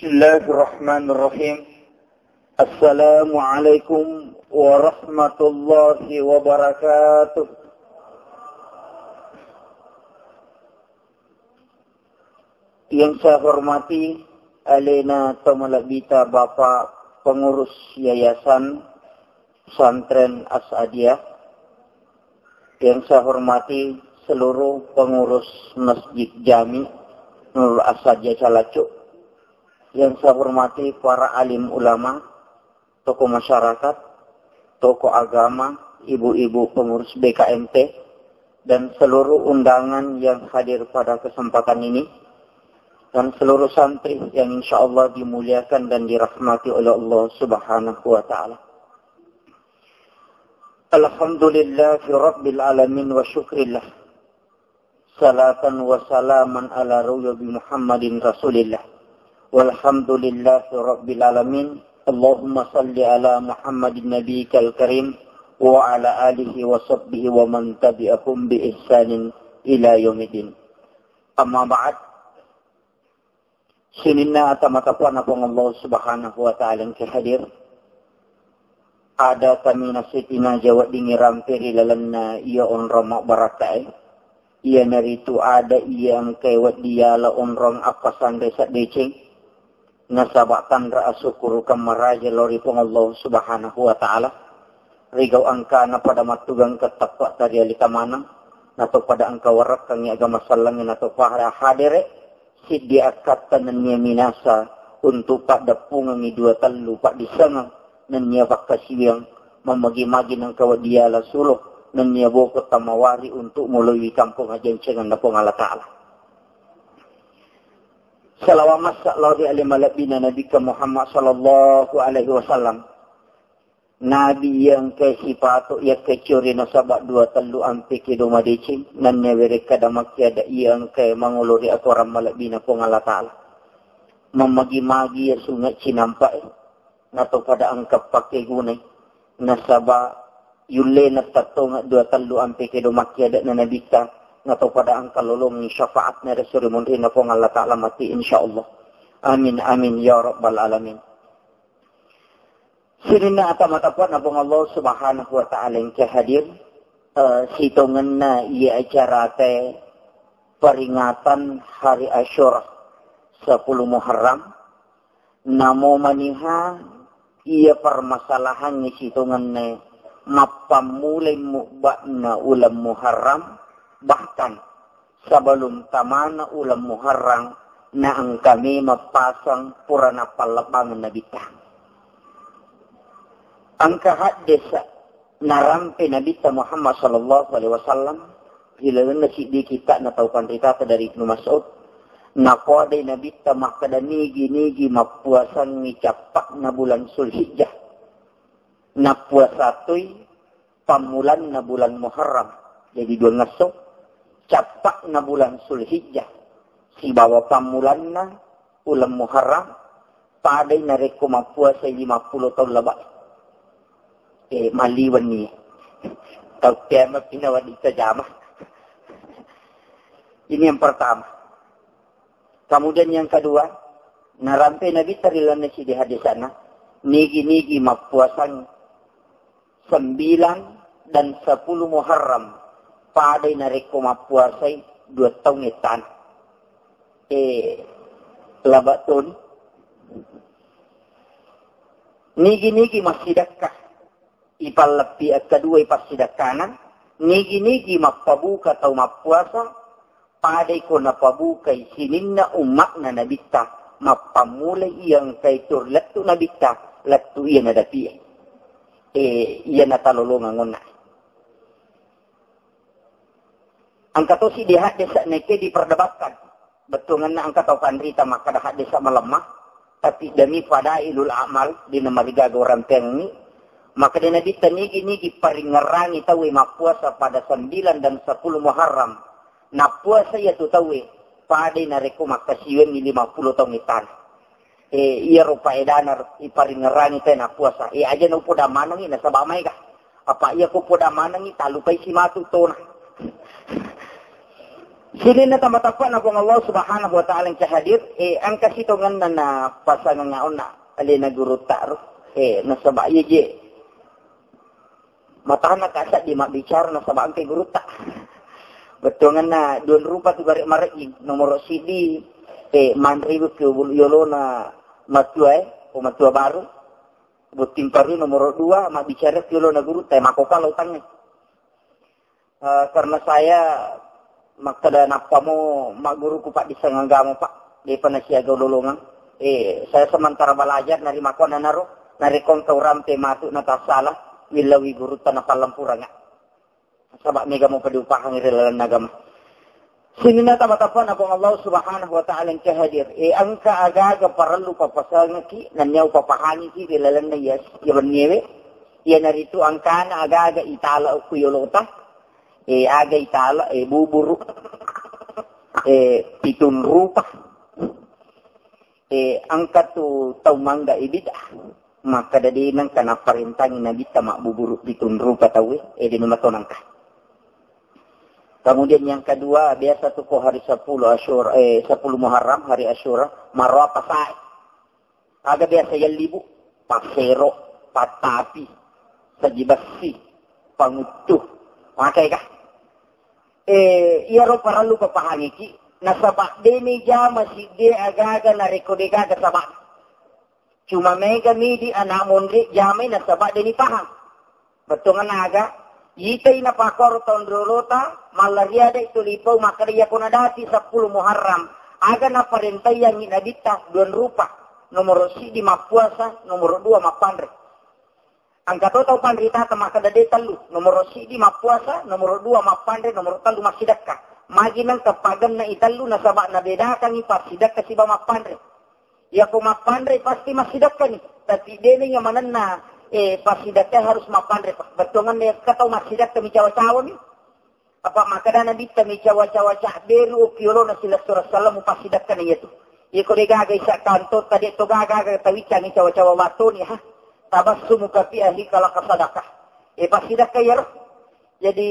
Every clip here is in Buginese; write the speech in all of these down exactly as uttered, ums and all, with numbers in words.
Bismillahirrahmanirrahim. Assalamualaikum warahmatullahi wabarakatuh. Yang saya hormati alena tomalebbita Bapak Pengurus Yayasan Pesantren As'adiyah, yang saya hormati seluruh pengurus Masjid Jami Nurul As'adiyah Calacu, yang saya hormati para alim ulama, tokoh masyarakat, tokoh agama, ibu-ibu pengurus B K M T, dan seluruh undangan yang hadir pada kesempatan ini, dan seluruh santri yang insya Allah dimuliakan dan dirahmati oleh Allah Subhanahu wa Ta'ala. Alhamdulillahi Rabbil Alamin wa syukrillah. Salatan wa salaman ala ruhi Muhammadin Rasulillah. Walhamdulillahi Rabbil Alamin. Allahumma salli ala Muhammadin Nabiyikal Karim wa ala alihi wa sahbihi wa man tabi'ahum bi ihsanin ila yaumiddin. Amma ba'd. Sininna ata matapuanna Puang Allah Subhanahu wa Ta'ala engka hadir. Ada kami nasipina jawa dingi rampe ri lalenna iya onrong mabbarakkae. Iyanaritu ada iya engkae wedding yala onrong appasanre saddeceng. Nasaba tanra asukkurukeng maraja lao ri Puang Allah Subhanahu wa Ta'ala. Rigau engkana pada mattugang kettappa tariali tamanang. Nato pada engka warakkangi agama sallangi nato pada hadere. Siddi akkatta nennia minasa untuk paddeppungengngi dua tellu paddissengeng nennia pakkasiwiang mammagi-magi nengka wedding yala sulo nennia boko tamawari untuk moloiwi kampong ajancengenna Puang Allah Ta'ala. Salawat massa lao ri ale malebbina Nabikka Muhammad sallallahu alaihi wasallam. Nabi iya engkae sipato iya engkae ciori nasaba dua tellu ampe kedo madeceng, nennia werekkada makkiada iya engkae mangolo ri akorang malebbina Puang Allah Ta'ala. Mammagi-magi iya sunge cinampae, nato pada engka pakkegunai, nasaba yullena tattonga dua tellu ampe kedo makkiada na Nabitta, nato pada engka lolongi syafaatna ri suri munrinna Puang Allah Ta'ala mati, insya Allah. Amin, amin, ya rabbal alamin. Sininna ata matapuanna Puang Allah Subhanahu wa Ta'ala engka hadir, eh, sitongenna iya acara te peringatan hari Asyura sepuluh Muharram, namo maniha iya permasalahangnge sitongenna mappammulai mubba'na uleng Muharram, bahkan sebelum tamana uleng Muharram, na engka memang pasang pura nappallebbangeng Nabitta. Engka haddesa narampe Nabitta Muhammad sallallahu alaihi wasallam, ri lalenna siddi kitta'na tau panritata dari Ibnu Mas'ud, napoadai Nabitta makkeda nigi-nigi mappuasangngi cappa'na bulan Sulhijjah. Nappuasa toi pammulanna bulan Muharram. Jadi dua ngesso, cappa'na bulan Sulhijjah sibawa pammulanna uleng Muharram, padai narekko mappuasai lima puluh taung labae. Eh, maliwenni. Tau kiamat pina wedding tajama. Ini yang pertama. Kemudian yang kedua, narampe Nabitta ri lalenna siddi hadisana, nigi-nigi mappuasang sembilan dan sepuluh Muharram, padai narekko mappuasai dua taung ettana. Eh, laba toni. Nigi-nigi massidekka, ipalleppi akkadua ipassidekkana, nigi-nigi mappabuka tau mappuasa, padai ko napabukai sininna umma'na Nabitta, mappammulai iya engkai tur lettu Nabitta, lettu iya nadapie. Eh, iya natalolongeng onna. Engka tosi di haddesa nekke diperdebatkan. Bettuangenna engka tau panrita makkeda haddesa malemma, tapi demi fadailul amal, dina marigaga urampeangngi, makkeda Nabitta nigi-nigi paringngerangi tauwe mappuasa pada sembilan dan sepuluh Muharram, nappuasa iyatu tauwe padai narekko makkasiwiangngi lima puluh taung ittana. Eh, iyaro faedana iparingngerangi tauwe nappuasa. Eh, aja naupoda manengngi nasaba maega. Apa iya ko poda manengngi, talupai simatu tona. Sininna tama tappa'na Puang Allah Subhanahu wa Ta'ala engka hadir, eh, engka sitongenna na pasangeng onna alena gurutta ro. Eh, nasaba iya je matana kasa di mabbicara nasaba engka gurutta. Bettuangenna dua rupa tu gare marejjing. Nomoro sidi, eh, manribu ke bulu yolona matua, eh, o matua baru. Botting parui nomoro dua, mabbicara ke yolona gurutta, eh, makoka lautangnge. Eh, karena saya makkeda nappamo magguruku paddisseng agama, Pak. Depa nasiaga ulolongeng. Eh, saya sementara belajar nari makkuannanaro, narekko engka urampe matu natasala, willawi gurutta napallempurengnga. Saba mega mo padi upahangi ri lalenna agama. Sininna tama tappa'na Puang Allah Subhanahu wa Ta'ala engka hadir. Eh, engka aga-aga parellu papasangeki, nennia upapahangiki ri lalenna iya, iya wenniewe. Iyanaritu engkana aga-aga itala okko yolota. Eh, aga itala, eh, buburu. Eh, pitun rupa. Eh, engka tu tau mangga ibid'ah. Makkeda de nengka naparentangi Nabitta mabbuburu pitun rupa tauwe, eh, de memang to nengka. Kemudian yang kedua, biasa tu ko hari sepuluh Asyura, eh, sepuluh Muharram, hari Asyura, maroa pasae. Aga biasa yallibu, pasero, patapi, saji bessi, panguttu. Makai kah? Eh, iyaro parellu papahangiki, nasaba de ni jama sidde aga-aga narekko de gaga sabak. Cuma mega midi anak monri jamai nasaba de ni pahang. Bettuanna aga, itai napakkoro taung riolota, mallariada itu lipau makkeda iyako nadati sepuluh Muharram, aga naparentaiyangngi Nabitta dua rupa, nomoro sidi mappuasa, nomoro dua mappanre. Engka to tau panritata makkeda de tellu, nomoro sidi mappuasa, nomoro dua mappanre, nomoro tellu massidekka. Magi nengka pagenna i tellu nasaba nabedakangi passidekka siba mappanre. Iyako mappanre pasti massidekkani, tapi dena iya manenna, eh, passidekka harus mappanre, Pak. Bettuanna engka tau massidekka mi cawa-cawa mi. Apa makkeda Nabitta mi cawa-cawa cabberu okki yolona silessureng sallam mupassidekka na iyatu. Iyako de gaga isa kanto, tade to gaga tawiccangi cawa-cawa watoni, ha. Tabassumuka fi akhika laka sadaqah. Eh, passidekka iyaro. Jadi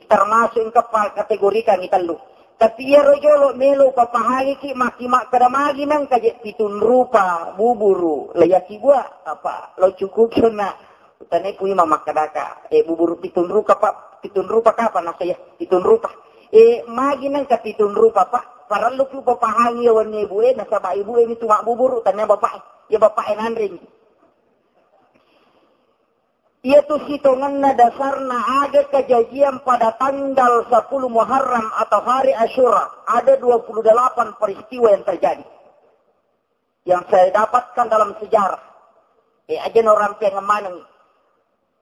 termasuk engka pa kategorikan i tellu. Tapi iyaro jolo melo papahangiki maki makkeda magi nengka je pitun rupa buburu. Layaki bua apa lo cukuki na Utane pui mamakkedaka, eh, buburu pitun rupa, Pak, pitun rupa kapa nasaya? Pitun rupa. Eh, magi nengka pitun rupa, Pak? Parellu pi upapahangi ya wenni ibu e, nasaba ibu e mitu mabbuburu, tania bapak e. Ya bapak e nanreni. Iyatu sitongenna dasarna aga kajajian pada tanggal sepuluh Muharram atau hari Asyura. Ada dua puluh delapan peristiwa yang terjadi. Yang saya dapatkan dalam sejarah. Eh, aja no rampeang maneng.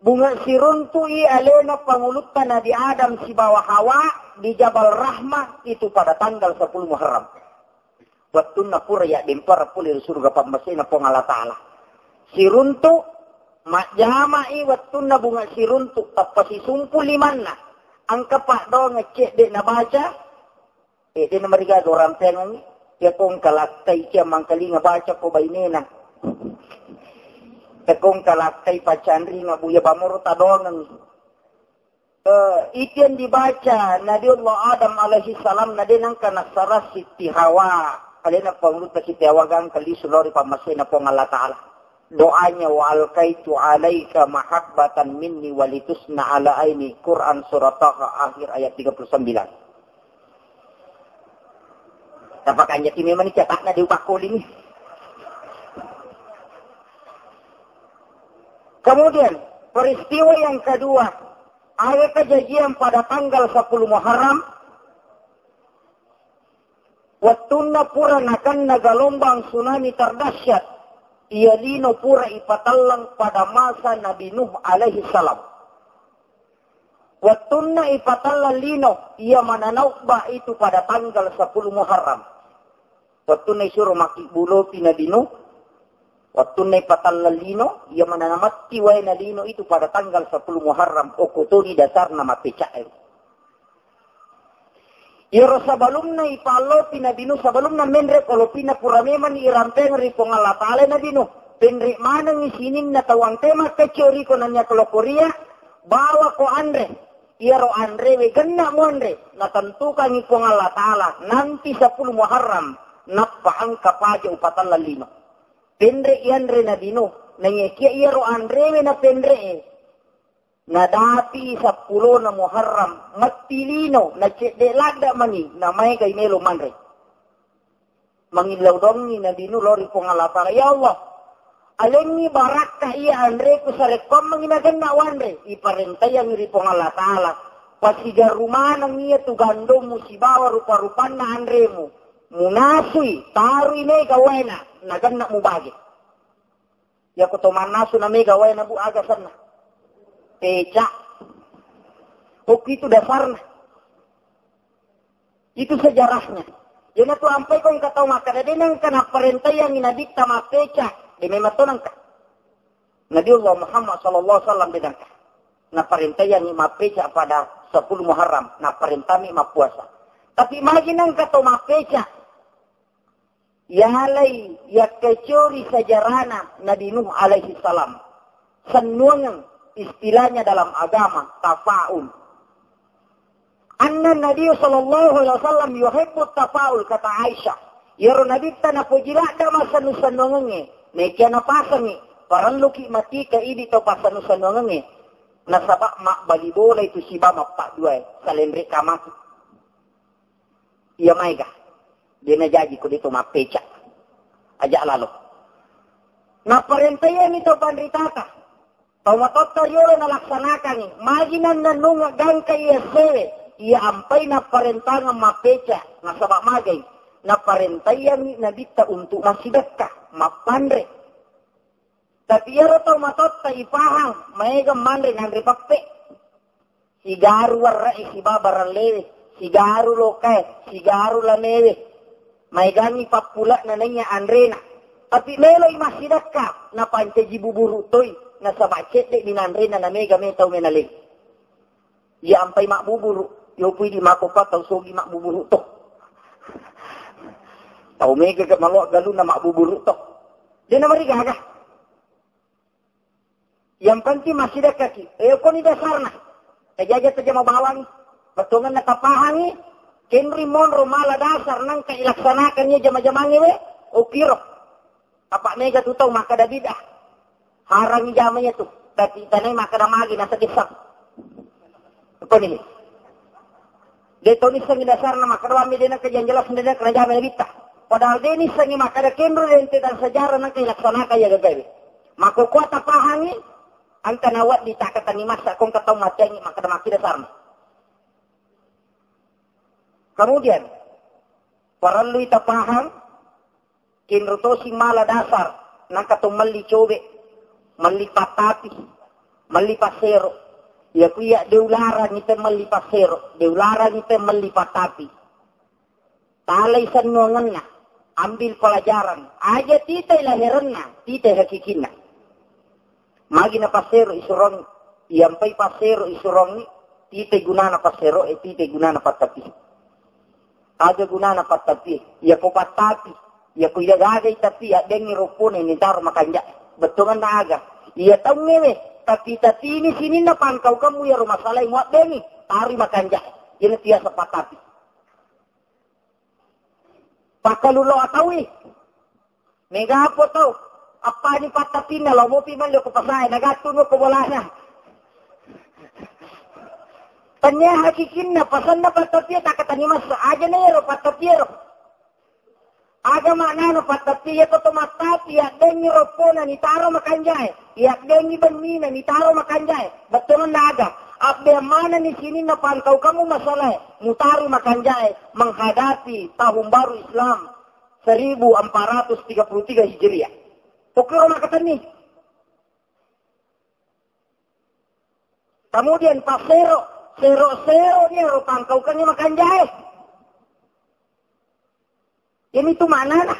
Bunga siruntu'i alena pangulutta Nabi Adam sibawa Hawa di Jabal Rahmah itu pada tanggal sepuluh Muharram. Wettunna pura yaddempara pole ri suruga pammasena Puang Allah Ta'ala. Siruntu, majjama'i wettunna bunga siruntu, tappa sisumpu limanna. Engka paddoangeng cedde nabaca, Eh, de namarigaga orang pengengi. Iya kong kalattai cia mangkalinga baca ko bainena. Iya kong kalattai pacanringa buya bamoro tadongengi. Eh, itu yang dibaca Nabiullah Adam alaihi salam na de nangka nasara Siti Hawa. Alena panguluta Siti Hawa gangka lisu lori pammasena Puang Allah Ta'ala. Doanya, "Wa alqaitu alaika mahabbatan minni walitusna ala aini." Quran surah Taha akhir ayat tiga puluh sembilan. Tapakanja ti memang ni catakna di upakkoling. Kemudian, peristiwa yang kedua, ada kejadian pada tanggal sepuluh Muharram, wettunna pura nakenna galombang tsunami terdahsyat, iya lino pura ipatelleng pada masa Nabi Nuh alaihi salam. Wettunna ipatelleng lino, iya mananaubba itu pada tanggal sepuluh Muharram. Wettunna isuro makkibbulopi Nabi Nuh, wettunna ipatelleng lino, iya manana matti waena lino itu pada tanggal sepuluh Muharram, okko toni dasarna mappeca'e. Iyaro sebelumna ipallopi Nabi Nuh, sebelumna menre ko lopina pura memang irampeng ri Puang Allah Ta'ala Nabi Nuh. Penre manengi sininna tau angke makkeccio riko nanya ko lokoria, bawa ko anre. Iyaro anrewe genna muanre, natentukangngi Puang Allah Ta'ala nanti sepuluh Muharram, nappa engka paja upatella lino. Penre ianre Nabi Nuh, naiyakia iyaro anrewe napenre'e, nadapi seppulona Muharram, metti lino, nacedde ladda mani, namaega imelo manre. Mangillau dongi Nabi Nuh lao ri Puang Allah Ta'ala, "Ya Allah, alengngi barakka iya anreku sarekkoammengngi nagenna wanre." Iparentaiyangngi ri Puang Allah Ta'ala, "Pasigaru maneng iya tu gandommu sibawa rupa-rupanna anremu. Munasui, tarui mega waena, nagenna mubage." Yako to mannasu na mega wae na bu aga senna. Peca. Okko itu dasarna. Itu sejarahnya. Yana tu ampai ko engka tau makkada de nengka naparentaiangi nabitta mappeca. De memang to nengka. Nabi Allah Muhammad sallallahu alaihi wasallam de nengka. Naparentaiangi mappeca pada sepuluh Muharram. Naparentami mappuasa. Tapi magi nengka tau mappeca. Yalai yakkecori sejarana Nabi Nuh alaihi salam. Sennuangeng istilahnya dalam agama tafaul. Anna Nabi sallallahu alaihi wasallam yuhibbu tafaul, kata Aisyah. Yaro Nabitta napoji ladda massennu-sennuangengnge, nekia napasengngi, parelluki matika idi tau passennu-sennuangengnge. Nasaba mabbali bola itu siba mappadduae, salenre kamaki. Iya maega. De najaji ko de to mappeca. Aja lalo. Naparentaianni to panritata. Tau matotta riolo nalaksanakangngi. Magi nannennunga gangka iya sewe. Iya ampai naparentangeng mappeca. Nasaba magai. Naparentaianni nabitta untuk massidekka. Mappanre. Tapi iyaro tau matotta ipahang, maega manre nanre pappe. Sigaru warra'i siba barallewe, sigaru lokae, sigaru lamewe. Maegangngi pappula'na naiya anrena. Tapi meloi massidekka, napancaji buburu toi, nasaba cedde ni nanrena na mega me tau menale. Iya ampai mabbuburu, yopui di makopa tau sogi mabbuburu to. Tau mega ke maloa galuna mabbuburu to. De namarigaga. Yang penting massidekka ki. Eh, koni dasarna. Tajaja tajama bawang. Bettuangenna tapahangi. Kenri monro mala dasar nangka ilaksanakan iya jama-jamangnge we. Okiro. Apa mega tu tau makkada bid'ah. Harangi jama iya tu. Tapi tanai makkada magi nasa kisah. Apa ni? De to nissengngi dasarna makkada wammi de nengka yang jelas de nengka najama nabitta. Padahal de nissengngi makkada kenro de ente dan sejarah nengka ilaksanakan iya gagawe. Makko kuwa tapahangi, engka nawedding takkatani massa ko engka tau matteangngi makkada makkeda sarna. Kemudian, parellui tapahang, kenro tosi mala dasar, nangka to melli cobe, melli pattapi, melli passero. Iya ku iya de ularang ite melli passero, de ularang ite melli pattapi. Talai sennuangenna, ambil pelajaran. Aja titai laherenna, titai hakikinna. Magi na passero isurong, iyampai passero isurong, titai gunana passero, eh, titai gunana pattapi. Aga gunana pattapi, iya ko pattapi, iya ko iya gagai tapi, addengi roppone ni taro makanja. Bettuanna aga. Iya taungewe, tapi, tapi ini sininna pangkaukanmu iya ro masalai muaddengi, tari makanja. Ini tiasa pattapi. Pakkalulo ataui. Mega apo tau. Appani pattapinna, lao mopi melli ko pasae, nagattu no ko bolana. Tania hakikinna, pasanna pattapie, takkatani massa. Aja na ero pattapiero. Aga maknana pattapi, iya ko to mattapi, yaddengi roppona, nitaro makanjae. Yaddengi bennina, nitaro makanjae. Bettuanna aga. Abbeang manenni sininna pangkaukanmu masalae, mutaro makanjae menghadapi tahun baru Islam seribu empat ratus tiga puluh tiga Hijriah. Pokiro makatenni. Kemudian passero, sero-sero dia ro pangkaukannya makanjae. Ini tu maknana.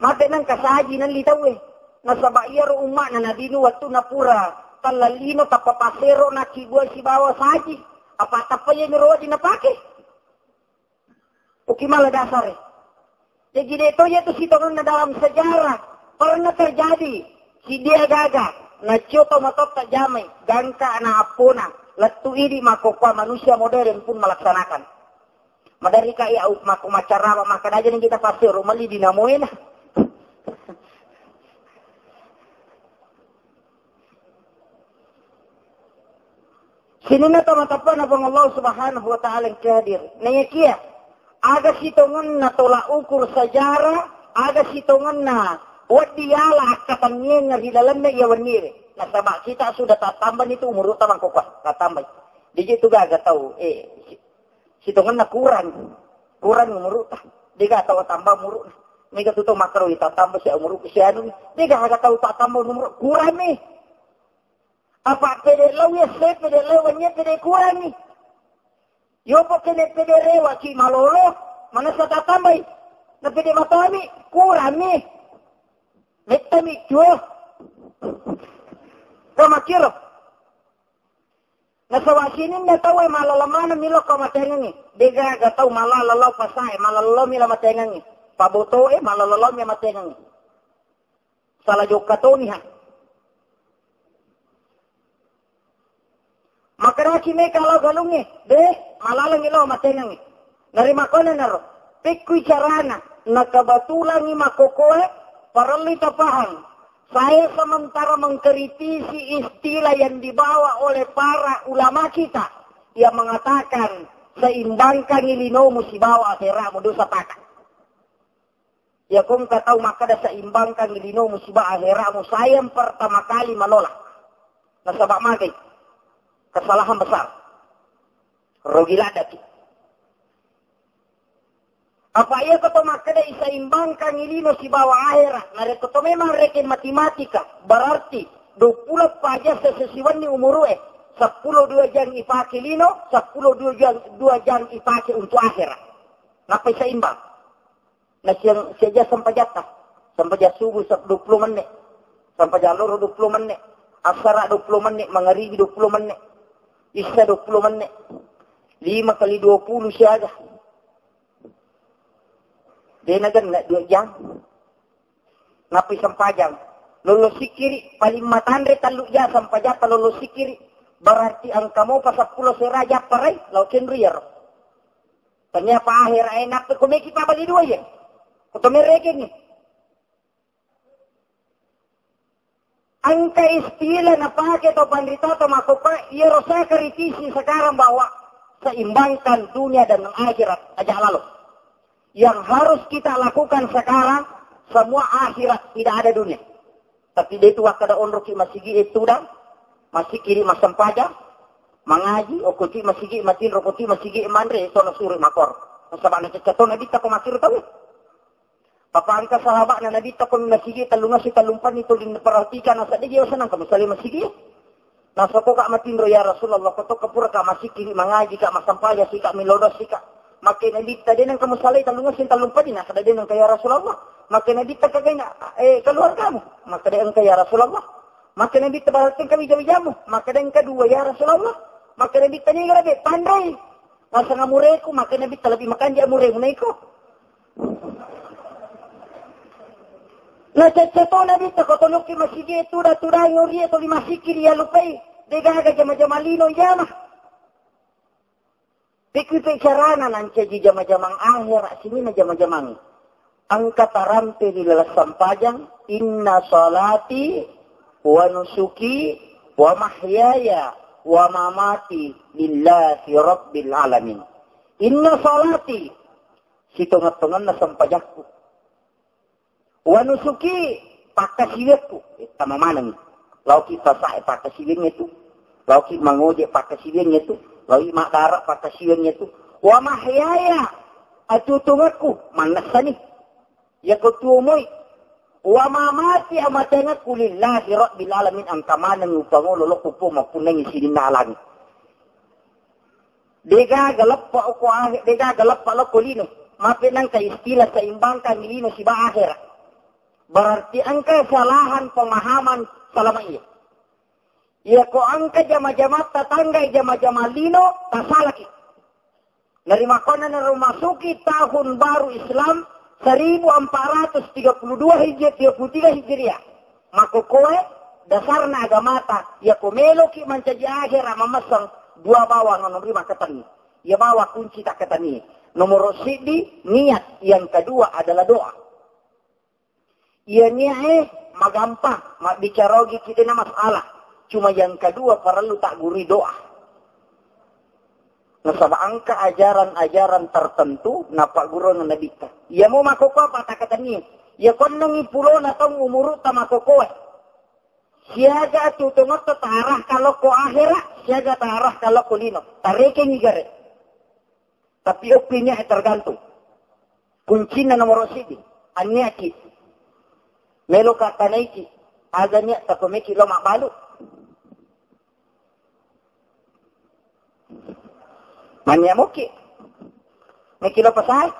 Mate nang kasaji nalli tauwe. Nasaba iyaro umma'na Nabi Nuh wettunna pura tallallino tappa passero nakibua sibawa saji. Apa tappa iya niro wajib napake. Uki mala dasare. Jaji de to iya tu sitongenna dalam sejarah pernah terjadi. Sidia gaga nacio to matotta jamai gangka na appona. Lettu idi makkokkoe manusia modern pun melaksanakan. Maderri ka iya makko macarama makkeda aja nih kita pasti ro melli dinamoena. Sininna tau mateppana Puang Allah Subhanahu wa Ta'ala engka hadir. Naiyakia, aga sitongenna tolak ukur sejarah, aga sitongenna wedding yala akkatenniengnge ri lalenna iya wenniwe. Nasaba kita sudah tattambani tu umurutta makkokkoe, tattambai. Deje tu gaga tau, eh, si-, sitongenna kurang, kurang umurutta. Dega tau tambah umuruna. Mega tu tau makkaro tattamba si umurukku si anu. Dega aga tau tattamba umurukku, kurang nih. Apa pede lao iya se, pede lao wennie, pede kurangi. Yopo kene pede rewa ki malolo, manessa tatambai. Na pede matoami, kurangi. Mettami tuo. Kamakiro. Nasaba sininna tau e malala maneng milo ko matengengi. Degaga tau malala lao pasae, malala lao mila matengengi. Paboto e malala lao mi matengengi. Sala jokka toni ha. Makkedaki meka lao galungnge, de, malalangi lao matenangngi. Narimakona naro, pekkui carana, nakabatulangi makkokoe, parellu tapahang. Saya sementara mengkritisi istilah yang dibawa oleh para ulama kita yang mengatakan seimbangkan linomu sibawa akhiratmu, dosa taka. Iya ko engka tau makkeda seimbangkan linomu siba akheramu, saya yang pertama kali menolak. Nasaba magai? Kesalahan besar. Rugi ladaki. Apa iya ko to makkeda iseimbangkan lino sibawa akhera? Narekko to memang rekeng matematika, berarti dua puluh paja sesesiwenni umurue, sepuluh dua jang ipake lino, sepuluh dua jang, dua jang ipake untuk akhera. Nappa iseimbang? Na siang, siaja sempajatta. Sempajang subuh sep-, dua puluh menit. Sempajang loro dua puluh menit. Asara dua puluh menit, mangaribi dua puluh menit. Isya dua puluh menit. Lima kali dua puluh siaga. Dena genna dua jam. Nappi sempajang. Lolo sikiri, paling matanre tellu jam sempajatta lolo sikiri. Berarti engka mopa seppulo sera japparai, lao kenru iyaro. Tania pa akhera e, nappa ko meki pabali dua ye. Ko to merekengngi. Engka istilah napake to panrita to makkokkoe, iyaro saya kritisi sekarang bahwa seimbangkan dunia dan akhirat aja lalo. Yang harus kita lakukan sekarang, semua akhirat, tidak ada dunia. Tapi de tu wakkada onroki masigi e tudang, masikiri massempajang, mangaji, okoti masigi matinro, okoti masigi manre, to nasuro makor. Nasaba nacecca to nabitta ko makkiro tau. Papa engka sahaba'na nabitta ko masigi tellungassi tellumpenni tuli perhatikan, nasa de je senang kamu sale masigi. Nasoko ka matinro, ya Rasulullah, ko tokka pura ka masikiri, mangaji ka, massempajang si ka, milodo si ka. Makke nabitta de nengka musalai tellungassi tellumpenni, nasa de nengka ya Rasulullah. Makke nabitta kagaina, eh, keluargamu? Makkeda engka ya Rasulullah. Makke nabitta balateng kami jamu-jamu? Makkeda engka dua ya Rasulullah. Makke nabitta niga lebih pandai. Naseng amureku, makke nabitta lebih makanja amuremu naiko. Nacecce to nabitta ko tolokki masigi e tuda-tudangi orie toli masikiri ya lupai. Degaga jama-jama lino jama. Pikui pe carana nancaji jama-jamang akhera, sininna jama-jamang. Engka tarampe ri laleng sampajang, "Inna salati wa nusuki wa mahyaya wa mamati lillahi rabbil alamin." Inna salati, sitonget-tongenna sampajakku. Wa nusuki, pakkasiwiakku, eh, tama maneng. Laoki pasae pakkasiwiangnge tu. Laoki mangoje pakkasiwiangnge tu. Laoki maddara pakkasiwiangnge tu. Wa mahyaya, atutungekku, mannessani. Yako tuo moi. Wa mamati, amateangekku, lillahi rabbil alamin, engka maneng upangolo lokko po mappunnangi sininna alangi. Degaga leppa okko ahe-, degaga leppa lokko lino. Mape nangka istilah seimbangkan lino siba akhera. Berarti engka kesalahan pemahaman selama iya. Iya ko engka jama-jama tatangga jama-jama lino, tasalaki. Narimakona naro masuki tahun baru Islam seribu empat ratus tiga puluh dua Hijriah, tiga puluh tiga Hijriah. Makkokkoe dasarna agamata, yako meloki mancaji akhera mamesseng, Dua bawang nomor lima katani. Iya bawang kunci tak katani. Nomor siddi niat, yang kedua adalah doa. Iya niat eh magampang, mabbicara ogi kita na masalah. Cuma yang kedua perlu tak gurui doa. Nasaba engka ajaran-ajaran tertentu napaggurung Nabitta. Iya mo makkokkoe apa tak katani. Iya konnangi pulona taung umurutta makkokkoe. Siaga tu tongotta ta'arah kalau ko akhira, siaga ta'arah kalau ko lino. Tarekengi gare. Tapi okki niat tergantung. Kuncinna nomor siddi, anniaki. Melo ka tanaiki, aga niat takomeki lo mabbalu. Mania moki. Meki lo pasai.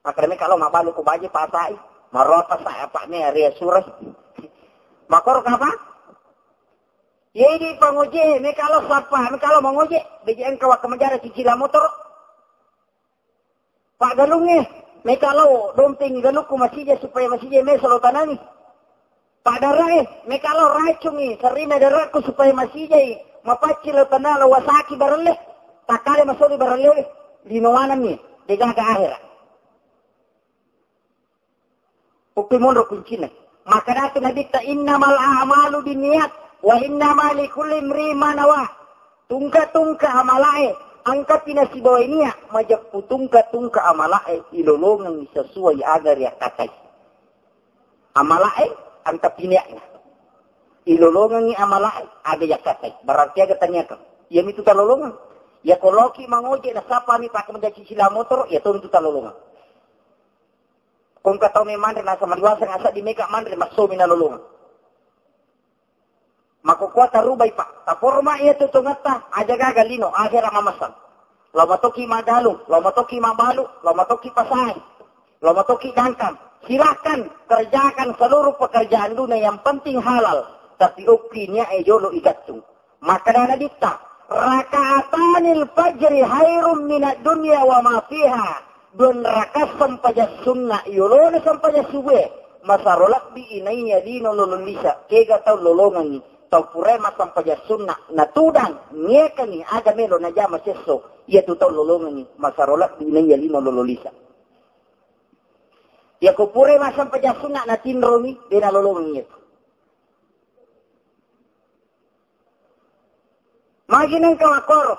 Makkeda meka lo mabbalu ku baje pasai, maroa pasai apa ne area suras. Makoro kapa? Yedi pangoje, meka lo sappa, meka lo mangoje, beje engka wakka majara cicila motoro. Pak galunge, meka lo dompeng galukku masija supaya masija meso lo tanani. Padarae, mekalo racungi, serrina darakku supaya masijai, mapacci lo tanah lo wasaki baralle, takkale masoli baralle, linowananni, degaga ahera. Uppi monro kuncina. Maka datu nabitta innamal a'malu binniyat, wa innama likulli imri'in ma nawa. Tungka-tungka amalae, angkapi nasibawai niat, majeppu tungka-tungka amalae, ilolongengi sesuai aga riakkatai. Amalae, angkapi niatna. Ilolongengi amalae, aga yakkatai. Berarti aga taniakeng. Iyamitu talolongeng. Iya koloki mangoje, nasapami pakai menjaci sila motoro, iya tontu talolongeng. Kongka tau memanre nasa maliwasa ngasa di meka manre, massomi nalolongeng. Makkokkoe tarubai, Pak. Taporma iya tu tongetta, aja gaga lino, akhera mamasang. Lao matoki magalung, lao matoki mabalu, lao matoki pasai, lao matoki dangkang. Silahkan kerjakan seluruh pekerjaan dunia yang penting halal. Tapi okki niat e jolo igattung. Makkeda Nabitta, raka'atanil fajri khairum minad dunya wa ma fiha. Dua rakaat sempajang sunna, yolona sempajang subue, masaro lebbi inaiya lino lolo lisa, kega tau lolongengi, tau purae massempajang sunna, natudang, niekangi, aga melo najama sesso, iya tu tau lolongengi, masaro lebbi inaiya lino lolo lisa. Iya ko purae massempajang sunna, natinromi, dena lolongengi itu. Magi nengka makkoro,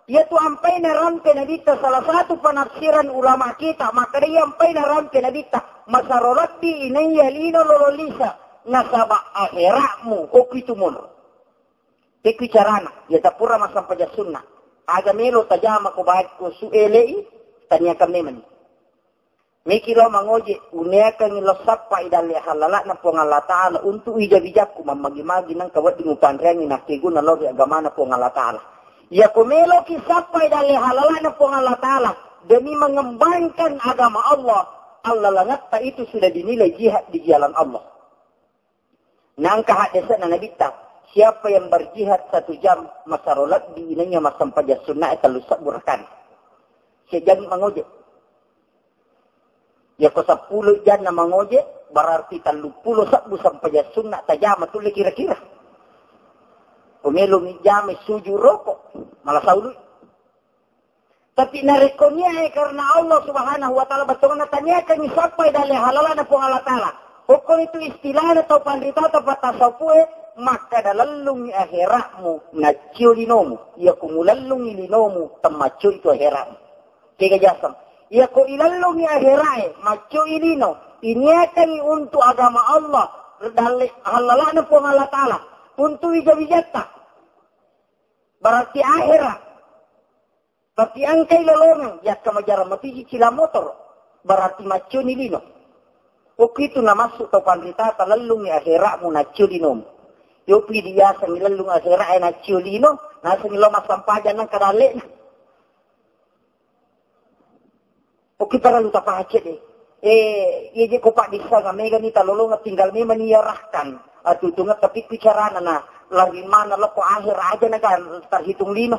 iyatu ampai narampe Nabitta salah satu penafsiran ulama kita, makkeda iya ampai narampe Nabitta, masaro lebbi inaiya lino lolo lisa, nasaba akhera'mu, okki tu monro. Tekki carana, iya tapura massempajang sunna. Aga melo tajama ko baik ko su elei, taniakan memang. Meki lao mangoje, uneakengngi lao sappai dalle halala'na Puang Allah Ta'ala untuk wija-wijakku mammagi-magi nengka wedding upanreangngi nakkeguna lao ri agamana Puang Allah Ta'ala. Iyako meloki sappai dalle halala'na Puang Allah Ta'ala demi mengembangkan agama Allah, allalangetta itu sudah dinilai jihad di jalan Allah. Nangka haddese'na Nabitta, siapa yang berjihad satu jam, masaro lebbi inaiya massempajang sunna e tellu sebbu rakana. Sejam mangoje. Yako seppulo janna mangoje, berarti tellu pulo sebbu sempajang sunna tajama tulle kira-kira. Ko melomi jama suju roko, malah saului. Tapi narekko niae karena Allah Subhanahu wa Ta'ala, bettuanna taniakangngi sappai dalle halalana Puang Allah Ta'ala. Hukum itu istilahna tau panrita, tau patasawufe, makkeda lellungngi akhera'mu, naccio linomu. Iyako mulellungngi linomu, temmaccoi tu akhera'mu. Kega jaseng. Iyako ilellungngi akhera'e, maccoi lino, iniakangngi untuk agama Allah, dalle halalana Puang Allah Ta'ala, untuk wija-wijatta. Berarti akhera. Tapi engkai lolongeng, yakka majarang mapiji cila motoro, berarti maccioni lino. Okkitu namassu tau panrita, talellungngi akhera'mu naccio linomu. Yopi diasengngi lellung akhera'e naccio lino, nasengngi lo massempajang nengka dalle'na. Okki parellu tapace de. Eh, iya je ko paddissanga megani talolongeng, tinggal memani iyarahkan. Atutungeng tapi ku carana na lari mana loko akhir aja naga terhitung lino.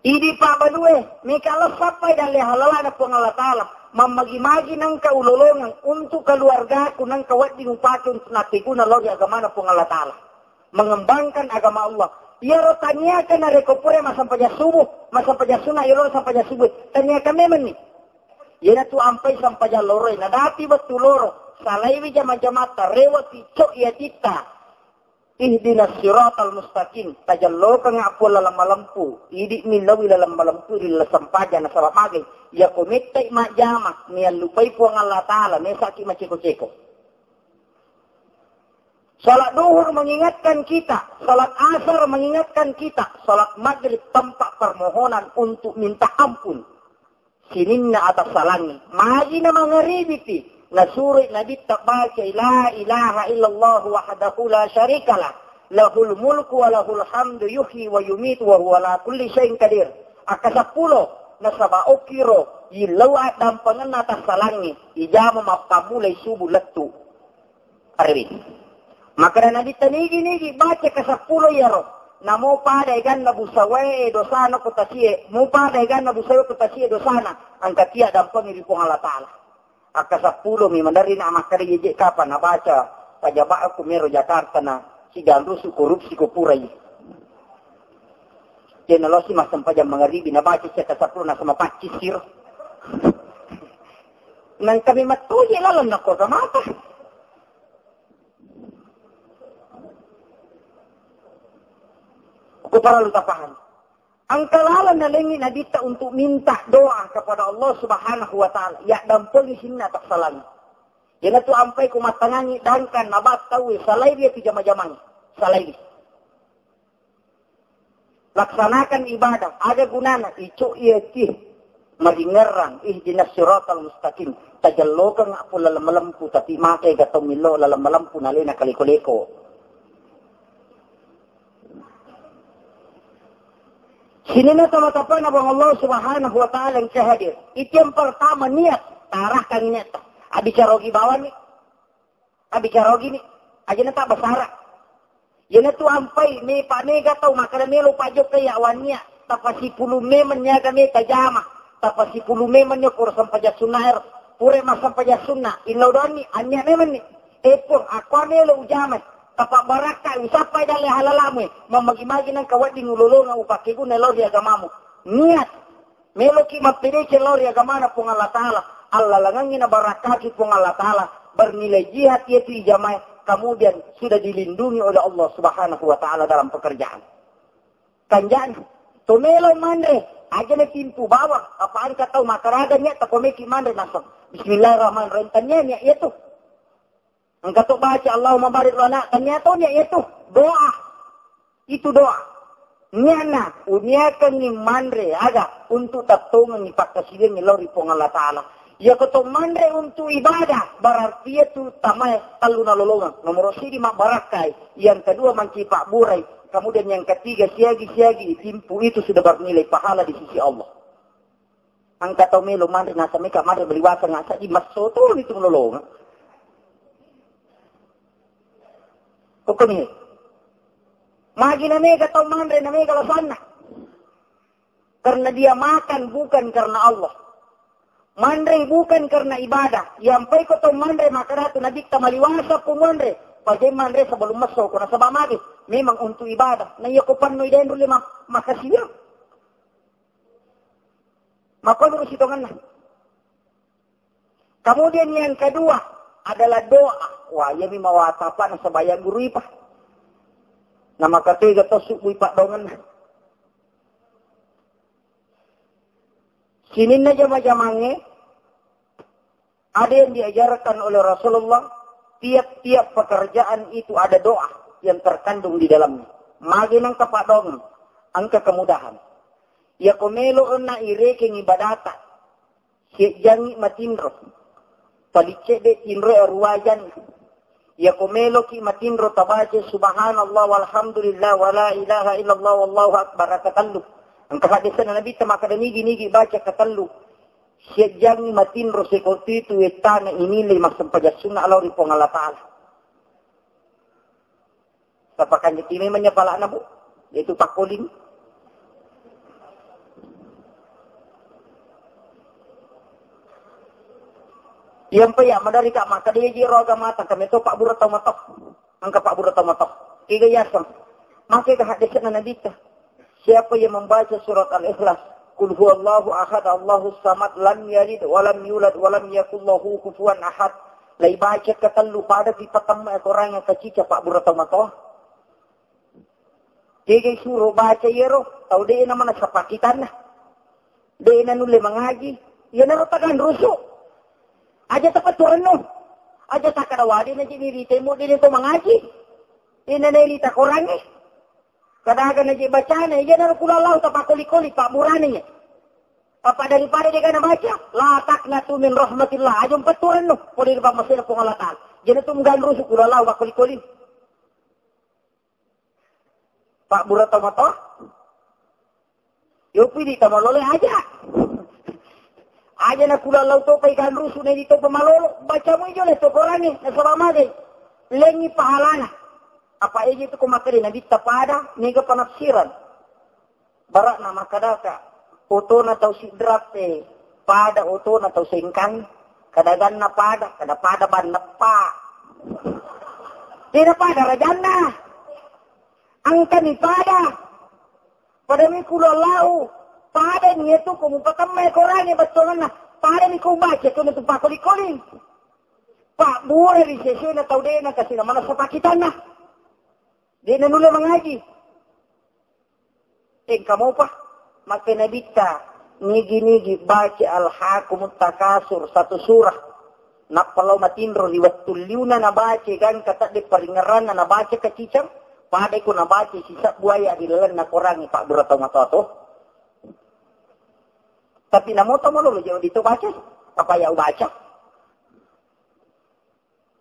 Idi pabbalue, meka lo sappai dalle halalana Puang Allah Ta'ala. Mammagi-magi nengka ulolongeng untuk keluargaku nengka wedding upake untuk nakkeguna lao ri agamana Puang Allah Ta'ala. Mengembangkan agama Allah. Iyaro taniaka narekko pura massempajang subuh, massempajang sunna iyaro sempajang subuh. Taniaka memenni. Iyanatu ampai sempajang loroi, nadapi wettu loro, salaiwi jama-jamatta, rewe picco iya titta. Ihdinas siratal mustaqim, tajallokengnga puang laleng malempu, idi millaui laleng malempu ri laleng sempajang nasaba magai, iyako mettai majjama, miallupai Puang Allah Ta'ala, mesaki maceko-ceko. Salat duhur mengingatkan kita, salat asar mengingatkan kita, salat maghrib tempat permohonan untuk minta ampun. Sininna atassalangngi. Magi na mangaribiti, nasuro Nabitta baca la ilaha illallah wahdahu la syarikalah, lahul mulku wa lahul hamdu yuhyi wa yumitu wa huwa ala kulli syai'in qadir. Akka seppulo, nasaba okkiro yillau addampengenna atassalangngi, ijama mappammulai subuh lettu. Arwi. Makkeda Nabitta, nigi-nigi baca kaseppulo iyaro, namo pada eganna busawae dosana ko tasie, mupada eganna busawae ko tasie dosana, engka tia dampengi ri Puang Allah Ta'ala. Akka seppulo mi maderri na makkeda jeje kapang nabaca pajaba'ku mero Jakarta na siganrusu korupsi ko purai. Kena losi massempajang mangaribi nabaca cakka seppulo nasama paccisiro. Nang kami mattoje laleng nakko mata. Ko parallu tapaham. Engka laleng nalengi Nabitta untuk minta doa kepada Allah Subhanahu wa Ta'ala. Ya dampengi sinna tassalangngi. Iyanatu ampai ko mattangangi dangkan nabattau salai dia tu jama-jamang. Salai dia. Laksanakan ibadah, aga gunana, icu iya ti maringerrang, ihdinas siratal mustaqim, tajallokeng aku laleng malempu, tapi makai gatong millo laleng malempu nalena kaleko-leko. Sininna tama-tapana Puang Allah Subhanahu wa Ta'ala engka hadir. Itu yang pertama niat, tarahkan niat. Abicara ogi bawani, Abicara ogini, ajana tak basara. Iyanatu ampai, me pa mega tau makkada melo pajokka ya wania, tapasipulu memeng niaga me tajama, tapasipulu memeng nyo koro sempajang sunna ero. Pura massempajang sunna, illau doanni, annia memeng ni. Eppo, aku melo ujama, tapa barakka, usappai dalle halalamu, mamagi-magi nang kawadding ulolonga upake guna lao ri agamamu. Niat, Meloki mappedeceng lao ri agamana Puang Allah Ta'ala, allalengengngi nabarakkaki Puang Allah Ta'ala, bernilai jihad yaitu ijamae, kemudian sudah dilindungi oleh Allah Subhanahu wa Ta'ala dalam pekerjaan. Kanjana, to melo manre, aja na timpu bawang, apa engka tau makkaraga niat takomeki manre naseng. Bismillahirrahmanirrahim, tania niat yatu. Engka to baca Allahumma barik lana, tania to niat yatu. Doa. Itu doa. Niana, uniakengngi manre aga untuk tattongengngi pakkasiwiangngi lao ri Puang Allah Ta'ala. Iyako to manre untuk ibadah, berarti itu tamae tellu nalolongeng. Nomor sidi mabbarakkai, yang kedua manci pabburai, kemudian yang ketiga siagi-siagi timpu itu sudah bernilai pahala di sisi Allah. Engka tau melo manre, nasa meka manre beli waseng, nasa di masso toni tu lolonga. Kokoni. Magi na mega tau manre, na mega lasanna. Karena dia makan bukan karena Allah. Manre bukan karena ibadah. Yampai ko tau manre, maka datu Nabi ta maliwasa pu manre. Paje manre sebelum masso ko nasaba magi. Memang untuk ibadah. Na iya ko panno idenru lima makasih. Makkoni sitongenna. Kemudian yang kedua adalah doa. Wah, iya mi mawatapa na sembahyang guru ipa. Na makatega to subuh ipa dongenna. Sininna jama-jamangnge, ada yang diajarkan oleh Rasulullah, tiap-tiap pekerjaan itu ada doa yang terkandung di dalamnya. Magi nengka padong, engka kemudahan. Iyako melo onna irekeng ibadata, siejjangi matinro. Paling cedde tinro e ruajan. Iyako meloki matinro tabaca subhanallah walhamdulillah wala ilaha illallah wallahu akbar katellu. Engka hadisna Nabi ta makkeda nigi-nigi baca katellu. Siejjangi matinro seko pitu wettana inilai massempajang sunna lao ri Puang Allah Ta'ala. Tapakanjaki memang nya pala'na, Bu. Yaitu pakkoling. Iyampa ya madari ka makkeda ji ro agama ta, kami to pabbura tau mato. Engka pabbura tau mato. Tiga yaseng. Makega haddese'na Nabitta, siapa yang membaca surat Al-Ikhlas, Qul huwallahu ahad, Allahus samad, lam yalid wa lam yulad wa lam yakul lahu kufuwan ahad, laibaca ketellu pada pi patemma Korangnge kacica pabbura tau matoa. Tega isuro baca iyaro tau de'na mana sapakitanna. De'na nulle mangaji. Iyanaro taganrusu. Aja tapaturennu. Aja takkada wade na jadi ritemu de to mangaji. Ina ne rita Korangnge. Kadaga na je bacana, iyanaro kula Allah tapakoli-koli, pabburane. Apa daripada de kana baca, la taqnatu min rahmatillah. Aja paturennu. Pole ri pammasena Puang Allah Taala. Jena tu mganrusu kula Allah pakoli-koli. Pabbura tau matoa. Yopi di tau malolo aja. Aja na kula lau topa ikan rusu na di topa malolo. Baca mu ijo le to Korangnge, nasaba magai. Lengi pahalana. Apa eje tu ko makkeda Nabitta pada, mega penafsiran. Bara na makkadaka, otona tau Sidrap e, pada otona tau Sengkang, kadaganna pada, kada pada banneppa. Tena pada rajanna. Engkani pada. Pada mi kulo lau. Pada ni itu ko mupatemmai Korangnge battuanna. Pada ni ko baca ko tu pakoli-koli. Pabbura ri sesena tau de'na kasina mana sapakitanna. De'na nulle mangaji. Engka mopa, makkeda Nabitta, nigi-nigi baca Alhaakumut Takasur satu surah. Nappa lao matinro ri wettu liuna nabaca gangka tadde paringerranna nabaca kacicang, pada ko nabaca sisebbu aya ri lalenna Korangnge pabbura tau matoa to. Tapi namo to malolo jauh dito baca, apa ya baca?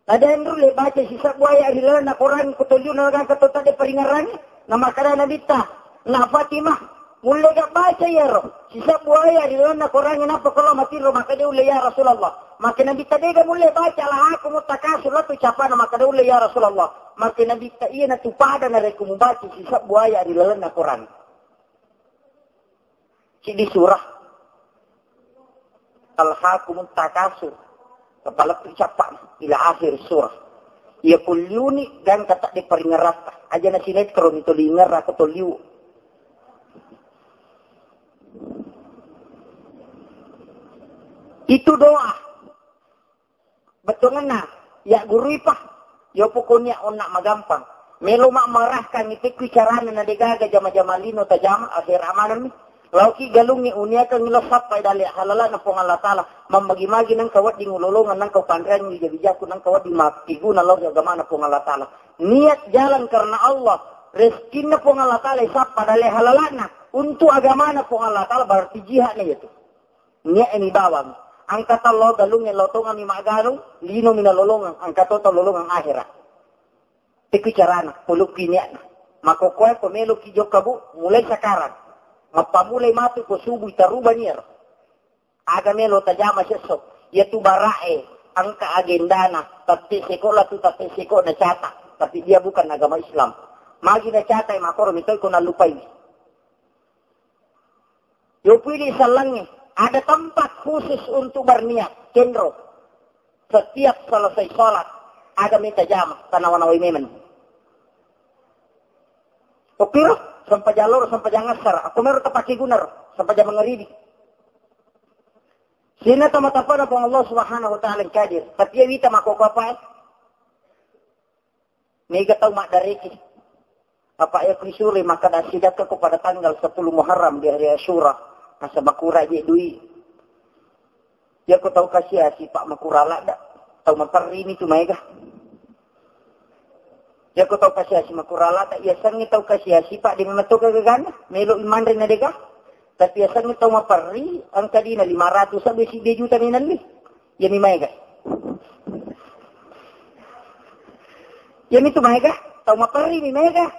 Ada yang dulu baca sisebbu aya ri lalenna Korangnge ko toliuna gangka to tadde paringerrangnge. Na makkeda Nabitta, na Fatimah, mulle ga baca iyaro sisebbu aya ri lalenna Korangnge nappa ko lao matinro makkeda ulle ya Rasulullah. Makkeda Nabitta dega mulle baca Alhaakumut Takasur, lettu capana makkeda ulle ya Rasulullah. Makkeda Nabitta iyana tu pada narekko mubaca sisebbu aya ri lalenna Korangnge. Siddi surah. Alhaakumut Takasur. Kepala tu cappa ila akhir surah. Iya kulliuni gangka tadde paringerratta. Aja na sinetron itu lingerra ko toliu. Itu doa. Bettuangenna, ya gurui pa. Yo pokoknya onna magampang. Melo ma marahkan ipekku carana na degaga jama-jama lino tajama akhir amanami. Lauki galungi uniakan ilo sappai dale halalana Puang Allah Taala. Mammagi-magi nangka wedding ulolongan nangka upanreangi bija-bijaku nangka wedding mappiguna lao agamana Puang Allah Taala. Niat jalan karena Allah. Reskinna Puang Allah Taala sappa dale halalana untuk agamana Puang Allah Taala berarti jihad na itu. Nia'e mi bawang. Engka tallo galungnge lao tongeng mi maggalung, lino mi nalolongeng, engka to talolongeng akhera. Teki carana, polokki nia'na. Makkokkoe ko meloki jokka bu, mulai sekarang. Mappamulai matu ko subu itarubani ero. Aga melo tajama sesso. Iyatu bara'e, engka agendana, tapi seko latu tapi seko nacata. Tapi dia bukan agama Islam. Magi nacata e makoro mitoi ko nallupai. Yopui di sallangnge, ada tempat khusus untuk berniat, kenro. Setiap selesai sholat, ada minta jama, tanawa-nawai memang. Okiro, sempajang loro, sempajang asar, aku meru tapake gunaro, sempajang mangaribi. Sina tama tapana pun Allah Subhanahu wa Ta'ala yang kadir. Tapi ya wita mako apa? Mega tau maddareke. Apa ya kuisure maka dasi dakka ko pada tanggal sepuluh Muharram di hari Asyura. Asa makura je dui. Ya ko tau kasiasi pak makura ladda. Tau maperri mi tu maega. Ya ko tau kasiasi makura ladda. Ya sangi tau kasiasi pak di mana toga gagana. Melo imanre na dega. Tapi ya sangi tau maperri angka dina lima ratus sampai si juta ni nalli. Iyami maega. Iyami tu maega, tau maperri mi maega.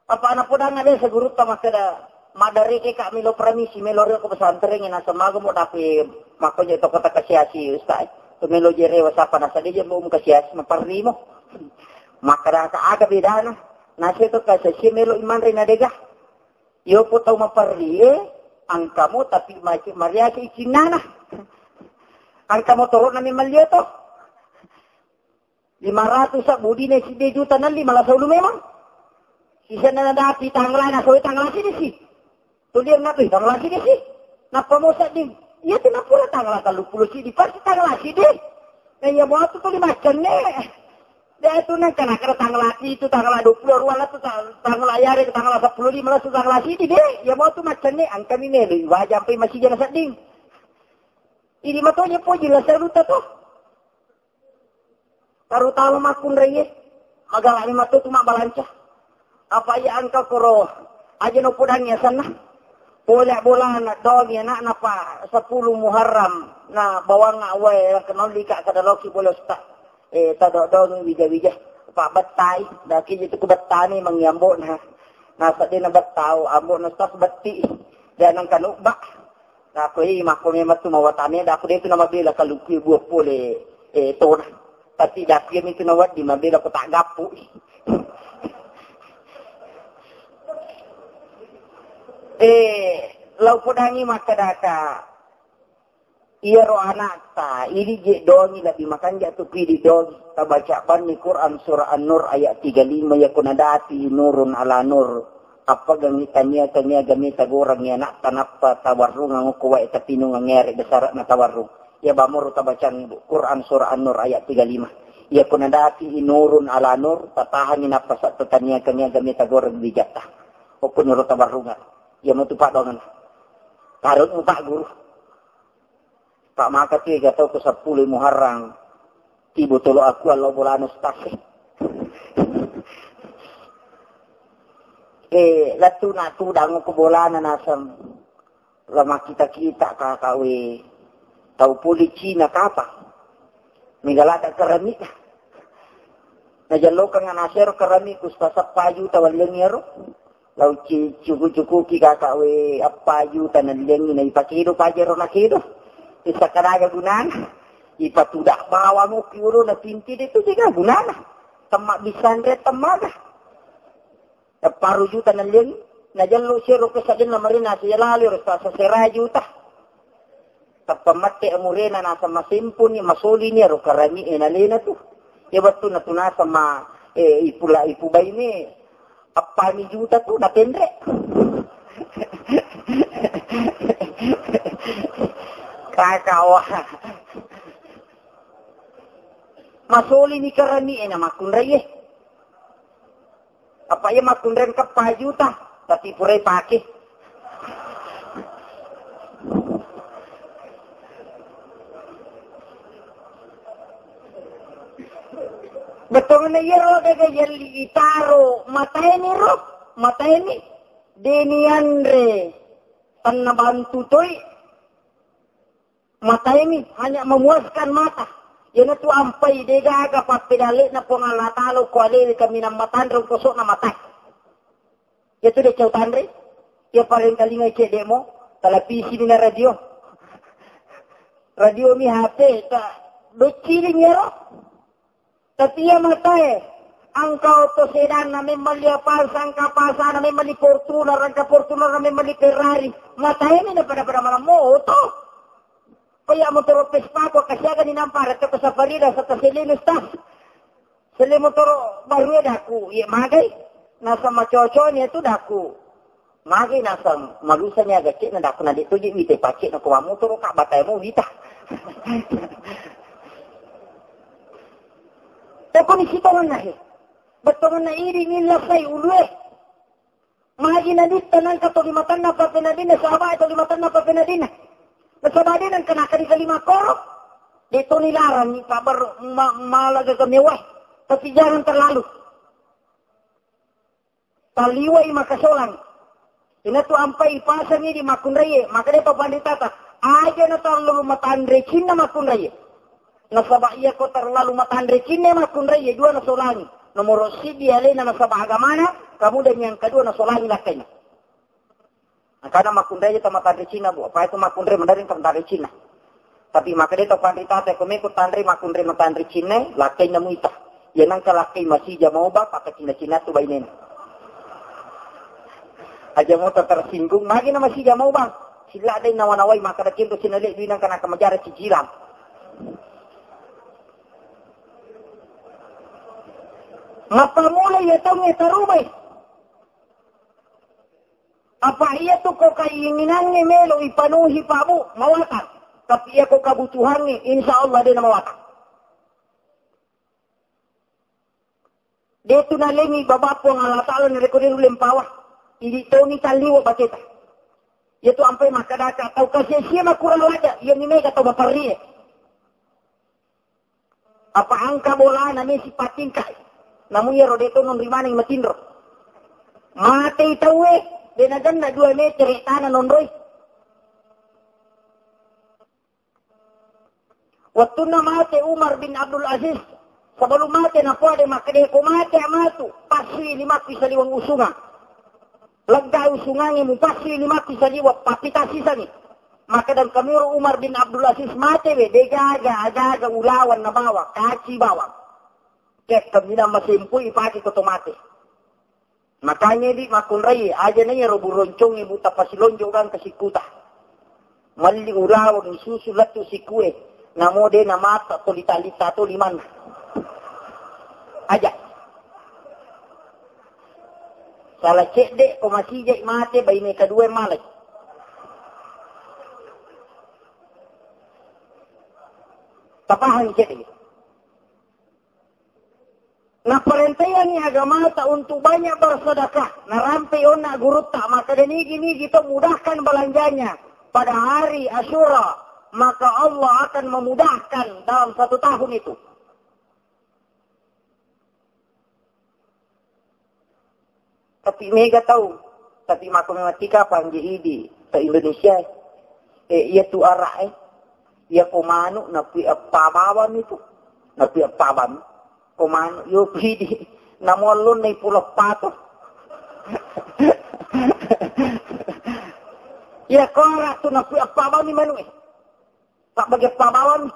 Apa ana podang ada segurutta makkeda, madareke ka melo permisi, melo rio ko pesantren na semaga mo dape makko je toko takasiasi ustaz. Tu melo je rewa sapa na sadeje mo mukasiasi maperri mo. Makkeda ka aga bedana. Nase to kasasi melo imanre na dega. Yopo tau maperrie, engkamo tapi mace mariase icinnana. Engkamo torona memang lio to. Lima ratus sa budine sidde juta nalli malasa ulu memang. Isenna nadapi tangla, nasoi tangla siddi si. Tulir na tu tangla siddi si. Nappa mo sedding. Iya tu napura tangla telluppulo siddi, pasti tangla siddi. Na iya mo tu tuli maccenne. De' tu nengka nakkeda tangla pitu, tangla duappulo aruwa lasu, ta-, tangla iyarega tangla seppulo lima lasu tangla siddi de'. Iya mo tu maccenne, engkami melo iwajang pai masija na sedding. Idi matoje poji la seruta to. Terutama makkunraie, magala'mi matu tu mabbalanca. Apa iya engka koro aja no podangi asenna. Pole bolana dongi anakna pa sepuluh Muharram na bawang awai, kenolika kada loki boleh usta. Eh, tado dongi wija-wija. Pa bettai, daki itu ku bettani mangiambo na. Na sedena bettau, ambo na stas betti. Dan engka nubba. Dako, eh, makko memang tu mawatane, dako de' tu namabela kaluku buah pole, eh, tona. Tapi dako iya mitu nawedding mabela ko taggappu. Eh, lau podangi makkadaka, iyaro anakta, idi je dongi lebbi makanja tu pidi dongi. Tabaca banni Quran surah An-Nur ayat tiga lima, ya kuna dati nurun ala nur. Appagangngi tania-tania game tagorangngi anakta nappa tawarrungang okko wae tapinungang ere besara'na tawarrung. Iya bamoro tabacang Quran surah An-Nur ayat tiga lima. Iya kuna dati nurun ala nur, tatahangi nappa satto tania-tania game tagorang bijatta. Okko niro tawarrungang. Iya matu padongan. Tarut mupa guru. Pak maka tu ega tau ke sepuluh Muharram. Tibo tolo aku allo bolana stase. Eh, lettu na tudang ko bolana naseng. Lama kita-kita kakawe. Tau puli Cina kapa. Mega lada kerami. Najallokang anasero kerami ku seppa juta walleng ero. Lau ci-, cuku-cukuki kaka we, appa juta nalliangi na ipakedo pajero nakedo. Isa kadaga gunana. Ipatuda bawang uki ulu na pinti de tu jega gunana. Temma bisanre temmaga. Epparu juta nalliangi. Najallo sero ke saddenna marina siya lali ro sa sera juta. Tappa mette amurena naseng masempuni, masolini ero karami'e nalena tu. Iya wettunna tu naseng ma, eh, ipula-, ipubaine, appami juta tu napenre. Kakawa. Masolini karami'e na makkunraie. Apa iya makkunrai engka eppa juta, tapi purai pake. Bettuanna iyaro gaga yelli itaro mataeni ro, mataeni deni anre tanna bantu toi. Mataemi hanya memuaskan mata. Iyanatu ampai degaga pappedalle'na Puang Allah Ta'ala ko alewe kaminang matanre ongkoso'na matae. Iyatu decau tanre, iya paling kalingai cedde'mo, televisi ni na radio. Radio mi H P, ta, docciling iyaro. Tapi iya matae, engka oto sedanna memmelli Avanza, engka Avanzana memmelli Fortuner, engka Fortunerna memmelli Ferrari. Matae mi na pada-pada malammo oto. Ko iya motoro Vespa ko kasiaga ni nampa rete ko Safari da sata selenu sta. Sele motoro baru daku, iya magai. Naseng macoco ni itu daku. Magi naseng, malusa ni aga cek na daku na dek toji wite pacek na ko motoro ka batae mo wita. Toko ni sitongan na he. Betongan na iri ni lasai ulue. Magi na ditta nangka to limatanna papenadina, sahabat to limatanna papenadina. Nasaba de nangka naka di kalima koro. De to ni larang ni pabar ma-, malaga ke mewah. Tapi jangan terlalu. Taliwai makasolang. Inatu ampai pasangi di makkunraie, maka de papanditata. Aja na terlalu matanre cinna makkunraie. Nasaba iya ko terlalu matanre cinna makkunraie, dua nasolangi. Nomoro siddi alena nasaba agamana, kemudian yang kedua nasolangi lakkaina. Angkana makkunrai tau matanre cinna, Bu. Apa itu makkunrai mendaring tau matanre cinna. Tapi maka de tau panritata ko meko tanre makkunrai matanre cinna, lakkaina muita. Iya nangka lakkai masija mau ba, paka cinna-cinna tu bainena. Aja mau tersinggung, magi na masija mau ba. Sila de nawa-nawai maka de kintu sinale dui nangka naka majara cicilang. Mapamula iya tau nge tarumai. Apa iya tu ko keinginangnge melo ipanuhi, Pak Bu, mawatang. Tapi iya ko kabutuhangnge, insya Allah de' namawatang. De' tu nalengi baba Puang Allah Ta'ala narekko de' nulle mpawa. Idi' toni talliwe' bateta. Iya tu ampai makkadaka tau kasi-asia makurang aja, iya ni mega tau maparrie. Apa engka bolana mesi patingkai. Namu iyaro de' to nonri maneng matinro. Matei tauwe, de' naganna dua meter tana nonroi. Wettunna mate Umar bin Abdul Aziz, sebelum mate napoade makkeda, ko mate amatu, passui limakku saliweng usungang. Lega usungangnge, mupassui limakku saliweng, pappitasisani. Makkeda engka miro Umar bin Abdul Aziz mate we, degaga, agaga ulawang nabawa, kaci bawang. Kekka minang masempu ipake ko to mate. Makanya di makkunrai, aja na iyaro buroncong ibu tapasilonjo kan ke sikuta. Malli ulawang isusu lettu sikue, namo de' namata to lita-lita to limanna. Aja. Salah cedde' ko masijai mate baine kedua malai. Tapahang cedde'. Naparentaiangngi agamata untuk banyak bersedekah. Narampei onna gurutta, makkeda nigi-nigi to mudahkan belanjanya pada hari Asyura, maka Allah akan memudahkan dalam satu tahun itu. Tapi mega tau, tapi mako memang tika pangge idi ta Indonesia. Eh, iya tu arak, eh. Iya ko manuk napui eppa bawang itu. Napui eppa bawang. Ko manuk yo pidi. Namo allonna ipulo pato. Iya ko arak tu napui eppa bawang manuk, eh. Tak bagi eppa bawang.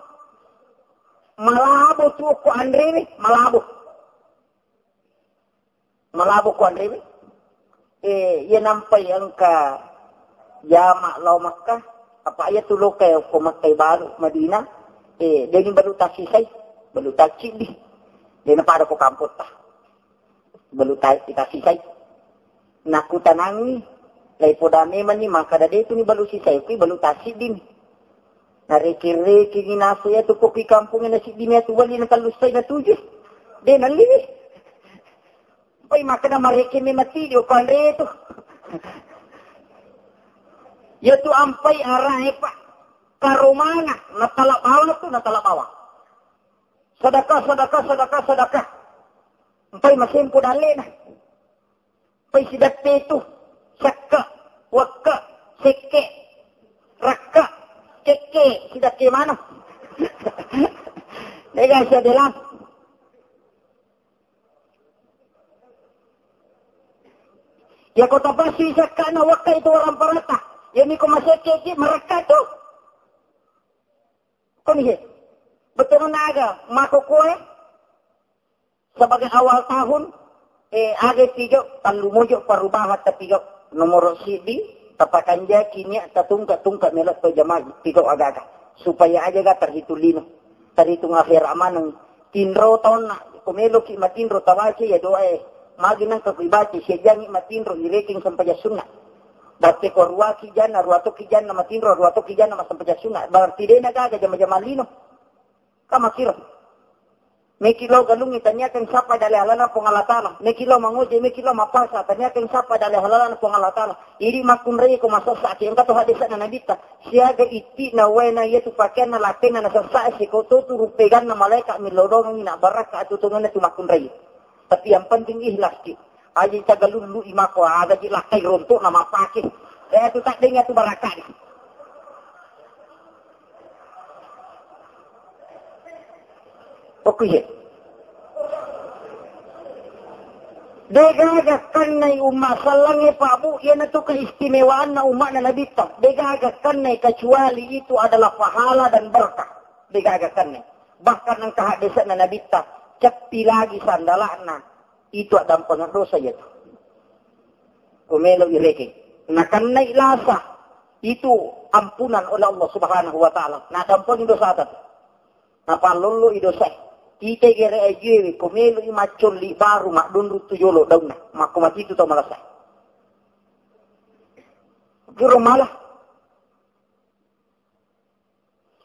Malabo tu ko anre, eh. Malabo. Malabo ko anrewe. Eh, iya nampai engka jama lao Makkah, apa iya tu lokai ko Makkah balu Madinah, eh, deni balu tasisai, balu tacciddi. Dena pada ko kampotta. Balu ta-, tasisai. Nakutanangi, lai poda memang ni makkada de tu ni balu sisai, kui balu tacciddi ni. Narekeng-rekengi nasu iya tu kopi kampung na siddi ni atu wali na tellu sai na tuju. De nalliwi. Pai makkeda marekeng memang tidi ko anre tu. Iya tu ampai arae, Pak. Karomana, natala bawang tu, natala bawang. Sedekah, sedekah, sedekah, sedekah. Ampai masempo dallena. Pai sidatte tu, sekka, wekka, sekke, rakka, kekke, sidatte mana? Lega sia delang. Ya ko tapasui sekkana wekka itu orang parata. Ya niko masekke ki marakka tu. Koni he. Betul naga, mako koe. Sebagai awal tahun, eh, aga pigau, tallu mojo perubahan ta pigau. Nomoro siddi, tapakanjaki nia tatungka-tungka melo to jama pigau agaga. Supaya aja ga terhitung lino. Terhitung akhirat maneng. Tinro taunna, ko meloki matinro tabaca ya doa e. Magi nangka ku ibaca, siajangi matinro irekeng sempajang sunna. Batte ko ruaki janna, ruatoki janna matinro, ruatoki janna massempajang sunna. Berarti dena gaga jama-jama lino. Kamakiro. Meki lao galungngi, tanyakan sapa dale halana Puang Allah Ta'ala. Meki lao mangoje, meki lao mapasa, tanyakan sapa dale halana Puang Allah Ta'ala. Idi makkunrai ko masessa ki engka to hadisna Nabitta. Siaga itti na waena iya tu pakeanna lakenna nasessa siko to tu rupeganna malaika milodongi na baraka atutunganna tu makkunrai. Tapi yang penting ikhlas ki. Aja tagalullu imako, aga ji lakkai rontok na mapake. Eh, tu tak dengar tu baraka ni. Oke, ye. Degaga kannai umma sallangnge, Pak Bu, iyanatu keistimewaanna umma'na Nabitta. Degaga kannai kecuali itu adalah pahala dan berkah. Degaga kannai. Bahkan engka haddese'na Nabitta, ceppi lagi sandala'na, itu addampengeng dosa iyatu. Ko melo irekeng. Nakennai lasa, itu ampunan oleh Allah Subhanahu wa Ta'ala. Naddampengeng dosata tu. Napallollo i dosae. Kita gere ajewe, ko melo i maccolli baru maddunru tu jolo daunna. Makko matitu tau malasa. Juro mala.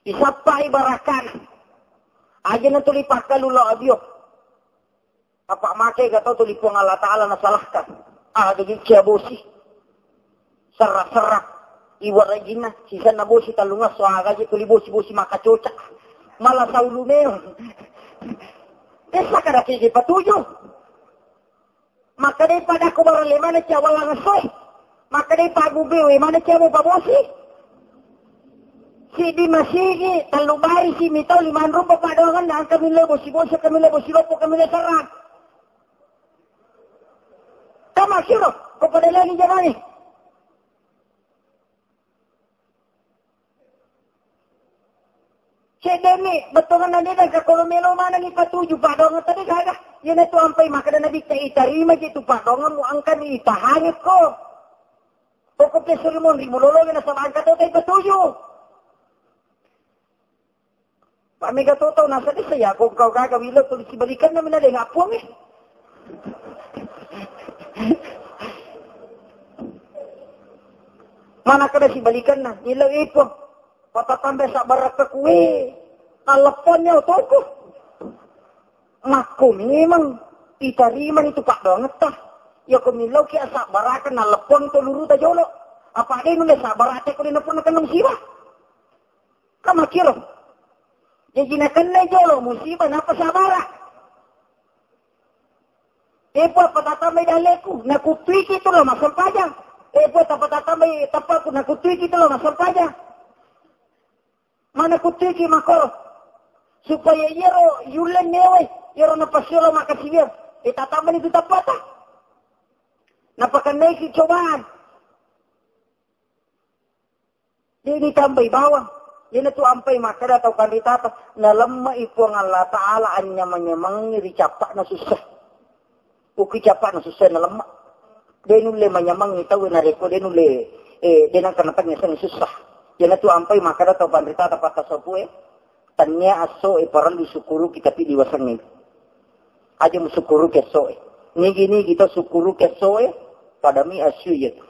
Isappai barakana. Aja na tuli pakkalu lo abio. Apa make ga tau tuli Puang Allah Ta'ala nasalahkan. Aga ji cia bosi. Serra-serra. Iwarajinna. Sisanna bosi tallungesso aga ji tuli bosi-bosi makacoca. Mala saulu meong. Desa kada kege patuju. Makkedai pada ko barelle mana cia wallang essoe. Makkedai paggubewe mana cia mupabosi. Siddi masigi, tellu bari si mitau lima rupa padoangan na angka mille bosi-bosi, angka mille bosi loppo, angka mille serrang. Kama siro, ko pada lagi jamani. Seddemi bettuanna de' nengka ko melo manenni patuju paddoangeng tadi gaga. Iyanatu ampai makkeda Nabitta itarima je tu paddoangemmu engkami itahangekko. Pokok pesuri monri mulolongi nasaba engka to tai patuju. Pak mega to tau nasa desa ya ko engkau gaga wilo tu sibalikanna mina de' ngappuangnge. Mana kada sibalikanna, ilo ipo. Patatambai sabbarakka kuwe. Nallepponnya otoko. Makko memang itarimani tu paddoangetta. Yako millau ki asabbarakka nalleppon to luruta jolo. Apa de' nulle sabbarate ko de' napun nakenna musibah. Kamakiro. Jaji nakenna jolo musibah napa sabara. Epo apa tatambai dalleku, nakuttuiki tu lo massempajang. Epo apa tatambai teppaku, nakuttuiki tu lo massempajang. Mana kuttuiki makoro. Supaya iyaro yulle newai, iyaro napasiolo makasiwiang. E tatambani tu teppata. Napakennaiki cobaan. De' ditambai bawang. Iyanatu ampai makkeda tau panritata, nalemme'i Puang Allah Ta'ala anyameng-nyamengngi ri cappa'na sussa. Uki cappa'na sussa nalemme'. De' nulle manyamengngi tau narekko de' nulle, eh, de' nengka natengngesengngi sussa. Iyanatu ampai makkeda tau panritata patta sopue, tennia essoe parellu sukkuruki tapi diwasengnge. Aja musukkuruki essoe. Nigi-nigi to sukkuruki essoe, padami assu iyatu.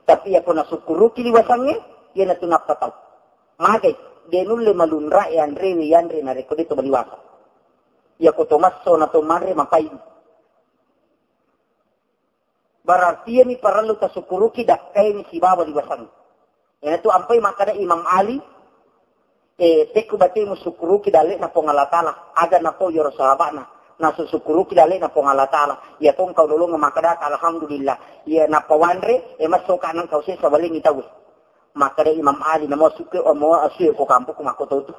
Tapi yako nasukkuruki liwasangnge, iyanatu nappa tau. Magai, de' nulle malunra e anrewe yanre narekko de' to maliwasa. Yako to masso na to manre mapai. Berarti iyami parellu tasukkuruki dakkaini sibawa liwasangnge. Iyanatu ampai makkeda Imam Ali, eh, tekku batemu sukkuruki dalle'na Puang Allah Ta'ala, aga napau yoro sahaba'na, nasusukkuruki dalle'na Puang Allah Ta'ala. Iya tong kau lolongeng makkeda, alhamdulillah. Iya nappa wanre, eh, massoka nang kau sesa balengi tau. Makkeda Imam Ali, namo sukke, omo asue ko kampokku makkototu.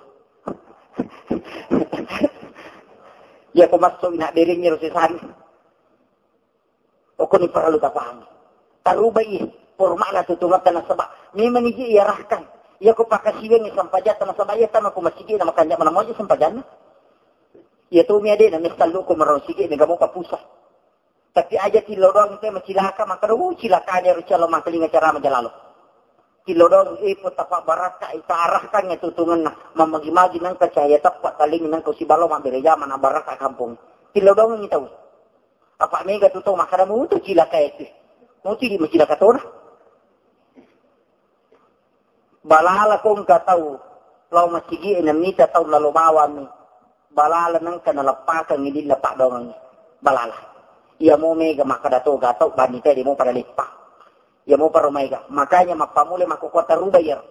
Iya ko masso ina bereng ero sesani. Okoni parellu tapahangi. Tarubai forma'na tutungetta nasaba memang iji iarahkan. Iya ko pakasiwengngi sampajatta nasaba iya tama ko masigi na makanja mana moja sampajanna. Iya to mi adena mestallu ko marau sigi mega mopa pusa. Tapi aja tillo doang te macilaka maka do cilaka de ro calo makalinga cara majalalo. Tillo doang ipo tapa barakka ita arahkan ya tutungenna mamagi-magi nangka cahaya teppa talingi nangka sibalo mabbere jama na barakka kampung. Tillo doang ni tau. Apa mega tu tau makkada mutu cilaka itu. Mutu di macilaka tona. Balala ko engka tau lao masigi e namita tau lalo bawammi. Balala nengka naleppakeng idilla paddoangengnge. Balala. Iya mo mega makkada toga tau banni tedi mo pada leppa. Iya mo paro maega. Makanya mappamule makkokota ruba iyaro.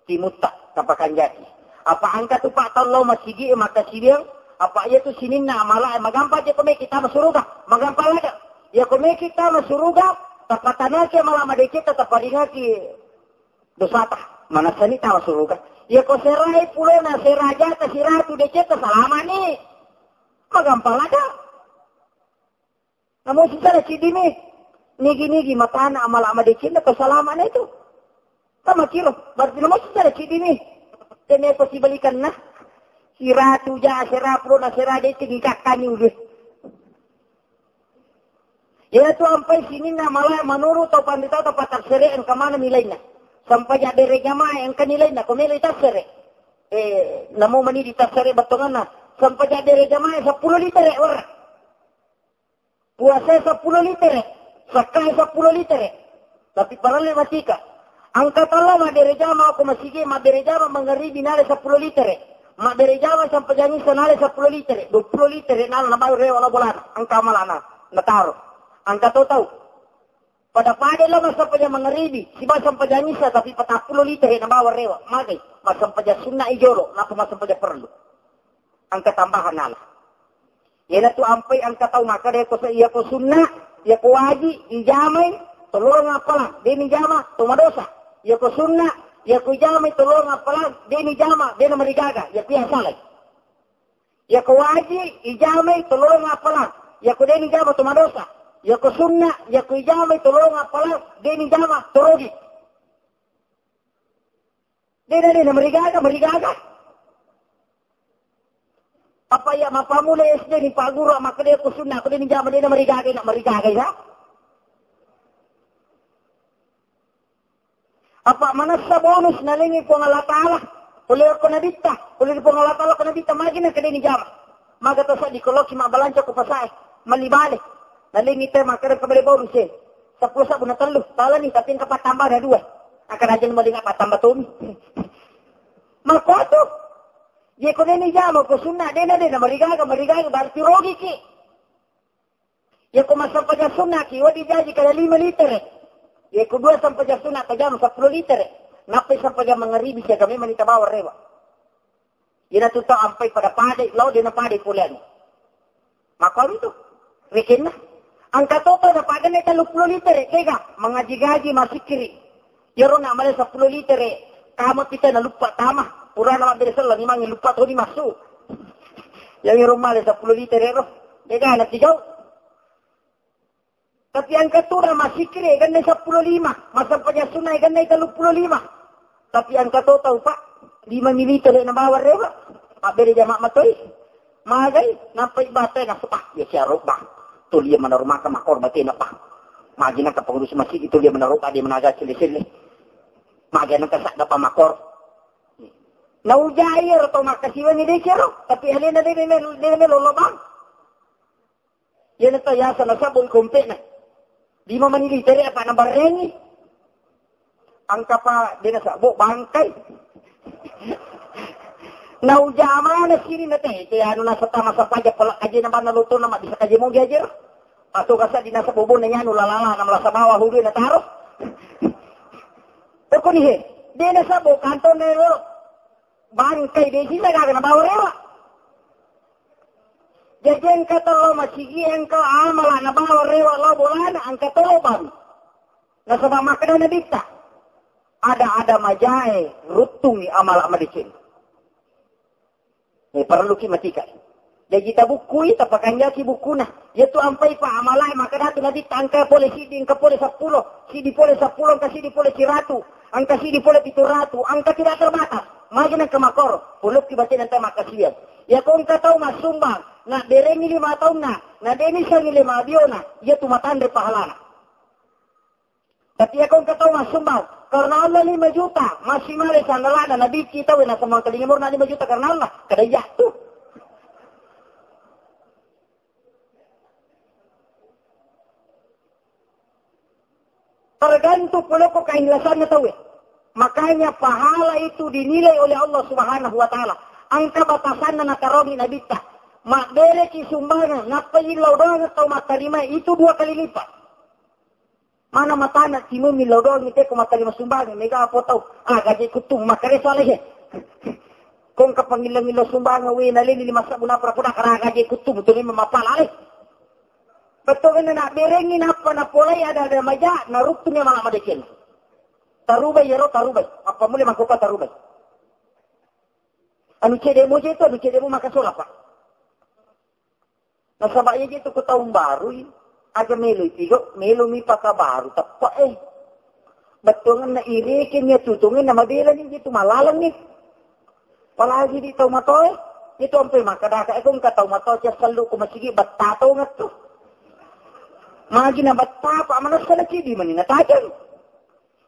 Timutta, tapakanjaki. Apa engka tu pa tau lao masigi e makkasiwiang, apa iya tu sininna amala e magampa je ko meki tama suruga, magampa laga. Iya ko meki tama suruga, tapatanaki amala madecetta, taparingaki dosata. Manessani tama suruga. Iya ko serai pulona, sera jata, siratu decetta, salamani. Magampa laga. Namo sisala ciddimi, nigi-nigi matana amala madecenna pasalamana itu. Sama kiro, berarti namo sisala ciddimi. Tene pasibalikanna. Siratu ja, sera pulona, sera deceng, ikakkani ulu. Iya tu ampai sininna mala manuru tau pandita tau patassere engka mana nilainna. Sampaja bere jamaah engka nilainna, ko melo itassere. Eh, namo mani ditassere battonganna. Sampaja bere jamaah seppulo liter warra. Puasa seppulo liter, sakka seppulo liter. Tapi parellu matika. Engka tau lao mabbere jama ko masigi, mabbere jama mangaribi nala seppulo litere. Mabbere jama sempajang isa nala seppulo litere, dua puluh litere nala nabawa rewa lao bolana. Engka amalana nataro. Engka to tau. Pada-pada lao massempajang mangaribi, sibawa sempajang isa tapi patappulo litere nabawa rewa. Magai, massempajang sunna i jolo, nappa massempajang perlu. Engka tambahan nala. Iyanatu ampai engka tau makkeda, iyako se-, iyako sunna, iyako waji, ijamai, tolong appalang, de nijama, to madosa. Iyako sunna, iyako ijamai, tolong appalang, de nijama, de namarigaga, iyako iya salai. Iyako waji, ijamai, tolong appalang, iyako de nijama, to madosa. Iyako sunna, iyako ijamai, tolong appalang, de nijama, to rogi. De na, de na, marigaga, marigaga. Apa iya mappammula S D ni Pak Guru makkeda ko sunna, ko de nijama, de na marigaga, na marigaga ya. Apa manessa bonus nalengi Puang Allah Taala, oleh ko nabitta, oleh Puang Allah Taala ko nabitta, magi na ko de nijama. Maga to sa dikoloki mabbalanca ko pasae, malli bale. Nalengi te makkeda ko bale bonus e. Seppulo sabbu na tellu, talani, tapi engka pattamba na dua. Engka najeng malinga pattamba tomi. Makkuatu, ye ko de nijama ko sunna, de na, de na marigaga, marigaga, berarti rogi ki. Ye ko massempajang sunna ki, wedding jaji kada lima litere. Ye ko dua sempajang sunna tajama seppulo litere. Nappai sempajang mangaribi siaga memang ni tabawa rewa. Iyanatu tau ampai pada-padai, lao de na padai pole anu. Makkuami tu. Rekenna. Engka to tau napadanna telluppulo litere, tega, mangaji-gaji, massikkiri. Iyaro na male seppulo litere, kama pita naluppa tama. Purana mabbere selleng, imangngi luppa toni massu. Yang iyaro male seppulo litere ro. Tega na tigau. Tapi engka tu na massikkiri, ganna seppulo lima, massempajang sunna, ganna telluppulo lima. Tapi engka to tau, Pak, lima militer na bawa rewa, mabbere jama matoi. Magai, nampai batai, nasu, ah, ya siaro, Bang. Tulia manaro maka makor batena, Bang. Magi nangka pengurus masjid itu dia manaro, dia managa sele-sele. Magi nangka sadda pa makor. Naujai ro to makkasiwani de sero, tapi alena de melo, de melo lo, Bang. Iyana to yaseng nasabbu kompe'na. Lima mani litere apa nabarrengi. Engka pa de nasabbu bangkai. Naujamana sini na te, te anu nasetta masapaja pala ajena banna lotona mabbisa kaje mogi ajero. Atau kasa di nasabbu bonna nyanu lalala na malasa bawa hulu na taro. Tokoni he, de nasabbu kantong nero. Bangkai de sisa gaga nabawa rewa. Jadi engka tau masigi engka amala nabawa rewa lao bolana engka tolobang. Nasaba makkeda nabitta, ada-ada majae ruttungi amala madeceng. Eh, parelluki matika. Jaji tabukkui, tapakanjaki bukkuna. Iyatu ampai pa amalae makkadatu nabitta engka pole siddi, engka pole seppulo, siddi pole seppulo, engka siddi pole siratu, engka siddi pole pitu ratu, engka tidak terbatas. Magi nengka makoro, polokki bate nenta makkasiwiang. Iyako engka tau massumbang, nabberengi lima taunna, nadeni sangi lima biona, iyatu matanre pahalana. Tapi iyako engka tau massumbang karena Allah lima juta, massimale sandalana, nabicci tau nasemmang telinga murna lima juta karena Allah, kada iyatu. Tergantung poloko keikhlasanna tauwe. Makanya pahala itu dinilai oleh Allah Subhanahu wa Ta'ala. Engka batasanna natarongi nabitta. Mabbereki sumbangan, nappa illau doang tau mattarima itu dua kali lipat. Mana matana timung millau doang, miteko mattarima sumbangan, mega apa tau, ah, gaji kuttung, makkareso alai he. Kong kapang illau-illau sumbangan, we, naleni lima sabbu napra poda kara gaji kuttung, tu memang mapala alai. Betul kan, nak berengi napa, napolai ada-ada maja, naruttung ya malah madeceng. Tarubai yaro, tarubai. Apa mulai mangkoka tarubai. Anu cedemu je tu, anu cedemu maka sola, Pak. Nasaba iya je tu ko taung barui, aja melo i tigo, melo mi paka baru teppa e. Bettuanna ireke ni atutunge na mabela ni je tu malaleng ni. Apalagi di tau matoe, itu ampe maka daka e ko engka tau matoe cia sellu ko masigi betta tau ngettu. Magi na betta pa manessa na cidi mani na tajeng.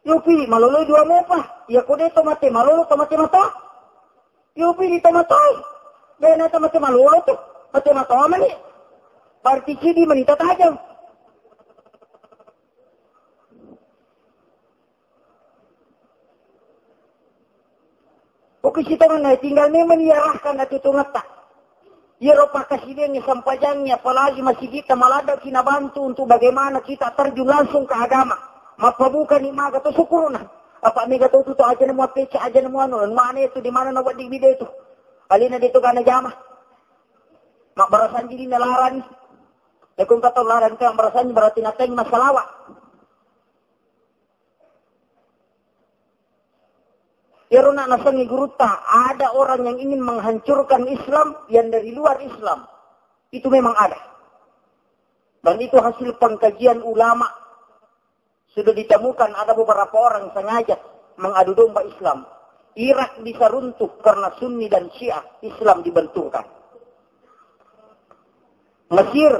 Yopi malolo dua mopa, iya ko de to mate malolo to mate matoa. Yopi di to matoa. Bena to mate malolo to, mate matoa mani. Berarti cidi mani tatajeng. Oke, sitongenna tinggal memang iarahkan atutungetta. Iyaro pakkasiwiangnge, sempajangnge, apalagi masigitta maladde'ki nabantu untuk bagaimana kita terjun langsung ke agama. Mappabukani maga to syukurna. Apa mega to tu to aja nemu appeca, aja nemu anu, mana itu di mana na wedding bida itu. Alena de to gana jama. Mabbarasanji dina larani. Yakung kata larani, mabbarasanji berarti natengngi massalawa. Iyaro na nasengngi gurutta, ada orang yang ingin menghancurkan Islam yang dari luar Islam. Itu memang ada. Dan itu hasil pengkajian ulama. Sudah ditemukan ada beberapa orang sengaja mengadu domba Islam. Irak bisa runtuh karena Sunni dan Syiah, Islam dibenturkan. Mesir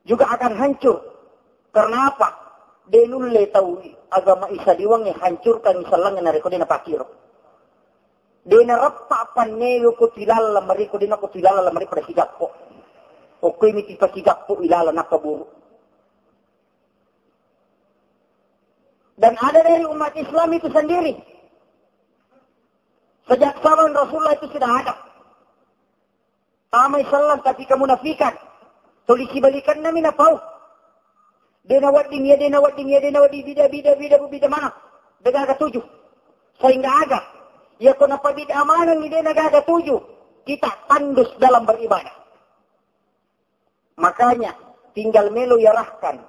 juga akan hancur. Karena apa? De nulle tau agama Isa diwangnge hancurkan sellengnge narekko de napakkiro. De nareppa pannewe ko tilalla mariko, de nako tilalla mariko pada sigappo. Okkoi mi tipa sigappo ilala nappa buru. Dan ada dari umat Islam itu sendiri. Sejak zaman Rasulullah itu sudah ada. Tamai selleng tapi kemunafikan. Tuli sibalikanna mi napau. De nawedding iya, de nawedding iya, de nawedding bida, bida, bida, bida mana? De gaga tuju. Sehingga aga? Iya ko napabida maneng de nagaga tuju. Kita tandus dalam beribadah. Makanya tinggal melo iarahkan.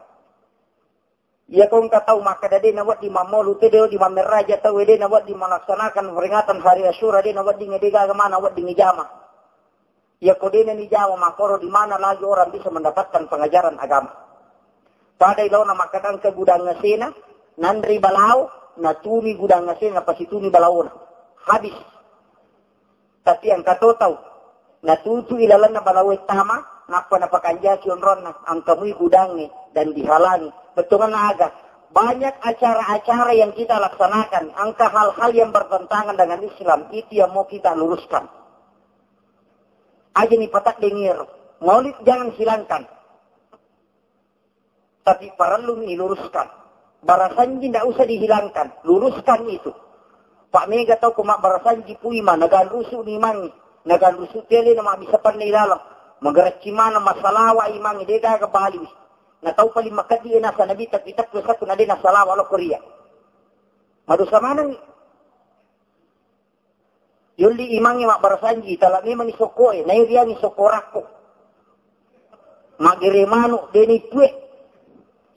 Iya ko engka tau makkeda de nawedding mammolu te, de wedding mammerraja tau, de nawedding melaksanakan peringatan hari Asyura, de nawedding, de gaga mana wedding ijama. Iya ko de nani jama makkoro di mana lagi orang bisa mendapatkan pengajaran agama. Pada ilaona makkeda engka gudang asena, nanri balao, natuni gudang asena, napasituni balaona. Habis. Tapi engka to tau natutu ilalenna balaoe tama, nappa napakanjaki onronna, engka mui gudangnge dan dihalangi. Bettuanna aga? Banyak acara-acara yang kita laksanakan, engka hal-hal yang bertentangan dengan Islam, itu yang mau kita luruskan. Aja ni pataddengi ero. Maulid jangan hilangkan. Tapi parelluni iluruskan. Barasanji ndak usah dihilangkan, luruskan itu. Pak mega tau ko mabbarasanji pui ma, naganrusu ni mangi, naganrusu tele na mabbisa panne ilalang. Magaracci mana masalawa imangi, de gaga bali. Na tau paling makaddi e nasa nabi tapi takku satu na de nasalawa lo koria. Madosa maneng. Yolli imangnge mabbarasanji, tala memani sokkoe, nairiangi sokko rakko. Maggere manu, deni tue.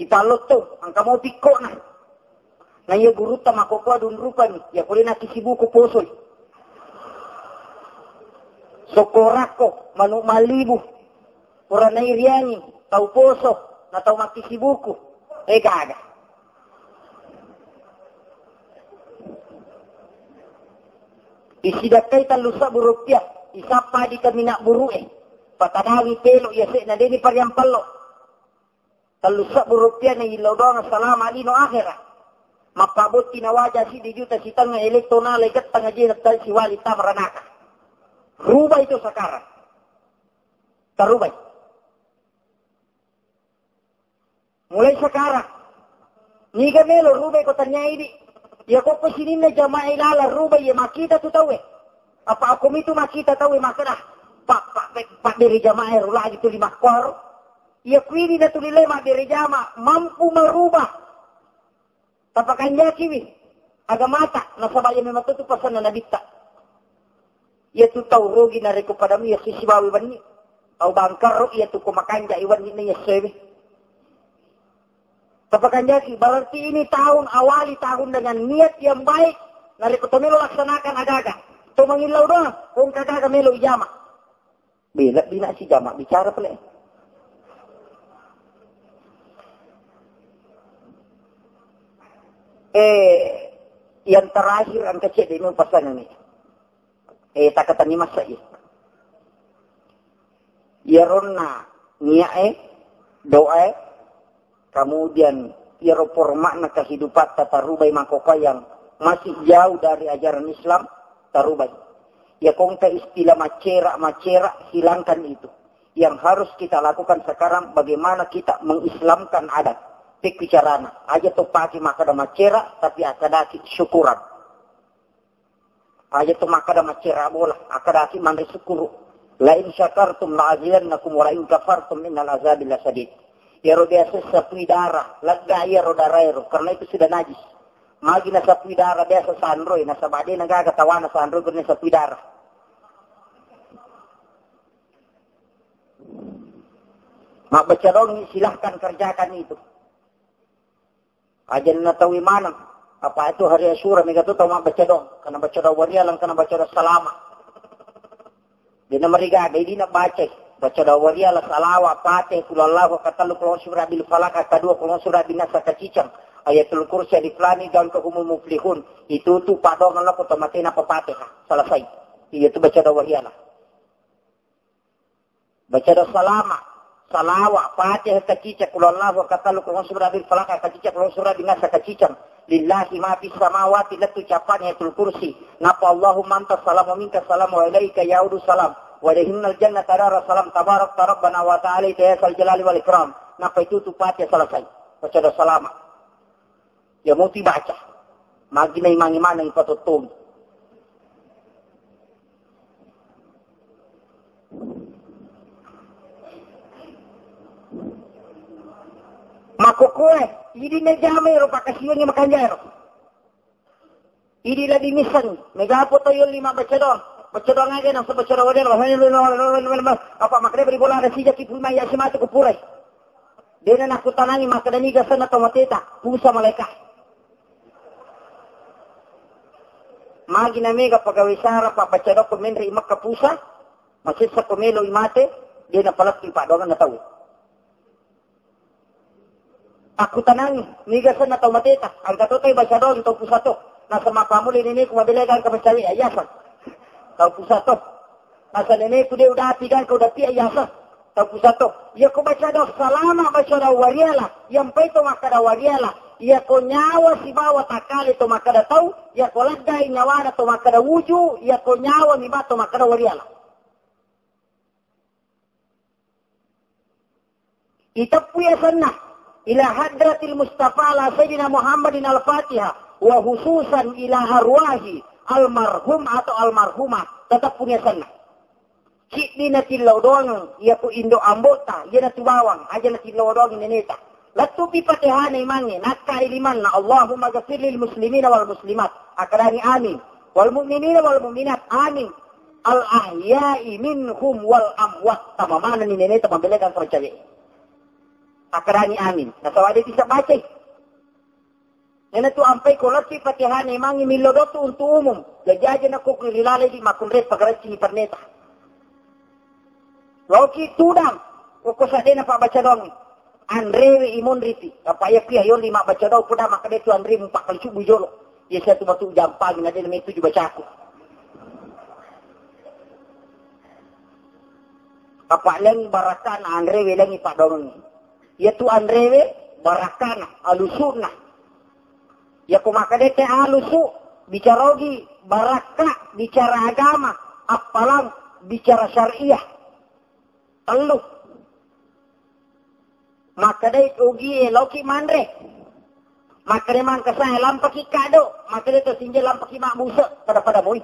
Ipallotto, engka mau pikkona. Na iya gurutta makkokkoe dunrupani, iya pole nakkisibuku posoi. Sokko rakko, manu malibu. Pura nairiangi, tau poso, na tau makkisibuku. E gaga. Isidakkai tellu sebbu rupiah, isappa di kaminang buru'e. Patadangi pelo iya se'na deni pariampello. Tellu sebbu rupiah na illau doang salama lino akhera. Mappabotti na waja siddi juta sitengnga eletto nala gettang aje na siwali tamaranaka. Rubah itu sekarang. Tarubai. Mulai sekarang, niga melo rubai ko tanyai di. Iya ko sininna jamaah ilala rubai iya makita tu tauwe. Apa aku mitu makita tauwe makkeda, Pak, Pak, Pak, Pak beri jamaah rula gitu lima kor. Iya kuini na tulile mabbere jama mampu merubah. Tapakanjakiwi agamata, nasaba iya memang tetu pasanna nabitta. Iya tu tau rugi narekko pada iya sisibawi wenni. Tau bangkarro iya tu ko makanja i wenni na iya sewe. Tapakanjaki, berarti ini tahun awali tahun dengan niat yang baik. Narekko to melo laksanakan agaga. To mangillau doang, kong kagaga melo ijama. Bela bina si jama bicara pale. Eh, yang terakhir engka cedde ni pasanna ni. Eh, takatani masa i. Iyaronna niae, doae, kemudian iyaro formatna kehidupan tarubai makkokkoe yang masih jauh dari ajaran Islam, tarubai. Ya kongka istilah macera-macera, hilangkan itu. Yang harus kita lakukan sekarang bagaimana kita mengislamkan adat. Pekki carana. Aja to pake makkeda macera, tapi akkadaki syukuran. Aja to makkada maccera bola, akkadaki manre sukkuru. La in syakartum la azidannakum wa la in kafartum innal azabi lasadid. Iyaro biasa sapui dara, lega iyaro dara ero, karena itu sudah najis. Magi na sapui dara biasa sanroi, nasaba de na gaga tawana sanroi karena sapui dara. Mabbaca doang, silahkan kerjakan itu. Aja na tau maneng. Apa itu hari Asyura, mega tu tau mabbaca doang. Karena baca doang warialang, karena baca doang salama. De na marigaga, idi na baca. Baca doang warialang, salawa, Fatihah, kul Allahu, katellu, kul a'udzu birabbil falaq, kedua, kul a'udzu birabbin nas, kacicang. Ayatul Kursi, Alif Lam Mim, dan humul muflihun. Itu tu padongan lako to matena pa Fatihah. Selesai. Iya tu baca doang warialang. Baca doang salama, salawa, Fatihah kacicang, kul Allahu katellu, kul a'udzu birabbil falaq kacicang, kul a'udzu birabbin nas kacicang. Lillahi ma fis samawati, lettu capang Ayatul Kursi. Napa Allahumma antas salam wa minkas salam wa ilaika yaudu salam. Wa adkhilnal jannata daras salam tabarakta rabbana wa ta'ala ya zal jalali wal ikram. Napa itu tu Fatihah selesai. Baca doang salama. Ya muti baca. Magi na imangi maneng ipatottongi. Makkokkoe, idi na jamai ro pakasiwengi makanjaro. Idi la dimissengi, mega po to yolli mabbaca doang. Baca doang aga nasa baca doang wae. Apa makkeda beri bola ada sijaki pui mai ya simatu kupurai. Dena nakutanangi makkeda niga senna tau mateta, pusa malaika. Magi na mega pegawai sara pabbaca doang ko menre i Mekka pusa, masessa ko melo i mate, dena palettu padonganna tau. Takkutanangi, niga senna tau mateta, engka to tai baca doang tau pusa to. Nasaba mappamula neneku mabeleka engka macawe, ayasa. Tau pusa to. Nasaba neneku de udapi, engka udapi, ayasa. Tau pusa to. Iya ko baca doang salama, baca doang wariala, iya mpai to makkada wariala. Iya ko nyawa sibawa takkale to makkada tau, iya ko leggai nyawana to makkada wuju, iya ko nyawa mi ba to makkada wariala. Iteppu yasenna ila hadratil Mustafa ala Sayyidina Muhammadin al-Fatihah, wa khususan ila arwahi almarhum atau almarhumah, teteppu yasenna. Ciddi natillau doang iya ko indo ambota, iya natu bawang, aja natillau doang neneta. Lettupi Fatihana imangnge, nakkai limanna, Allahumma ghafir lil muslimina wal muslimat. Akadani amin. Wal mu'minina wal mu'minat, amin. Al ahya'i minhum wal amwat. Tama manenni neneta mabelekang ko cawe. Akadani amin. Nasaba de bisa bacai. Nena tu ampai ko lettupi Fatihana imangnge millau doang tu untuk umum. Jaji aja nakko ri laleng di makkunrai pagarecci ni perneta. Laoki tudang, ko sadena pabbaca doang. Anrewe i monripi. Apa iya kuya yolli mabbaca doang, poda makkeda tu anre mupakkali cubbu jolo. Iya sia tu matu jampangi na de na metuju bacaku. Apa leng barakana anrewe lengi padongengi. Iya tu anrewe barakana, alusuna. Iya ko makkeda te alusu, bicara ogi barakka, bicara agama, appalang bicara syariah. Tellu. Makkedai ogi e, laoki manre. Makkeda mangkasae, lampaki kado. Makkeda to sinje, lampaki mabbuse. Pada-pada moi.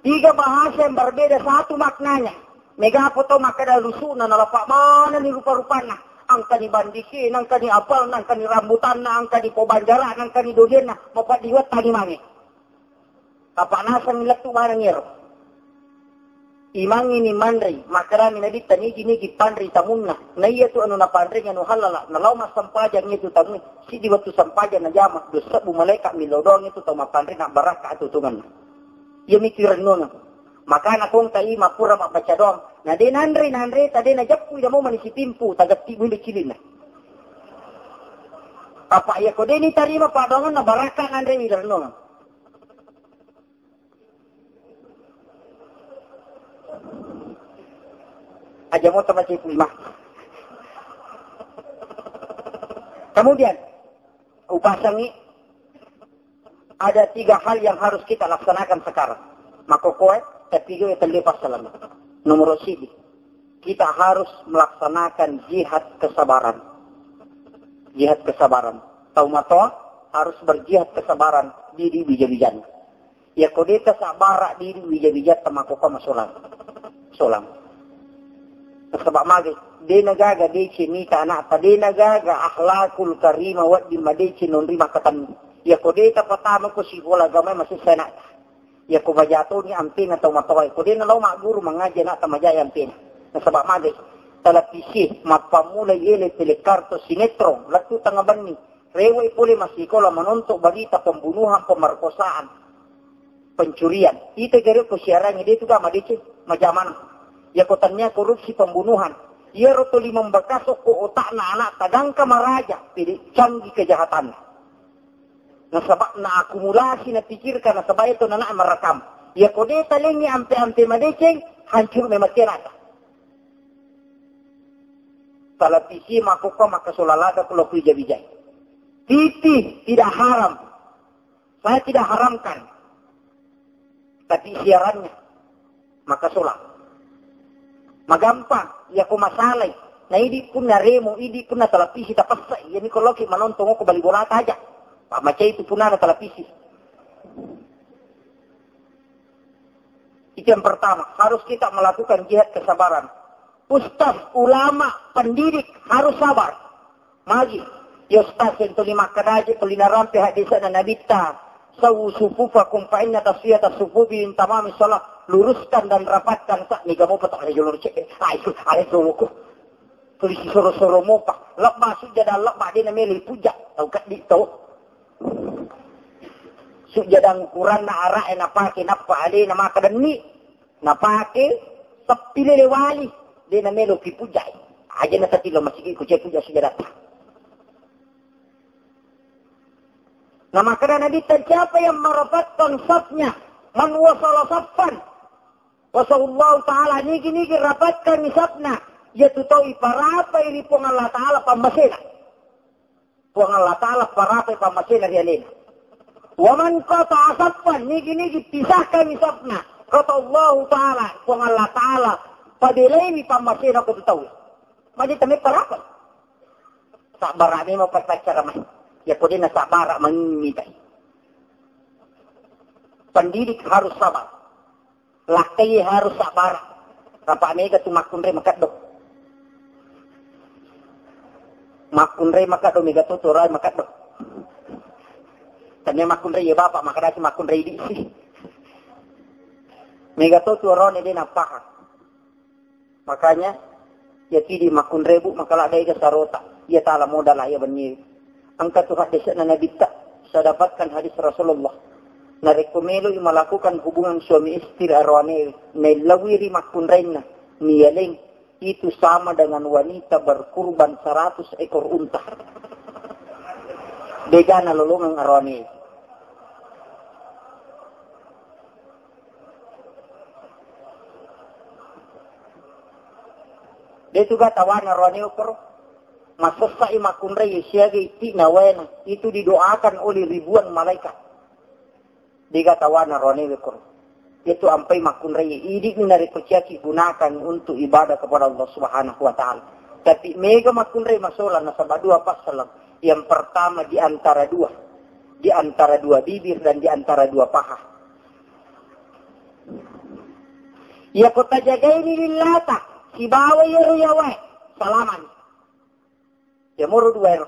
Tiga bahasa yang berbeda, satu maknanya. Mega apa to makkeda lusuna, nalapa manenni rupa-rupanna. Engkani bandike, engkani apal, engkani rambutanna, engkani pobanjara, engkani dodianna, mapaddiwettangi mange. Apa naseng lettu maneng ero. Imangini manrei, makkedami Nabitta, nigi-nigi panrei tamunna. Na iya tu anu napanrei anu halala, nalao massempajang itu tamu. Sidi wettu sempajang najama, dua sebbu malaika millau doang itu tau mapanrei, na barakka atutunganna. Iya miki rennuang. Makana kongka i mappura mabbaca doang. Na de nanrei, nanrei ta de najeppu, ida momani sitimpu, tagetti muli cilinna. Apa iya ko de ni tarima padoangan, na barakka nanrei ida rennuang. Aja moto masih lima. Kemudian, upasangi ada tiga hal yang harus kita laksanakan sekarang. Makokoe, ketiga, ya, tadi pas salam. Nomor sidi, kita harus melaksanakan jihad kesabaran. Jihad kesabaran. Tau matoa harus berjihad kesabaran, didi wija-wijanna. Iyako de' tasabara, didi wija-wijatta, makkokko masolang. Solang. Nasaba magi, de' nagaga deceng mita ana'ta, de' nagaga akhlakul karimah, wedding madeceng nonri makkatenni. Iyako de' tapatama ko sikola agama, masessa ana'ta. Iyako maja toni ampena tau matoa, ko de' nalao magguru mangaji ana'ta, maja ampena. Nasaba magi, televisi, mappammulai ele, telekarto, sinetron, lettu tengnga benni. Rewe' pole massikola menonton berita pembunuhan, pemerkosaan, pencurian. Ita gare ko siarangnge de' tu ga madeceng, maja maneng. Iyako tania korupsi, pembunuhan, iyaro toli membekas okko otakna ana'ta gangka maraja, pede canggih kejahatanna. Nasaba naakumulasi, napikirkan, nasaba itu nana merekam. Iyako de' talengngi ampe-ampe madeceng, hancur memang ana'ta. Televisi makkokko makkasolang ladde' ko lo kuwija-wijai. T V tidak haram. Saya tidak haramkan. Tapi siarannya makkasolang. Magampang, iyako masalai. Na idi' punna remo, idi' punna televisi tapessai. Iyami ko loki manonton ko bali bolata aja. Pak macai itu punna ada televisi. Itu yang pertama, harus kita melakukan jihad kesabaran. Ustaz, ulama, pendidik harus sabar. Magi, ya ustaz, yang tuli makkadaji, tuli narampe hadisna Nabitta, "Sawu sufufakum fa inna taswiyata sufufi min tamami shalah." Luruskan dan rapatkan, sa, niga mau petok ada jalur cek, ayo, ada jawabku. Tuli sisoro-soro mopa, lebba sujada, lebba dena meli puja, tau kaddi tau. Sujadang kuranna ara'e napake nappa alena maka denni, napake seppi lele wali, de namelo ki pujai. Aja na tapi lo masigi ku cai puja sujadatta. Nah, makanya Nabi, siapa yang merapatkan safnya, man wasala saffan, wasallallahu ta'ala, nigi-nigi rapatkan safna, ya tutau iparapai ri Puang Allah Ta'ala pammasena. Puang Allah Ta'ala parapai pammasena ri alena. Wa man qata'a saffan, nigi-nigi pisahkan safna, qata'allahu ta'ala, Puang Allah Ta'ala pabelaiwi pammasena ko tu tau. Magi tame parapai. Sabbara memang perpaccara mai. Ya kodena sabbara mangimitai. Pendidik harus sabar. Lakkai harus sabar. Rapa mega tu makkunrai makaddo. Makkunrai makaddo mega tu turai makaddo. Tanya makkunrai ya bapak, makadasi makkunrai di si. Mega tu turai de napahang. Makanya, ya tidi makkunrai bu, maka la dega sarota. Ya tala modal ya benni. Engka tu hadisna Nabitta, saya dapatkan hadis Rasulullah. Narekko meloi melakukan hubungan suami istri aroane, naillauwi ri makkunrainna, niyaleng, itu sama dengan wanita berkurban seratus ekor unta. Dega nalolongeng aroane. De tu ga tawana roane okoro. Masessai makkunrai siaga iti'na waena. Itu didoakan oleh ribuan malaikat. Dega tawana roane okoro. Itu ampai makkunrai idi' narekko ciaki gunakan untuk ibadah kepada Allah Subhanahu wa Ta'ala. Tapi mega makkunrai masolang nasaba dua passalang. Yang pertama di antara dua. Di antara dua bibir dan di antara dua paha. Iyako tajagaini lillata sibawa iyaro yawae, salamani. Yamoro dua ero.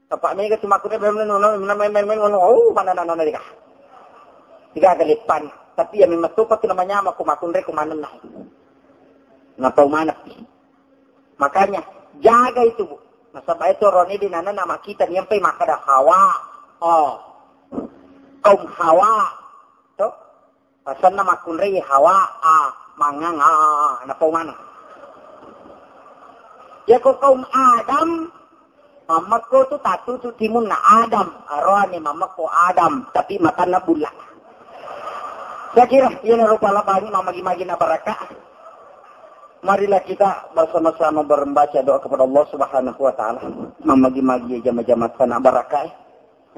Tapa mega tu makkunrai, oh, mana, mana, mana, mana, deka. Tiga kali pan. Tapi ya memang topa tu namanya mako makkunrai ko manenna. Napau maneng. Makanya, jaga itu, Bu. Nasaba itu rone di nana nama kita nyampe makkada Hawa. Oh. Kaum Hawa. To? Pasanna makkunrai Hawa, ah, mangang, ah, napau maneng. Ya ko kaum Adam, mammekko tu tatu tu timunna Adam, aroane mammekko Adam, tapi matanna bulla. Saya kira, iya narupa labangi mamagi-magi na baraka. Marilah kita bersama-sama membaca doa kepada Allah Subhanahu wa Ta'ala. Mamagi-magi jama-jama sana baraka.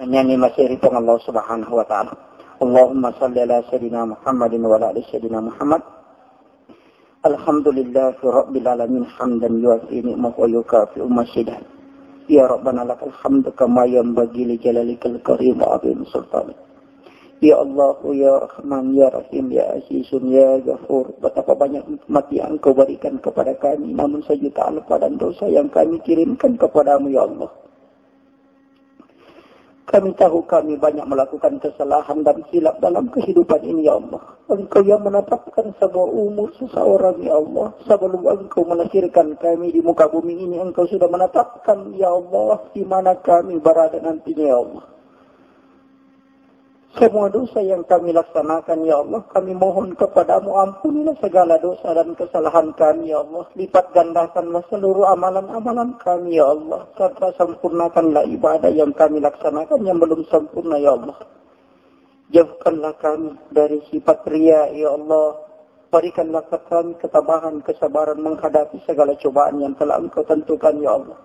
Nyanyi masih ri Puang Allah Subhanahu wa Ta'ala. Allahumma salli ala Sayyidina Muhammadin wa ala ali Sayyidina Muhammad. Alhamdulillahi Rabbil Alamin, hamdan yuwafi ni'mahu wa yukafi'u mazidah. Ya Rabbana lakal hamdu kama yanbaghi li jalalikal karim wa azim sultanik. Ya Allah, ya Rahman, ya Rahim, ya Azizun, ya Ghafur. Betapa banyak nikmat yang Engkau berikan kepada kami, namun sejuta alpa dan dosa yang kami kirimkan kepadamu, ya Allah. Kami tahu kami banyak melakukan kesalahan dan khilaf dalam kehidupan ini, ya Allah. Engkau yang menetapkan sebuah umur seseorang, ya Allah. Sebelum Engkau melahirkan kami di muka bumi ini, Engkau sudah menetapkan, ya Allah, di mana kami berada nantinya, ya Allah. Semua dosa yang kami laksanakan, ya Allah, kami mohon kepadamu, ampunilah segala dosa dan kesalahan kami, ya Allah. Lipat gandakanlah seluruh amalan-amalan kami, ya Allah. Serta sempurnakanlah ibadah yang kami laksanakan yang belum sempurna, ya Allah. Jauhkanlah kami dari sifat ria, ya Allah. Berikanlah ke kami ketabahan, kesabaran menghadapi segala cobaan yang telah Engkau tentukan, ya Allah.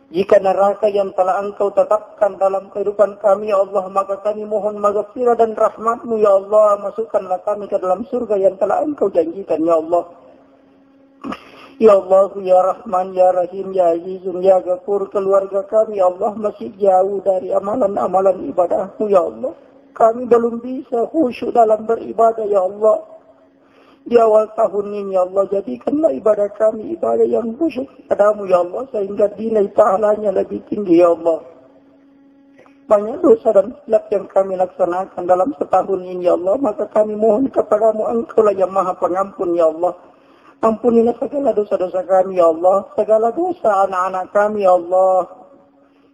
Jika neraka yang telah Engkau tetapkan dalam kehidupan kami, ya Allah, maka kami mohon maghfirah dan rahmat-Mu, ya Allah. Masukkanlah kami ke dalam surga yang telah Engkau janjikan, ya Allah. Ya Allah, ya Rahman, ya Rahim, ya Azizun, ya Ghafur, keluarga kami, ya Allah, masih jauh dari amalan-amalan ibadah-Mu, ya Allah. Kami belum bisa khusyuk dalam beribadah, ya Allah. Di awal tahun ini, ya Allah, jadikanlah ibadah kami ibadah yang khusyuk kepadamu, ya Allah, sehingga dinilai pahalanya lebih tinggi, ya Allah. Banyak dosa dan khilaf yang kami laksanakan dalam setahun ini, ya Allah, maka kami mohon kepadamu, Engkaulah yang Maha Pengampun, ya Allah. Ampunilah segala dosa-dosa kami, ya Allah, segala dosa anak-anak kami, ya Allah.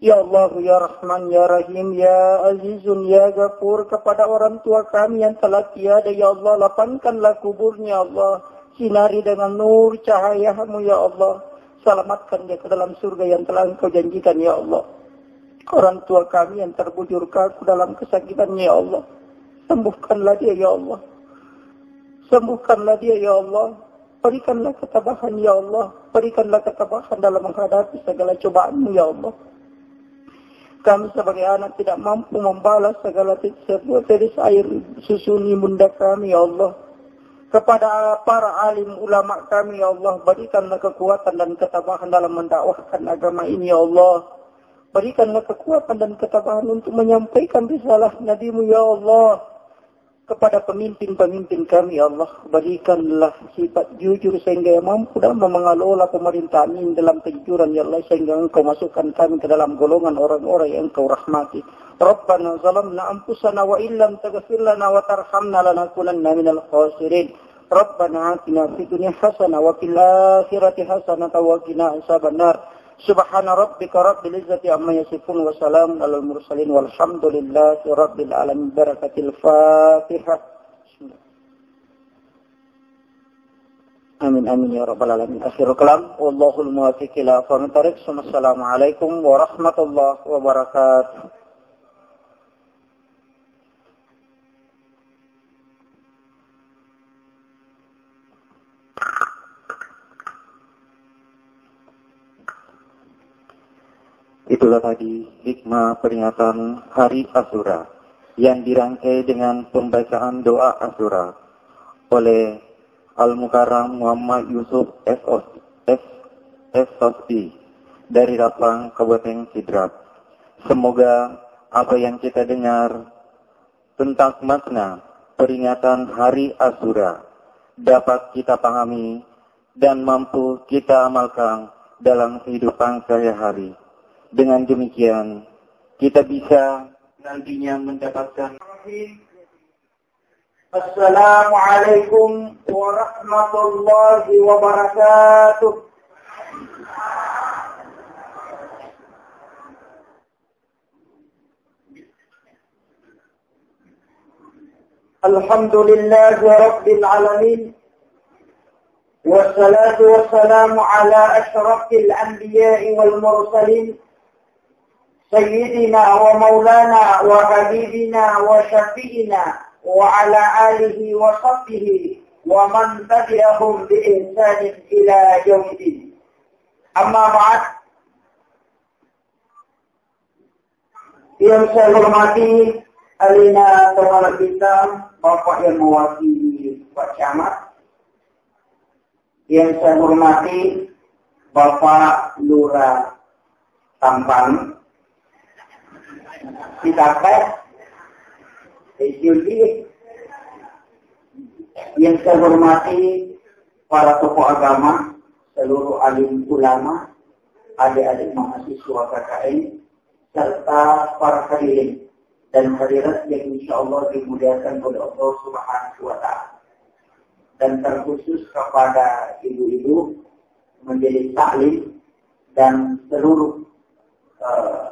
Ya Allah, ya Rahman, ya Rahim, ya Azizun, ya Ghafur, kepada orang tua kami yang telah tiada, ya Allah, lapangkanlah kuburnya, ya Allah. Sinari dengan nur cahaya-Mu, ya Allah. Selamatkan dia ke dalam surga yang telah Engkau janjikan, ya Allah. Orang tua kami yang terbujur kaku dalam kesakitannya, ya Allah. Sembuhkanlah dia, ya Allah. Sembuhkanlah dia, ya Allah. Berikanlah ketabahan, ya Allah. Berikanlah ketabahan dalam menghadapi segala cobaan-Mu, ya Allah. Kami sebagai anak tidak mampu membalas segala ti-, sebuah tetes air susu ibunda kami, ya Allah. Kepada para alim ulama kami, ya Allah, berikanlah kekuatan dan ketabahan dalam mendakwahkan agama ini, ya Allah. Berikanlah kekuatan dan ketabahan untuk menyampaikan risalah Nabi-Mu, ya Allah. Kepada pemimpin-pemimpin kami, ya Allah, berikanlah sifat jujur sehingga ia mampu dan mengelola pemerintahan ini dalam kejujuran, ya Allah, sehingga Engkau masukkan kami ke dalam golongan orang-orang yang Engkau rahmati. Rabbana zalamna anfusana wa illam taghfir lana wa tarhamna lanakunanna minal khasirin. Rabbana atina fid dunya hasanah wa fil akhirati hasanah wa qina azabannar. Subhana rabbika rabbil izzati amma yasifun wa salamun alal mursalin walhamdulillahi rabbil alamin. Barakatil Fatihah. Amin, amin, ya rabbal alamin. Akhirul kalam, wallahul muwaffiq ila aqwamit thariq. Assalamualaikum warahmatullahi wabarakatuh. Itulah tadi hikmah peringatan Hari Asyura yang dirangkai dengan pembacaan doa Asyura oleh Al-Mukarram Muhammad Yusuf S O S, S O S P dari Rapang, Kabupaten Sidrap. Semoga apa yang kita dengar tentang makna peringatan Hari Asyura dapat kita pahami dan mampu kita amalkan dalam kehidupan sehari-hari. Dengan demikian, kita bisa nantinya mendapatkan. Assalamualaikum warahmatullahi wabarakatuh. الحمد لله رب العالمين، والصلاة والسلام على أشرف الأنبياء والمرسلين، سيدنا ومولانا وحبيبنا وشفيعنا وعلى آله وصحبه ومن تبعهم بإحسان إلى يوم الدين. أما بعد، Yang saya hormati alena tomala kita, Bapak yang mewakili Pak Camat. Yang saya hormati Bapak Lurah, Tampang. Kita apa? Yang saya hormati para tokoh agama, seluruh alim ulama, adik-adik mahasiswa K K N, serta para hadirin dan hadirat yang insya Allah dimuliakan oleh Allah Subhanahu wa Ta'ala. Dan terkhusus kepada ibu-ibu majelis taklim dan seluruh, eh,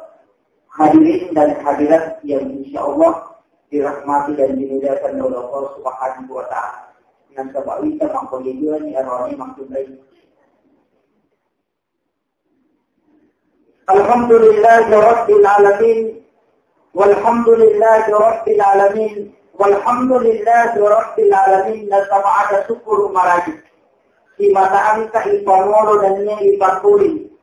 hadirin dan hadirat yang insya Allah dirahmati dan dimuliakan oleh Allah Subhanahu wa Ta'ala. Nasaba wita mangkojidua ni arwani makkuttai. Alhamdulillahi rabbil alamin. Walhamdulillahi rabbil alamin. Walhamdulillahi rabbil alamin. Nasaba ada syukur maraji. Simata engka ipamolo dan ipatuli.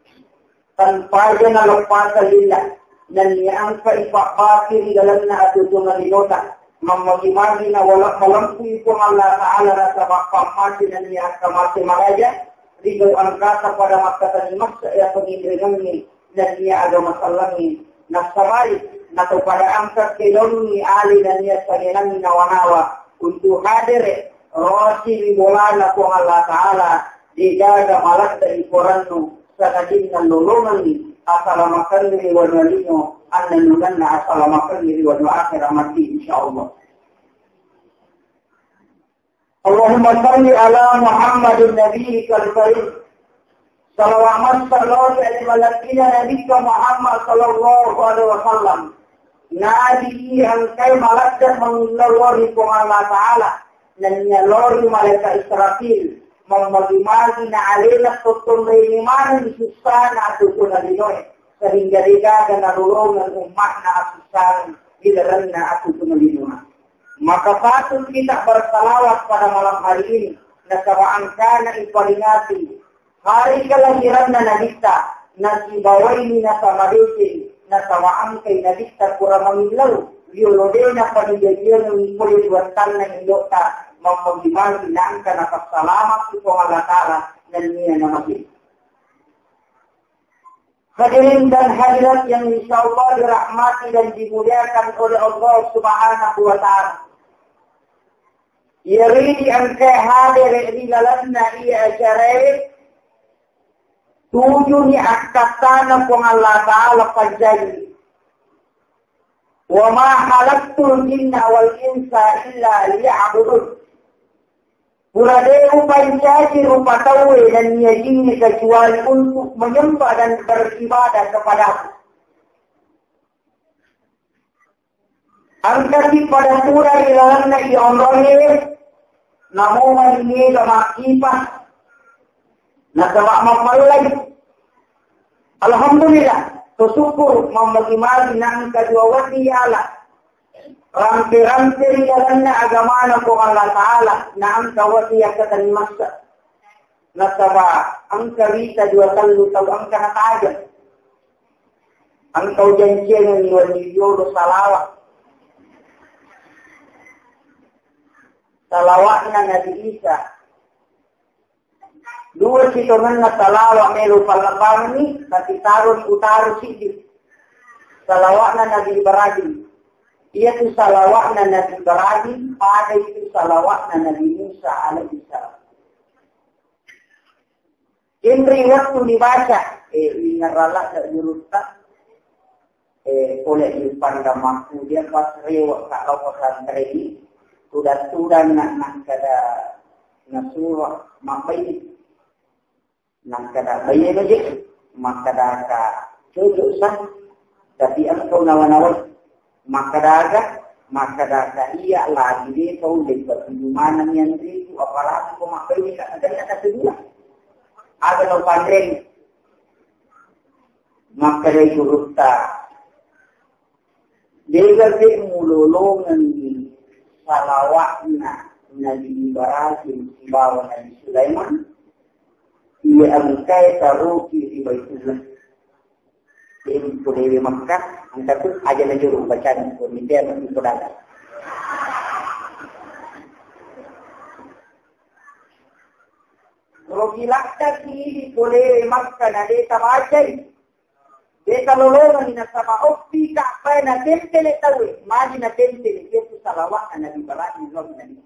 Tanpaja naleppasang lillah, nennia engka ipabbati ri lalenna atuo-tuongeng linota. Mammagi-magi nawala-, malempu Puang Allah Ta'ala nasaba pammase nennia engka mase maraja, ri gau engkata pada makkatenni massa iya penginrengengngi nennia agama sellengngi. Nassabai, natau pada engka kelongngi ale nennia sangenangngi nawa-nawa untuk hadere, rosi ri bolana Puang Allah Ta'ala, degaga maladde ikorannu, sangadinna lolongengngi asalamakenni ri wanua lino, annennungenna asalamakenni ri wanua akhera matti, insyaallah. Allahumma salli ala Muhammadin nabiyikal karim. Salawat massa lao ri ale malebbina Nabikka Muhammad sallallahu alaihi wasallam. Nabi iya engkae maladde mangillau lao ri Puang Allah Ta'ala. Nennia lao ri malaikat Israfil, mammagi-magi na alena tottonreni maneng sussana atuo-tuongeng linoe, sehingga degaga nalolongeng umma'na asussaneng ri lalenna atuo-tuongeng linoe. Maka patut kita bersalawat pada malam hari ini, nasaba engkana iperingati hari kelahiranna Nabitta, nasibawaini nasaba deceng, nasaba engkai Nabitta pura mangillau, riolo de napanijajiangengngi pole duattanna indo'ta, mammagi-magi na engka napassalama'ki Puang Allah Ta'ala nennia namate. Hadirin dan hadirat yang insya Allah dirahmati dan dimuliakan oleh Allah Subhanahu wa Ta'ala. Iyaridi engkae hadere ri lalenna iya acarae, tujuni akkattana Puang Allah Ta'ala pancaji. Wa ma khalaqtul jinna wal insa illa liya'budun. Pura de upancaji rupa tauwe nennia jingnge kecuali untuk menyembah dan beribadah kepadaku. Engkaki pada pura ri lalenna iya onrongnge, namo mani mega makkipah, nasaba mapallai. Alhamdulillah, to syukur mammagi-magi na engka dua wati yala. Rampe-rampe ri lalenna agamana Puang Allah Ta'ala, na engka wati yakkatenni massa. Nasaba engka wita dua tellu tau engka natajeng. Engka ujanciangengngi wenni riolo salawat. Salawatna Nabi Isa. Dua sitongenna salawat melo pallebbangenni, tapi taroni utaro siddi. Salawatna Nabi Ibrahim. Iyatu salawatna Nabi Ibrahim, pada itu salawatna Nabi Musa alaihi salam. Inri wettu nibaca, eh, ingerrala gurutta, eh, pole ri pandang makkudia pas rewe ka lao pesantren ni, tudang-tudang na, nakkeda nasuro mabbaine. Nakkeda baine je, makkeda ka cocok sa, tapi engkau nawa-nawai. Makkeda aga, makkeda ka iya lagi de tau de patuju maneng yanriku, apalagi ko mabbaine ka, nakkeda ka kedua. Aga lo panreng. Makkeda gurutta. Degaga mulolongengngi salawatna Nabi Ibrahim sibawa Nabi Sulaiman, iya engkae taroki ri Baitullah. Tempo dewe Makkah, engka tu aja najuru bacana, ko mite anu tu podana. Rogi lakkaki idi pole Makkah na de tabacai. De'ta lolongeng nasaba oppi Ka'bae natempele tauwe, magi natempele, iyaku salawa'na Nabi Ibrahim lao ri Nabi.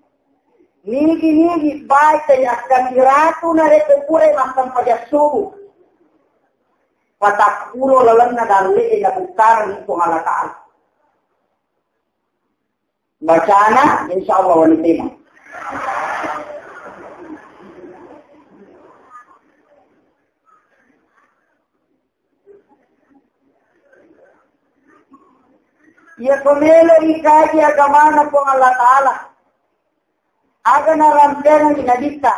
Nigi-nigi baca yakkasiratu narekko pura massempajang subuh. Patappulo lalenna dalle'e nabukkareng Puang Allah Ta'ala. Bacana, insya Allah, wani tema. Iya ko melo ikaji agamana Puang Allah Ta'ala. Aga narampeangngi Nabitta,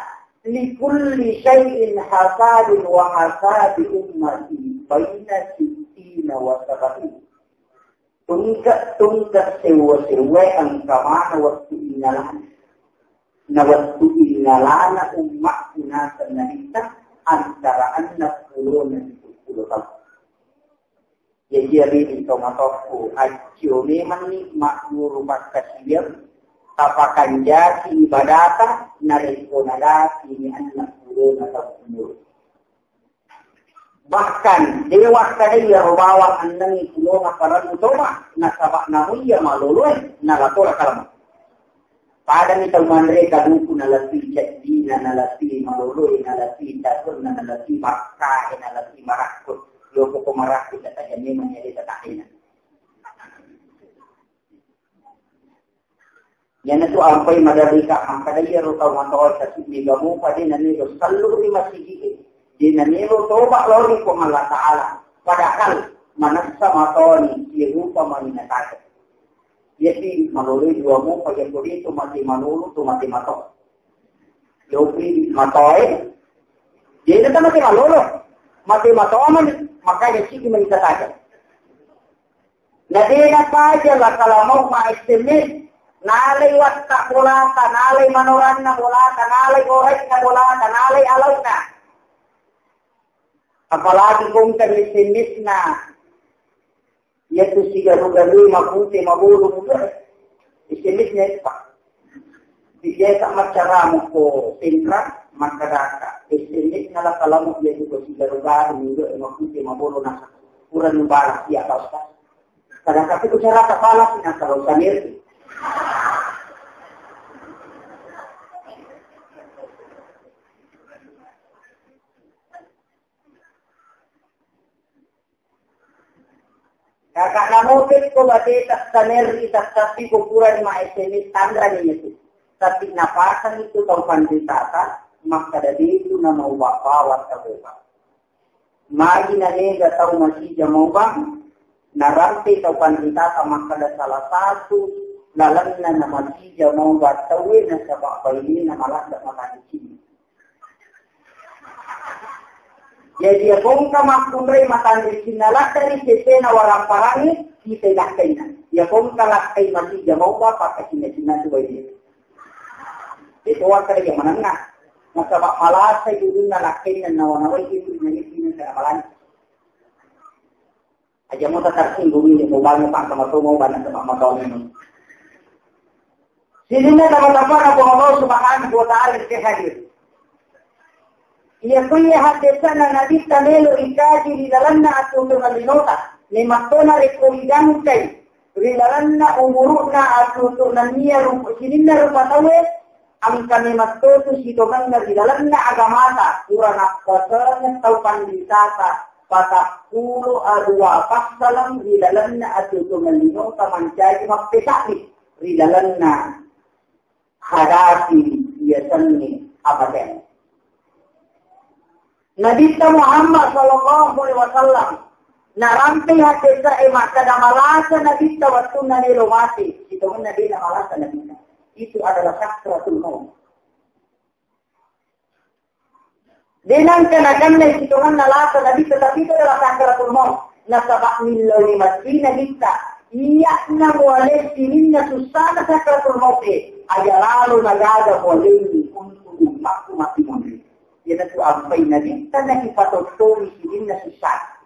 "Likulli syai'in hasadun wa hasadi ummati baina sittina wa sab'in." Tungke-tungke sewwa-sewwae engka maneng wettu innalana. Na wettu innalana ummakku naseng Nabitta antara enneng pulo na pitu pulo taung. Jaji, ri tomatoakku, accio memanni magguru pakkasiwiang, tapakanjaki ibadata narekko nadakini enneng pulona taung umuru. Bahkan, de wakkadai iyaro bawang ennengngi pulona parellu toba, nasaba namuiya maloloe, nalatola kalama. Padami tau manre kaduku nalasi ceddina, nalasi maloloe, nalasi tasunna, nalasi bakkae, nalasi marakku. Loko ko marakku tataja memang ya desa takena. Iyanatu ampai maderri ka makkada iyaro tau matoa kasi mega mupa de naniro sallu ri masigi e. De naniro toba lao ri Puang Allah Ta'ala. Padahal manessa matoni irupa mani natake. Iyati maloloi dua mupa, iya ko de to mate malolo, to mate mato. Lopi matoe. Jadi kita mate malolo. Mate mato man, makanya sigi mani tatake. Na de napaja la kalamau ma S M S. Nalai watta bolata, nalai manoranna bolata, nalai orainna bolata, nalai alauna. Apalagi kongka S M S na. Iyatu sigaru-garui mapute mabolo muda. S M S na itu, Pak. Biasa macaramu ko sentra, makkadaka. S M S na la kalamu iyatu ko sigaru-garu muda mapute mabolo nasa. Kurang nubala iya, Pak Ustaz. Kadang tapi ku cara tak balas na kalau samir. Kakak namoke ko bateta samerri tassappi ko purani ma S M S tanrani itu. Tapi napasang itu tau panritata, makkada detu na mau bawa taboba. Magi na mega tau masija mau bang, narampe tau panritata makkada salah satu lalenna na masija mau bang tauwe nasaba bainena maladda matani cini. Jadi, iya kongka makkunrai matanri sinnaladdari sesena warapparangi, kita lakkaina. Iya kongka lakkai masija mau bapa kacinna-cinna tu bayi. Itu wakka yang menengah. Nasaba malasai ulunna lakkaina nawa-nawai itu menjadi sinna sana malani. Aja mo tatarsinggungni, mo bangngi pangka matomo, banna tama matomo. Sininna tama-tamana Puang Allah Subhanahu wa Ta'ala ke hadir. Iya kuya hadesana Nabitta melo ikaji di dalamna atutungan linota. Ni mattona rekko digangkai ri lalenna umuru'na atutu nennia rupa, sininna rupa tauwe, engka memettotu sitongenna ri lalenna agamata, pura nappasengeng tau panritata patappulo arua passaleng ri lalenna atutu nellinota mancaji mappesa'ni ri lalenna hadapi yasengnge abadan. Nabitta Muhammad sallallahu alaihi wasallam narampei haddese'e makkada malasa Nabitta wettunna melo mate, sitongenna de namalasa Nabitta. Itu adalah sakratul maut. De nangka nakanna sitongenna lasa Nabitta, tapi itu adalah sakratul maut. Nasaba millau ni mati Nabitta, iya'na mualai sininna sussana sakratul maut e, aja lalo nagaga mualai untuk umatku mati monri. Iyanatu ampai Nabitta nakipatottongi sininna sussa.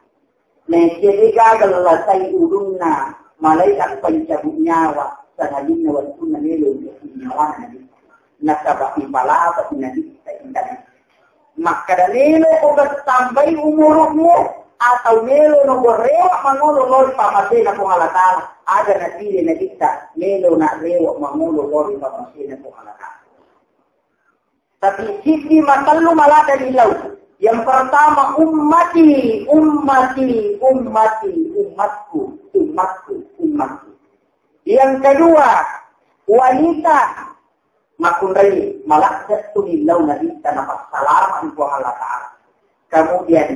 Naekiya de gaga lasai ulunna malaikat pencabut nyawa, sangadinna wettunna melo untuk nyawana Nabitta. Nasaba ipalapa Nabitta intanna. Makkada melo ko tambai umurumu, atau melo no rewa mangolo lao ri pammasena Puang Allah Ta'ala. Aga napile Nabitta, melo na rewa mangolo lao ri pammasena Puang Allah Ta'ala. Tapi siddi matellu maladde ri lau. Yang pertama, ummati, ummati, ummati, ummatku, ummatku, ummatku. Yang kedua, wanita, makkunrai maladde tu ri lau Nabitta napassalama Puang Allah Ta'ala. Kemudian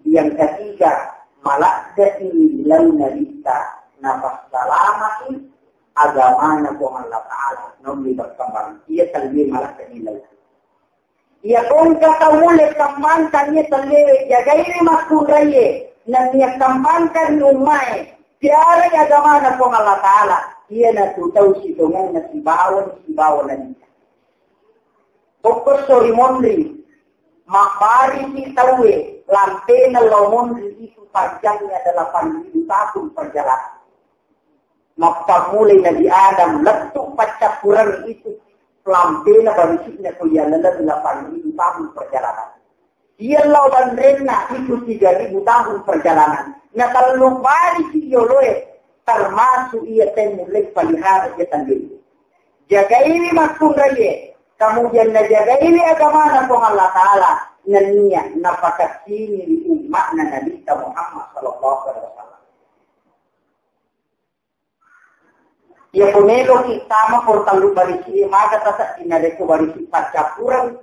yang ketiga, maladde tu ri lau Nabitta napassalama agamana Puang Allah Ta'ala, naulli berkembang. Iya tellue maladde ri lau. Iya kongka tau mulle kembangkan iya tellue, jagaiwi makkunraie, nennia kembangkan ummae, piarai agamana Puang Allah Ta'ala. Iyanatu tau sitongenna sibawa, sibawa Nabitta. Tokko sori monri, mabbarisi tauwe, lampena lao monri itu panjangnya delapan ribu tahun perjalanan. Mappammulai Nabi Adam lettu paccappurengnge itu, lampena barisi'na ko iya laleng delapan ribu tahun perjalanan. Iya lao banrenna itu tiga ribu tahun perjalanan. Na tellu barisi yoloe, termasuk iya temmulle palihara iya tellue. Jagaiwi makkunraie, kemudian najagaiwi agamana Puang Allah Ta'ala, nennia napakassini ri umma'na Nabitta Muhammad sallallahu alaihi wasallam. Iya ko meloki tama ko tellu barisi, maka taseddinna rekko barisi paccappureng.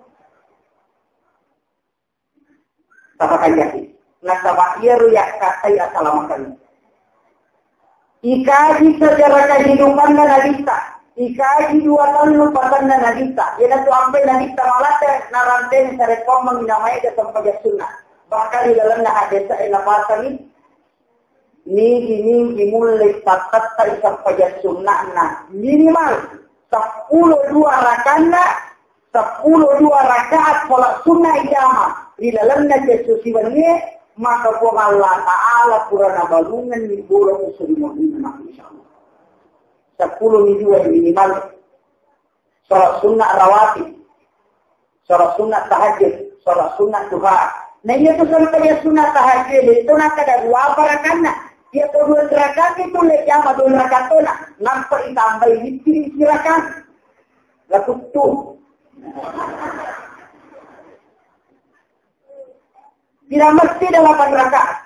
Tapakajaki. Nasaba iyaro yakkattai asalamakeng. Ikaji sejarah kehidupanna Nabitta. Ikaji dua tellu pasanna Nabitta. Iyanatu ampai Nabitta maladde naranteni sarekkoammengngi namaega sempajang sunna. Bahkan di dalamna hadese napasangi, nigi-nigi mulle pattettai sempajang sunna'na minimal seppulo dua rakanna, seppulo dua rakaat sholat sunnah ijama ri lalenna cesso siwennie, maka Puang Allah Ta'ala pura nabalungenni bola usu ri mu'minna, insyaallah. Seppulo mi dua minimal. Sholat sunnah rawatib, sholat sunnah tahajud, sholat sunnah duha. Nah, iya tu sampai dia sunnah tahajud itu nak ada dua apa rakanna. Dia tu dua rakaat itu le jama dua rakaat tu nak nampak ditambahi witri isi rakaat. Lah kuttu. Tidak mesti delapan rakaat.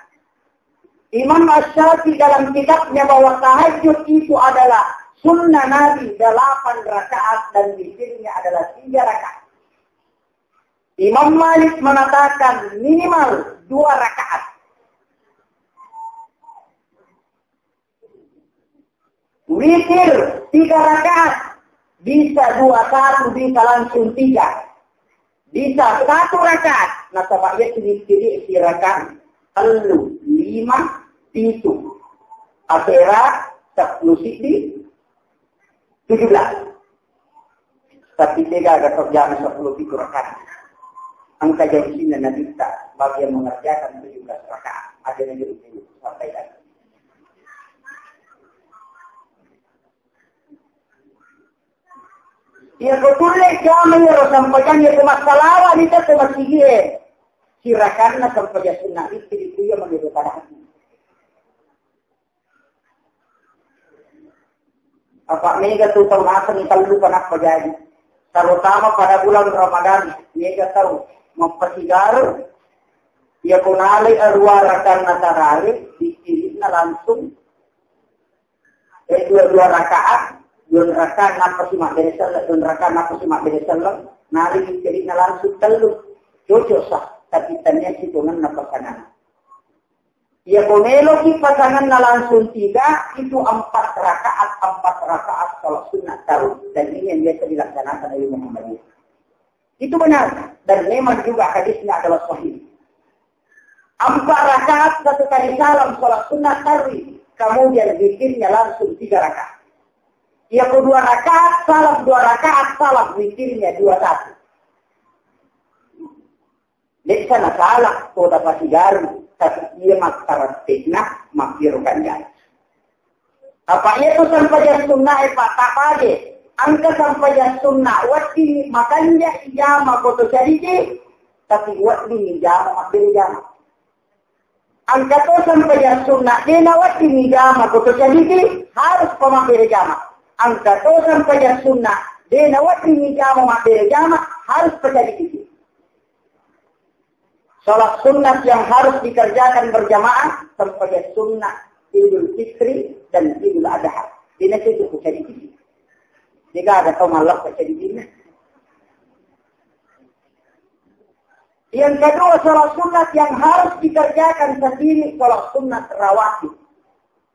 Imam Asy-Syafi'i dalam kitabnya bahwa tahajud itu adalah sunnah Nabi delapan rakaat dan witirnya adalah tiga rakaat. Imam Malik mengatakan minimal dua rakaat. Witir tiga rakaat, bisa dua satu, bisa langsung tiga, bisa satu rakaat. Nasaba iya witir si rakaat tellu, lima, pitu. Asera seppulo siddi, tujuh belas. Tapi tega aga terjadi seppulo pitu rakaat. Engka janjinna Nabitta bagi yang mengerjakan tujuh belas rakaat. Ada yang jadi sampai lagi. Iya, ko tulle jama iyaro sempajang iya ko massalawa ni tette masigi e. Sirakanna sempajang sunnah itu di kuya menurut pada hati. Apa mega tu tau naseng tellu panappa jadi. Terutama pada bulan Ramadan, mega tau mappasigaru. Iya ko nalai arua rakanna tarawih, di langsung Eh, dua-dua rakaat, dua rakaat nappa si mabbere selleng, dua rakaat nappa si mabbere selleng, nari wittirina langsung tellu. Cocok sah, tapi tania sitongenna pasangan. Iya ko meloki pasanganna langsung tiga, itu empat rakaat, empat rakaat kalau sunat tarawih. Dan ini yang biasa dilaksanakan oleh Muhammadiyah. Itu benar. Dan memang juga hadisnya adalah sahih. Empat rakaat satu kali salam sholat sunnah tarawih, kemudian witirnya langsung tiga rakaat. Iya ko dua rakaat salam, dua rakaat salam, witirnya dua satu. Desa na salah, kota Pasigaru, tapi iya makkarattekna, makkiro kanjai. Apa iya tu sampajang sunnah e, Pak, tapaje. Engka sampajang sunnah, wedding makanja ijama foto syariki, tapi wedding ijama mabbere jama. Engka to sempajang sunna, de nawedding ijama ko to cadidi, harus pa mabbere jama. Engka to sempajang sunna, de nawedding ijama mabbere jama, harus pa cadidi. Salat sunat yang harus dikerjakan berjamaah, sempajang sunat Idul Fitri dan Idul Adha. Dina itu ku cadidi. Jika ada to malak cadidi. Yang kedua, salat sunat yang harus dikerjakan sendiri, salat sunat rawatib.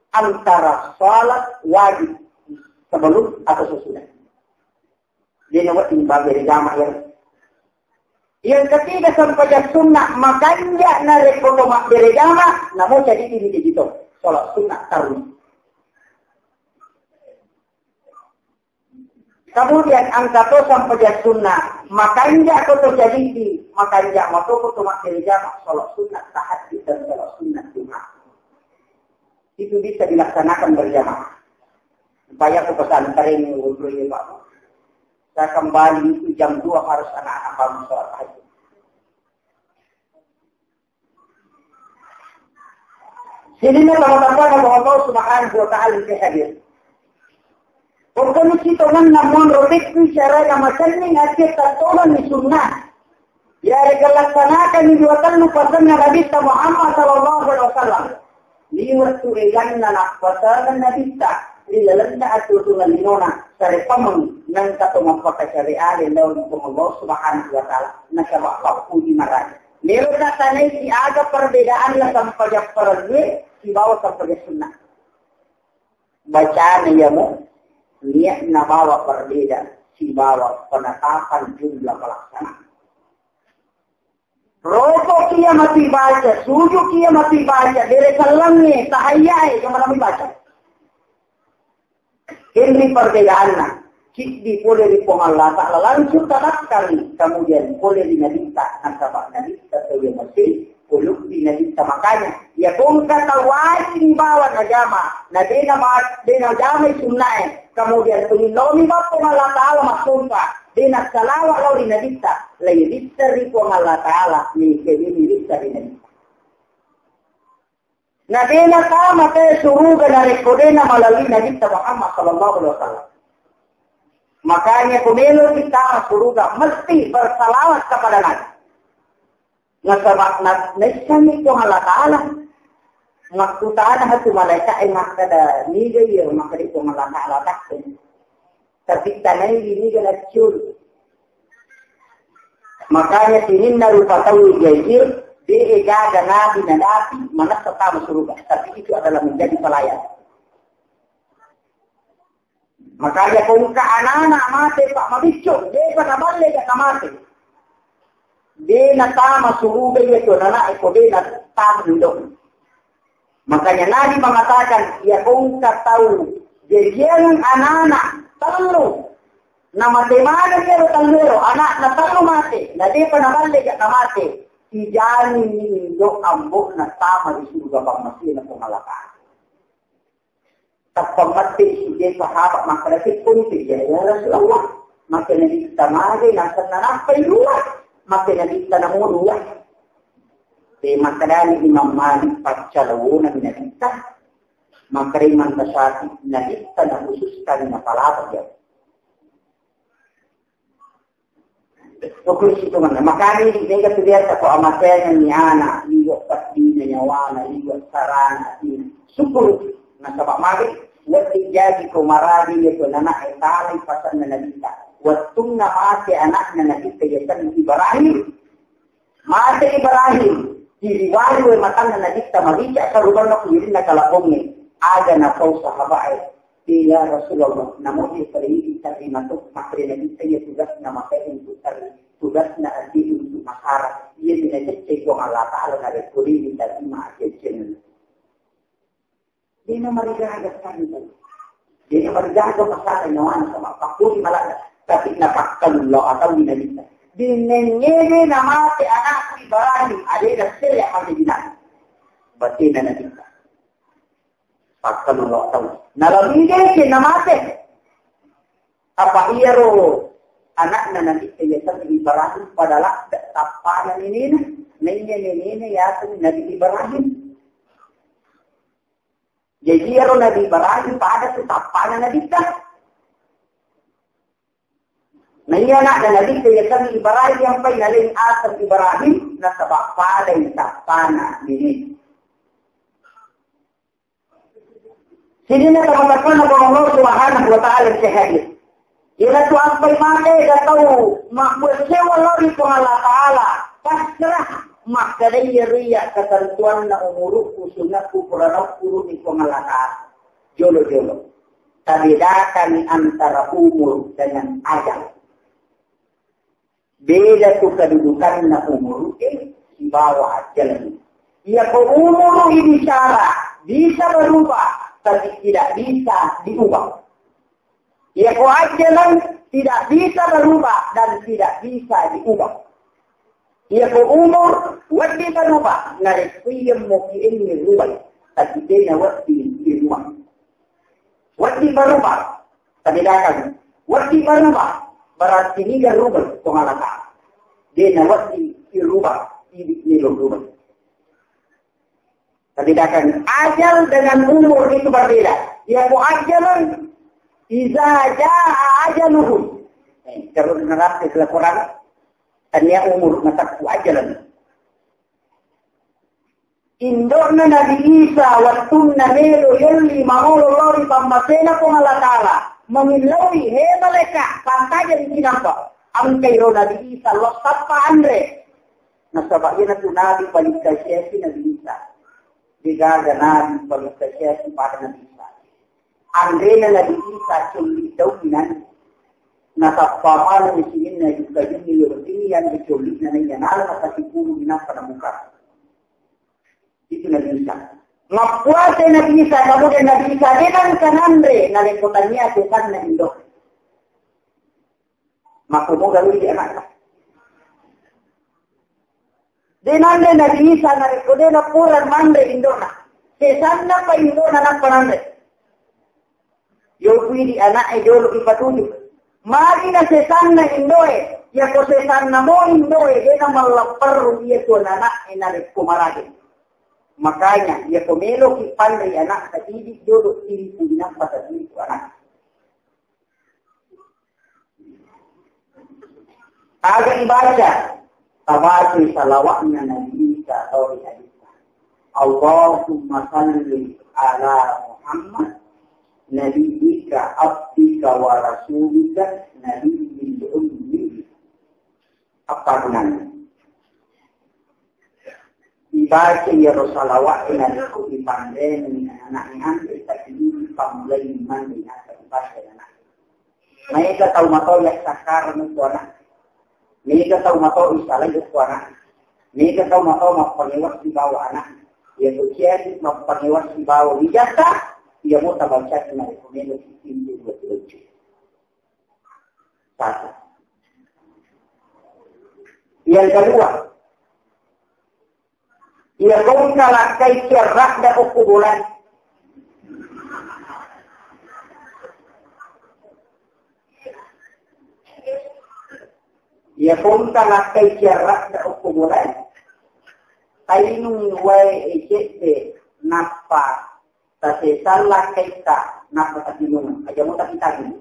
Antara salat wajib sebelum atau sesudah. Jadi, nawedding mabbere jama ya. Yang ketiga, sempajang sunat, makanja narekko to mabbere jama, namo cadidi ni to. Salat sunat tarwi. Kemudian engka to sempajang sunna, makanja ko to cadidi, makanja mato ko to mabbere jama, salat sunat tahajud dan salat sunat Jumat. Itu bisa dilaksanakan berjamaah. Supaya ke pesantren ini, Pak. Saya kembali itu jam dua harus anak-anak bangun salat tahajud. Sininna tama-tamana Allah Subhanahu wa Ta'ala ke hadir. Pokoknya kita mengenai monro itu cara yang macam ni, ngasih tertolong di sunnah. Ya, dilaksanakan dua tellu pasanna Nabi Muhammad sallallahu alaihi wasallam. Liwat tu eganna nappasana Nabitta, ri lalenna aturutungan linona, sare pameng, nengka to mappakacare ale lawan Puang Allah Subhanahu wa Ta'ala, nasaba pappuji maraja. Melo natanai siaga perbedaan la sempajang parellue sibawa sempajang sunnah. Bacana iyamo niatna bawa berbeda sibawa penetapan jumlah pelaksanaan. Roko kia mati baca, suju kia mati baca, bere sallangnge, tahayyae, yang mana baca. Ini perbedaanna. Ciddi pole ri Puang Allah Ta'ala langsung tatakkali, kemudian pole ri Nabitta, nasaba Nabitta tauwe masih, ulubbi Nabitta makanya. Ya kongka tawajini bawa najama, nadena ma-, dena jamai sunnae, kemudian tuminnomi ba Puang Allah Ta'ala massompa, dena salawa lao ri Nabitta, lai rissa ri Puang Allah Ta'ala, ni kewini rissa ri Nabitta. Na dena tama te suruga narekko dena malalui Nabitta Muhammad sallallahu alaihi wasallam. Makanya, ko melo kita suruga, mesti bersalawat kepada Nabi. Nasaba na-, naissengngi Puang Allah Ta'ala. Makkutana hatu malaika e makkada, niga iya makkada Puang Allah Ta'ala takku. Tapi tanai ini galaccul. Makanya sininna rupa tau jaji, de gaga nabi nadapi, manessa tama suruga. Tapi itu adalah menjadi pelayan. Makanya ko engka anak-anak mate, Pak, mabiccu, depa naballe ga mate. De natama suruga iya tu anak, ko de natama indo. Makanya Nabi mengatakan, ya ko engka tau jajiangan anak-anak tellu. Na mate maneng iyaro tellu ero, anakna tellu mate, na depa naballe ga mate. Ijamin ni indo ambo natama di suruga pammasina Puang Allah Ta'ala. Tappa matti sije sahabat makkeda, "Tekkoni tejja, ya Rasulullah." Makkeda Nabitta, "Magi nasenna nappai dua?" Makkeda Nabitta, "Namo dua." Te makkedani Imam Malik, "Paccalawona mi Nabitta." Makkeda Imam Syafi'i, "Nabitta nakhususkan napalapa ja." Pokoknya situ mana. Makanya ini saya kata biasa kok amateannya ni anak, liwat pastinya nyawana, liwat sarana, ini. Syukur. Nasaba magi, wati jadi ko maradi ya ko anak e tali pasanna Nabitta. Wattunna mate anakna Nabitta ya kan Ibrahim. Mate Ibrahim, diriwari we matanna Nabitta mabica sarubanna kuwirinna kalapongnge. Aga napau sahabae. "Eh, ya Rasulullah, namo iya pada ini tarima tu, makkeda Nabitta iya tugasna mate untuk tari, tugasna ati untuk masara. Iya minacecce Puang Allah Ta'ala narekko dini tarima acecce." Dena marigaga santai. Dena marigaga masalah nyawana sama pakkuri malada. Tapi napakkalullo atau Nabitta. Dinengngede namate anakku Ibrahim, adena sele mate dinang. Batina Nabitta. Pakkalullo atau. Nalabide ke namate. Apa iyaro anakna Nabi Ibrahim pada ladde tappana nenena, naiya nenena yaseng Nabi Ibrahim. Jadi iyaro Nabi Ibrahim pada tu tappana Nabitta. Na iya ana'na Nabitta yasengnge Ibrahim, yang pai naleng aseng Ibrahim, nasaba padai tappana Nabitta. Sininna tama-tamana Puang Allah Subhanahu wa Ta'ala sehadis. Iyanatu ampai mate ga tau mabbua sewa lao ri Puang Allah Ta'ala, pasrah, makkedai iyaro iya ketentuanna umurukku, sunnakku, purana ukkuru'i Puang Allah Ta'ala. Jolo-jolo. Tabedakan antara umur dengan ajal. Beda tu kedudukanna umur e sibawa ajal. Iyako umur e bicara bisa berubah, tapi tidak bisa diubah. Iyako ajal tidak bisa berubah dan tidak bisa diubah. Iyako umur wedding berubah, narekko iyammo kiengngi rubah, tapi dena wedding dirubah. Wedding berubah, tabedakan. Wedding berubah, berarti niga rubah Puang Allah Ta'ala. Dena wedding dirubah, idi melo rubah. Tabedakan, ajal dengan umur itu berbeda. Iyako ajal, iza jaa ajaluhum. Eh, terus nerapke ke Quran, tania umur, natakku ajal. Indo'na Nabi Isa wettunna melo yolli mangolo lao ri pammasena Puang Allah Ta'ala, mangillauwi, "He malaeka, pantajenni cinampa." Engkai ro Nabi Isa lao tappa anre. Nasaba iyanatu Nabi paling kasiasi Nabi Isa. Degaga Nabi paling kasiasi pada Nabi Isa. Anrena Nabi Isa colli daung nanre. Nasappa maneng sininna jukka-jukka yolli yang dicolli na naiya nala masakipulu minappa namuka. Itu Nabi Isa. Mappuasa Nabi Isa, kemudian Nabi Isa denang kananre, narekko tania sesanna indo. Makkumoga lu di anaknya. Denanre Nabi Isa narekko dena pura manre indona. Sesanna pa indona nappa nanre. Yoku idi ana'e jolo ipatuju. Magi na sesanna indoe, yako sesanna mo indoe, dena mallapperru iya tu ana'e narekko marage. Makanya, yako meloki panrei anakta, idi jolo timpu inappa tatimpu anak. Aga ibaca, tabacai salawatna Nabi Isa tau ri hadisna. Allahumma salli ala Muhammad, nabiyyika, abdika, wa rasulika, nabiyyil ummi. Apa gunanya? Ibaca iyaro salawat narekko ipanreni ana'e anre, tapi pammulai manre naseng ibaca ana'e. Maega tau matau yassakkareng ko ana'e. Maega tau matau isalai ko ana'e. Maega tau matau mappangewa sibawa ana'e. Iya to ciaji mappangewa sibawa wijatta, iyamo tabacaki narekko melo sitinju dua tuju. Satu. Yang kedua, iya kongka lakkai ciarradda okko bolae. Iya kongka lakkai ciarradda okko bolae. Tainung wae ecedde nappa tasesang lakkaitta, nappa tatinung. Aja mo takitagi.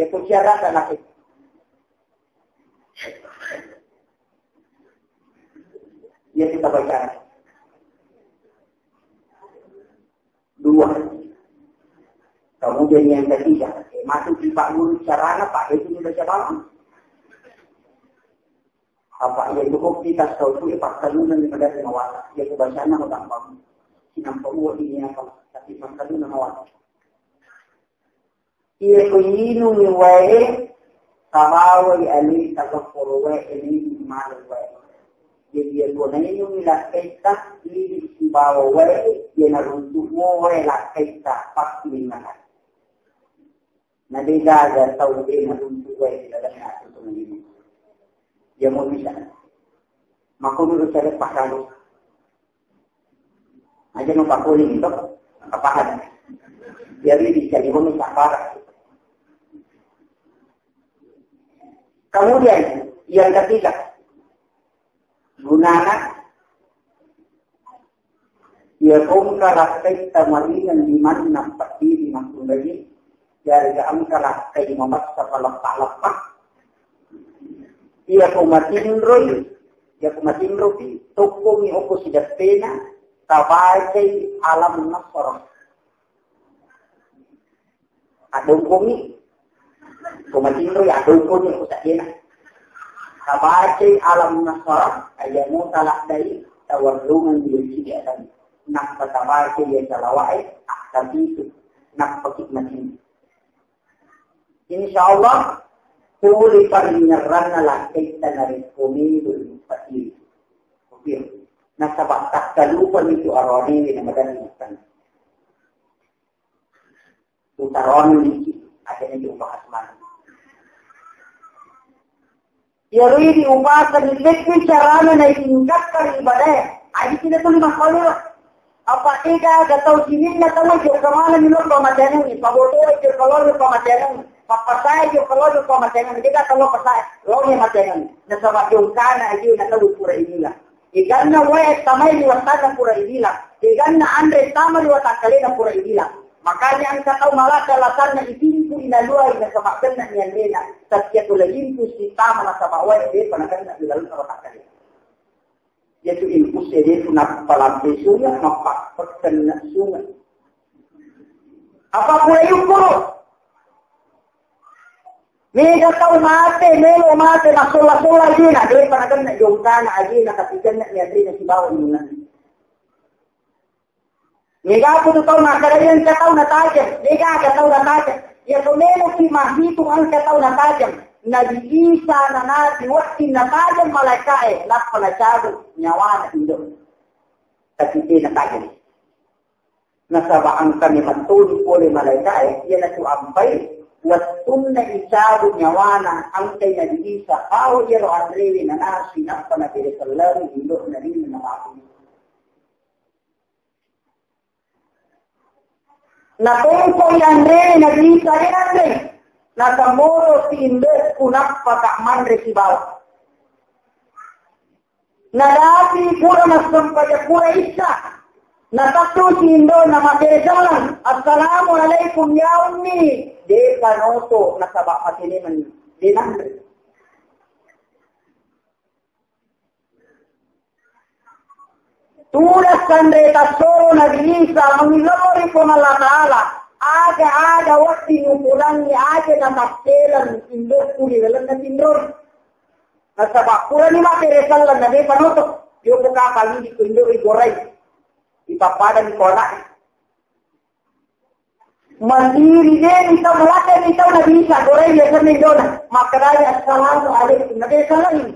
Iya ko ciarradda lakkai. Iya kita baca. Dua. Kemudian yang ketiga, masuk di Pak Guru carana, Pak, itu baca bawang. Apa iya cukup kita tahu tu, ya, pakkaluna ni madari mawasa. Iya ko bacana mau gampang. Sinampa uwa ini apa, tapi pakkaluna mawasa. Iya ko inungi wae, tabawai alita gapporo wae, ini malu wae. Jadi iya ko nainungi lakkaitta, ini sibawa wae, iya naruntuk mo wae lakkaitta, pasti makan. Na de gaga tau de naruntuk wae di dalam atu tu minum. Iya mo bisa. Maka menurut saya pakalo. Aja mau pakuling itu, apa paham? Jadi dicari pun tak parah. Kemudian yang ketiga, gunana Iya ko engka lakkai tamaringang limanna paddiri makkunrai, yarega engka lakkai mamassa paleppa-leppa. Iya ko matinroi, iya ko matinropi, tokkongi okko sideppena, tabacai alam nasrah. Addongkongi, ko matinroi, addongkongi ko saddena. Tabacai alam nasrah, ayamo taladdai, tawarrungan di sidi akan. Nappa tabacai dia salawae, akkapitu. Nappa ki matinroi. Insya Allah, pole paringerranna lakkaitta narekko melo ipatiri. Oke. Nasaba takkalupani tu aroanewe na madanni makkana. Utaroni niki, akhirnya diubahas mana. Iyaro idi upasangi, de'pi carana naitingkatkan ibadae. Aji tidak tuli makkoliro. Apa tega aga tau sininna tau jokka maneng lo pamatenangngi, pabotoro jokka lo pamatenangngi, pappasae jokka lo pamatenangngi, tega tau pasae lo pamatenangngi. Nasaba jongkana aji na tau pura inilah. Eganna wae tamai ri wattanna pura ibilang. Eganna anre tama ri watakkalena pura ibilang. Makanya engka tau malaka lasanna itimpu inaluai nasaba genna ni anrena. Satiap pula impu sitama nasaba wae depa nagenna ri laleng watakkale. Yaitu impu sedetu nappalampe sunga, mappakkenna sunga. Apa pura yukkuru? Mega tau mate, melo mate, massolla-solla ajena, depa nagenna jongkana ajena, tapi genna ni ajena sibawa nunna. Mega aku tu tau makkada iya engka tau natajeng, mega aga tau natajeng. Iya to melo ki mahitung engka tau natajeng. Nabi Isa na nabi wedding natajeng malaikae, nappa nacabu nyawana indo. Tapi de natajeng. Nasaba engka memettoni pole malaikae, iyanatu ampai wettunna icabu nyawana, engkai Nabi Isa, pao iyaro anrewe nanasui, nappa napere sellengi indo'na rinna namatu. Natongkoi anrewe Nabi Isa, de nanre. Nasamoro si indo'ku, nappa ka manre sibawa. Nadapi pura massempajang pura Isya. Natattu si indona makkeda selleng, "Assalamualaikum ya ummi." Depa noto nasaba matene mani. De nanre. Tuda sanre tassoro Nabi Isa mangilori Puang Allah Ta'ala. Aga-aga wedding upudangi aja natakkeleng indokku di lalenna tinroi. Nasaba purani makkeda selleng na depa noto. Yoko kapang idi ko indo'i gorai. Ipappadani ko ana'e. Masiri deni tau, malakeni tau Nabi Isa, gorai biasanna indona. Makkedai, "Assalamualaikum." Na depa selleng ini.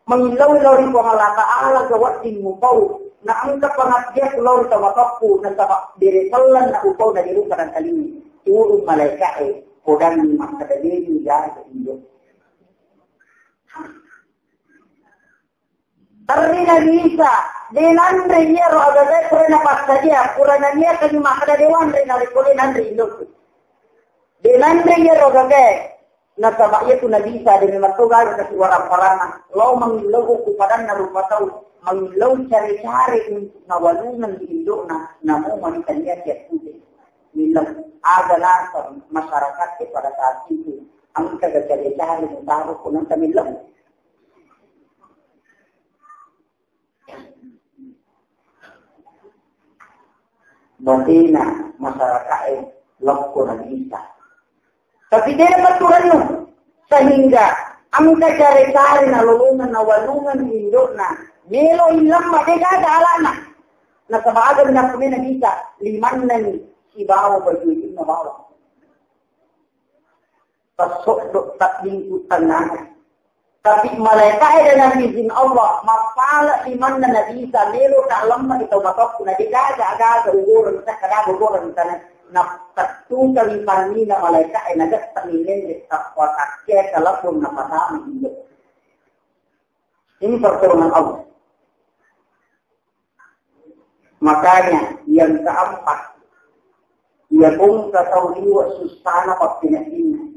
Mangillau lao ri Puang Allah Ta'ala ga wedding mupau. Na engka pangabdiakku lao ri tau matokku, nasaba bere selleng na upau na dirupa nangkalingi. Turun malaika'e, podangi makkeda, "Deni gaga indo." Terri Nabi Isa, de nanre iyaro agagae pura napassadia, pura naniakangi makkeda de wanre narekko de nanre indoku. De nanre iyaro agagae, nasaba iyatu Nabi Isa de memang to gaga kasiwara-warana, lao mangillau ku padanna rupa tau, mangillau care-care untuk nawalungeng di indokna, namo manita niati attude. Millau aga naseng masyarakat pada saat itu, engka ga care-care mutaro ko nanta millau. Batena masyarakae lokko Nabi Isa. Tapi de na patturannu, sehingga engka care-care nalolongeng nawalungeng indokna, melo illemma de gaga alana. Nasaba aga minappunai Nabi Isa, limannani sibawa baju ujunna bawang. Tassoddo tabbingku tengngana. Tapi malaika'e dengan izin Allah, mappala imanna Nabi Isa, melo ka lemma di tau matokku, na degaga aga-aga ugoreng, sakka daga ugoreng tanai. Na tettuka wi pannina malaika'e, na getta minende takwa takkea kalebbu na patama indo. Ini pertolongan Allah. Makanya, yang keempat, iya ko engka tau liwe sussana pappeneddinna.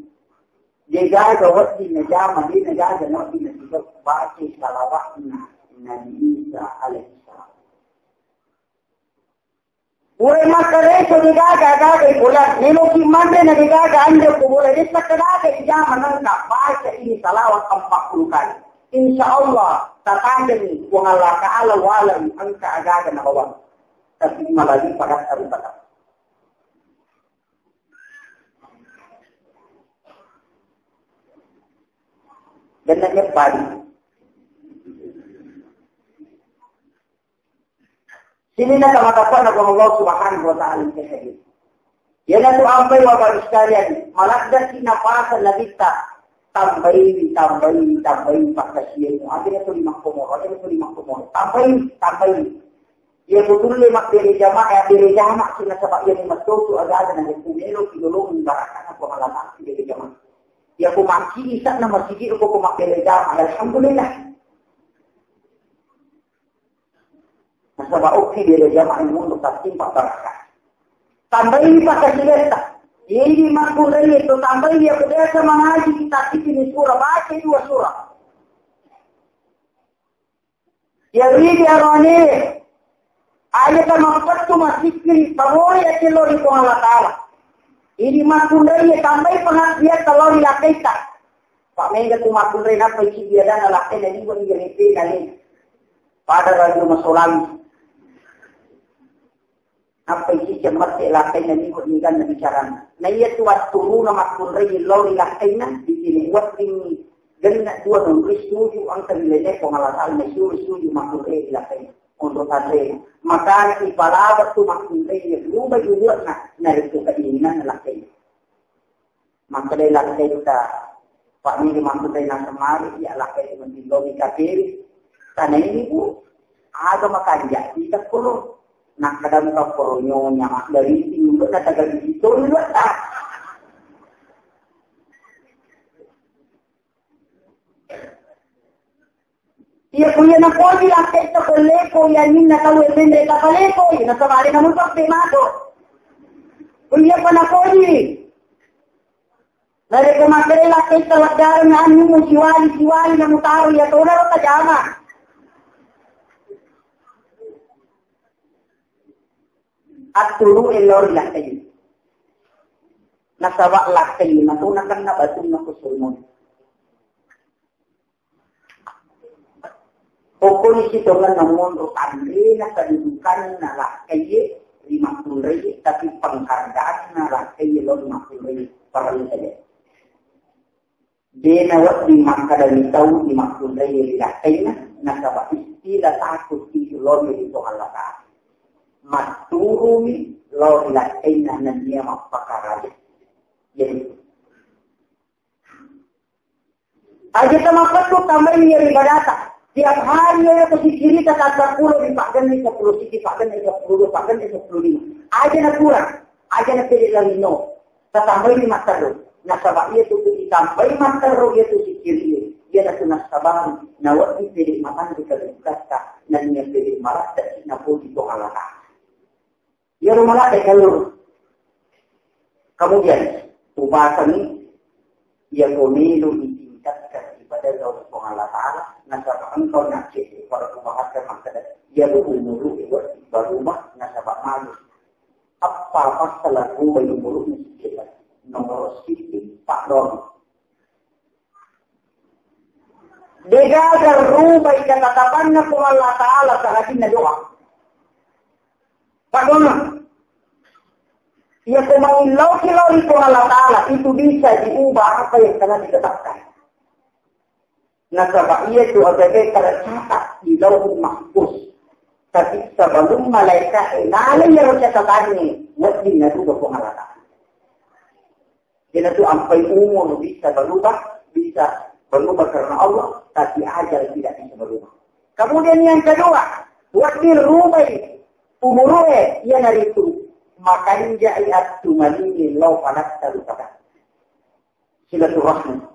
Degaga wedding najama, de nagaga wedding nasibau, baca salawatna Nabi Isa alaihissalam. Pura makkareso degaga agaga ipola, meloki manre na degaga anjo ko bola desa kadaga ijama nengka baca ini salawat empat puluh kali. Insya Allah tatajani Puang Allah Ta'ala walau engka agaga na bawang. Tapi malali pada taru kata. Dan nanya padi. Sini na kama-kama na Allah Subhanahu wa Ta'ala yang hadir. Yana tu ampai wa baru sekalian, maladda si napasa nabitta, tambai, tambai, tambai, pakasian, akhirnya tu lima komor, akhirnya tu lima komor, tambai, tambai. Iya betul le mak bere jamaah, ya bere jamaah, sina sabak iya ni matotu aga ada na ku melo, ki dolong, barakana, ku malam, bere jamaah. Ya ku maki, isa na masigi, ku ku mak bere jamaah, alhamdulillah. Nasaba okki bere jamaah mundu tattimpa barakah. Tambai pakasietta. Ini makkunrai itu tambai ya biasa mangaji kita ini surah baca dua surah. Ya ridi arone. Aja ta mappettu masikkin tawore ya cello di Puang Allah Ta'ala. Ini makkunrai ya tambai pengajian kalau di lakaita. Pak mega tu makkunrai napa isi dia dan alakai dari buat dia lepe kali. Pada radio masolang. Nappa iciceng mette lakkainna nigo niganna bicaranna. Na iya tu watturuna makkunrai lao ri lakkainna, di sini wedding genna dua nonroi suju engka nilai Puang Allah Ta'ala na suru suju makkunrai ri lakkainna. Onro tanrena. Makana ipalaba tu makkunrai rubai uluanna narekko keinginanna lakkainna. Makkeda lakkaitta, Pak Mili makkeda nasemari, iya lakkai mending lomi kateri. Tanaini, Bu, aga makanja kita polo. Nakkeda muka poro nyonya, mak dari itu, na tagal di situ, lu tak. Iya, ku iya napoji lakkaitta ko leko, iya ninna tau e menre tapaleko, iya nasaba alena mupappe mato. Ku iya pa napoji. Narekko makkeda lakkaitta waggareng anu mu siwali, siwali na mutaro, iya tona ro tajama. Atturu e lao ri lakkai. Nasaba lakkai matona kenna batunna ko sulmon. Pokkoni sitongenna monro tanrena kedudukanna lakkaiye ri makkunraiye, tapi penghargaanna lakkaiye lao ri makkunraiye parellu saja. De nawedding makkadani tau ri makkunraiye ri lakkainna, nasaba istilah takut itu lao ri Puang Allah Ta'ala. Matturumi lao ri lakkainna nennia mappakaraja. Jadi, Aja tamakkattu tambaini ri ibadata. Tiap hari iya ko sikkirita tassappulo, ri paggenni seppulo siki, paggenni seppulo dua, paggenni seppulo lima. Aja na kurang, aja na pede lino. Tatambaini matterru. Nasaba iya tu itambai matterru iya tu sikkiri. Iya na tu nassabari. Nawedding pede matanre kadukatta. Nennia pede maratta napoji to Allah Ta'ala. Iyaro malakkai kalluru. Kemudian, upasangi, iya ko melo ditingkatkan ibadah lao ri Puang Allah Ta'ala, nasaba engkau nakke pada kubahakan makkeda, iya ko umuru iwa barubah nasaba malu. Apa pasal aku bayi umuru ni sikit nomor sikit pak dong. Degaga rubai ketetapanna Puang Allah Ta'ala sahadinna doa. Padona. Iya ko mangillauki lao ri Puang Allah Ta'ala, itu bisa diubah apa yang telah ditetapkan. Nasaba iya tu aga-aga tercatat di Lauhul Mahfuz. Tapi sebelum malaikat nalai iyaro catatanna, wedding naruba Puang Allah Ta'ala. Iyanatu ampai umur bisa berubah, bisa berubah karena Allah, tapi ajal tidak bisa berubah. Kemudian yang kedua, wedding rubai umurue, iyanaritu makanjai attumalingi lao palatta rupa. Silaturahmi.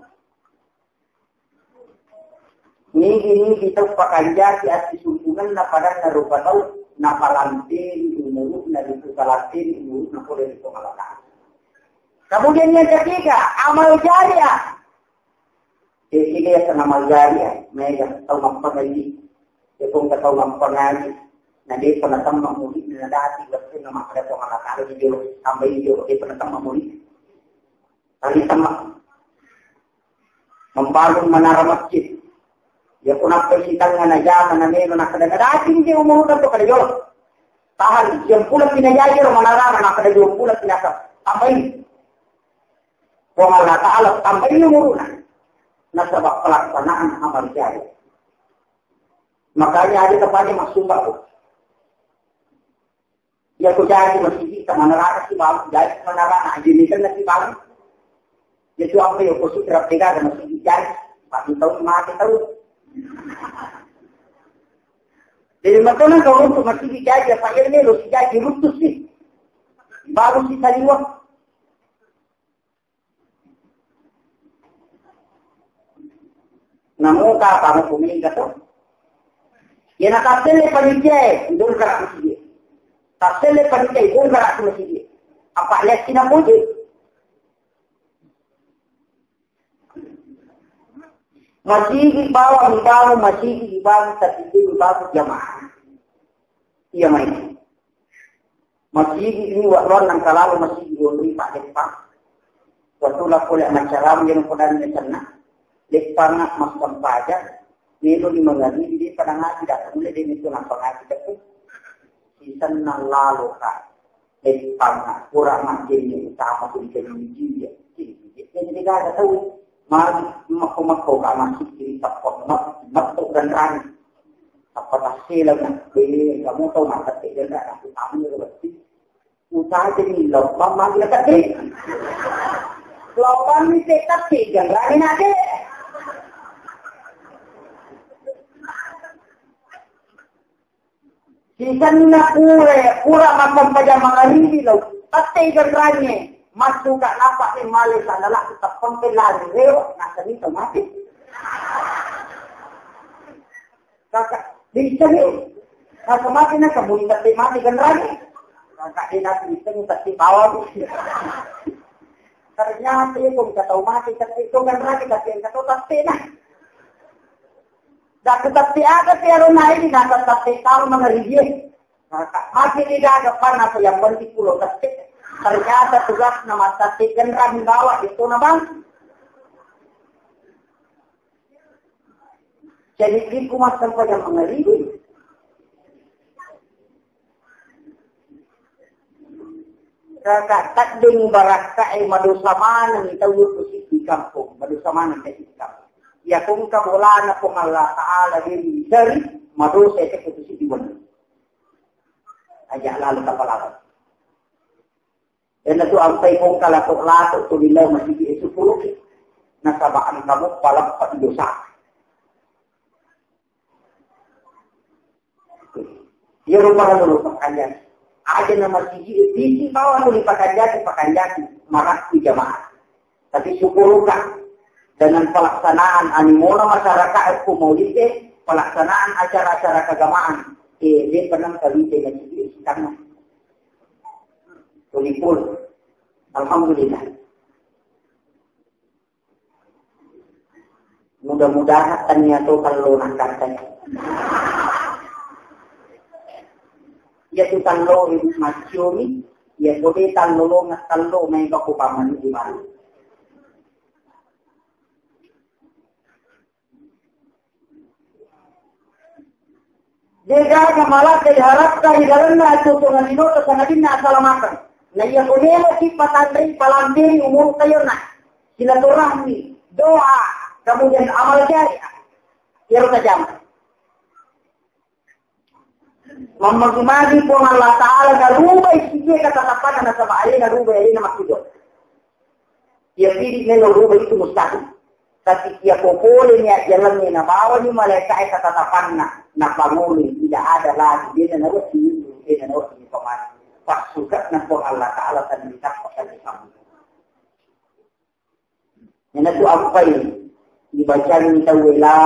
Nigi-nigi tau pakanjaki assisumpungenna padanna rupa tau, napalampeni umuru'na, ritu palampeni umuru'na pole ri Puang Allah Ta'ala. Kemudian yang ketiga, amal jariah. Ketiga ya amal jariah, mega tau mappangaji. Ya kong tau mappangaji. Na de'pa natemma muridna, nadati wettunna makkeda Puang Allah Ta'ala di jolo, tambai di jolo, de'pa natemma murid. Tali temma. Membangun menara masjid. Ya, ko nappai sitengnga najama, namelo, nakkeda, nadati je umurna to kada jolo. Tahan, siampuleng pi najai ro menara, nakkeda duampuleng pi nasa. Tambai. Puang Allah Ta'ala tambai umurna. Nasaba pelaksanaan amal jariah. Makanya ada tempatnya masuk, Pak. Ya, ko jaji masigi, ta manarana si bang, jaji manarana, aja ni kan si bang. Ya, tu apa ya, ko sutra pega ada masigi jaji, tapi tahu mati tahu. Jadi, makanya kalau untuk masigi jaji, apa ya, ini lo si jaji rutus sih. Baru si taliwa. Namuka apa mau kumega to? Ya, na tasselle panitia, ibongkara masigi. Tasselle panitia, ibongkara masigi. Apa lihat sina puji? Masigi bawang dibangun, masigi dibangun, tapi itu dibangun jamaah. Iya mai. Masigi ini wa ruang nang kalalu masigi wonri Pak Deppang. Wattu la pole macaram yang podang senna. Deppang massempajang. Melo di mangadi di padang ati dah mulai dia itu nampak ati dah tu. Sisenna lalo ka. Deppang pura majjenne utama tu di dia. Jadi tidak ada tahu. Magi makko-makko ka masigi di tappa mat-, matto ganrang. Tappa tassela na, eh, kamu tau mattette ganrang, aku tamu ya berarti. Utajani loppang magi nakatette. Loppang ni tette ganrang ni nate. Sisenna pura, pura massempajang mangaribi lao. Tette ganrangnge. Massuka napa ni male sandala teppeng ke lari reo, nasani to mati. Kakak, bisa ni. Kakak mati na kemuni tette mati ganrangnge. Kakak dia nanti bisa ni tette bawang. Ternyata itu kita tahu mati tette itu ganrangnge, tapi yang kata tette na. Daku tette aga tiaro naini, naka tette tau mangaribie. Maka mati di gaga pan apa yang penting pulo tette. Ternyata tugasna mattette ganrang bawa itu na bang. Jadi iku massempajang mangaribi. Kakak teddeng barakka e madosa maneng tau tu siti kampung, madosa maneng tau siti kampung. Ya kongka bolana Puang Allah Ta'ala diri dari madosa itu tu siti wani. Aja lalu kapalawan. Dan itu ampai kongka lato-lato tu di lau masigi itu puluh. Nasaba engka muppa leppa dosa. Iya rupa dulu pakanjaki. Aja nama siji, bisi bawa tu dipakanjaki, pakanjaki, marakku jamaah. Tapi syukurka dengan pelaksanaan animona masyarakat ku maulide, pelaksanaan acara-acara keagamaan. Eh, dia pernah kali dia siji, karena tulipul. Alhamdulillah. Mudah-mudahan tania to tallo nakkatai. Iya tu tallo maccioni, iya kode tallo longa tallo mai ko pamani di mana. Degaga malakka diharapkan di dalamna atutungan linota sangadinna asalamakeng. Na iya ko meloki patandai palampiri umur kayona. Silaturahmi, doa, kemudian amal jariah. Iyaro tajama. Mammagi-magi Puang Allah Ta'ala narubai sijie kata tapana nasaba alena rubai alena makkujo. Iya pidi melo rubai itu mustahil. Tapi iya ko pole ni ajjalangnge nabawani malaika'e katatapanna, napangoloi, tidak ada lagi, dena nawedding, dena nawedding pamati. Passuka na Puang Allah Ta'ala tadi ditappa kali kamu. Ina tu ampai dibacangi tau la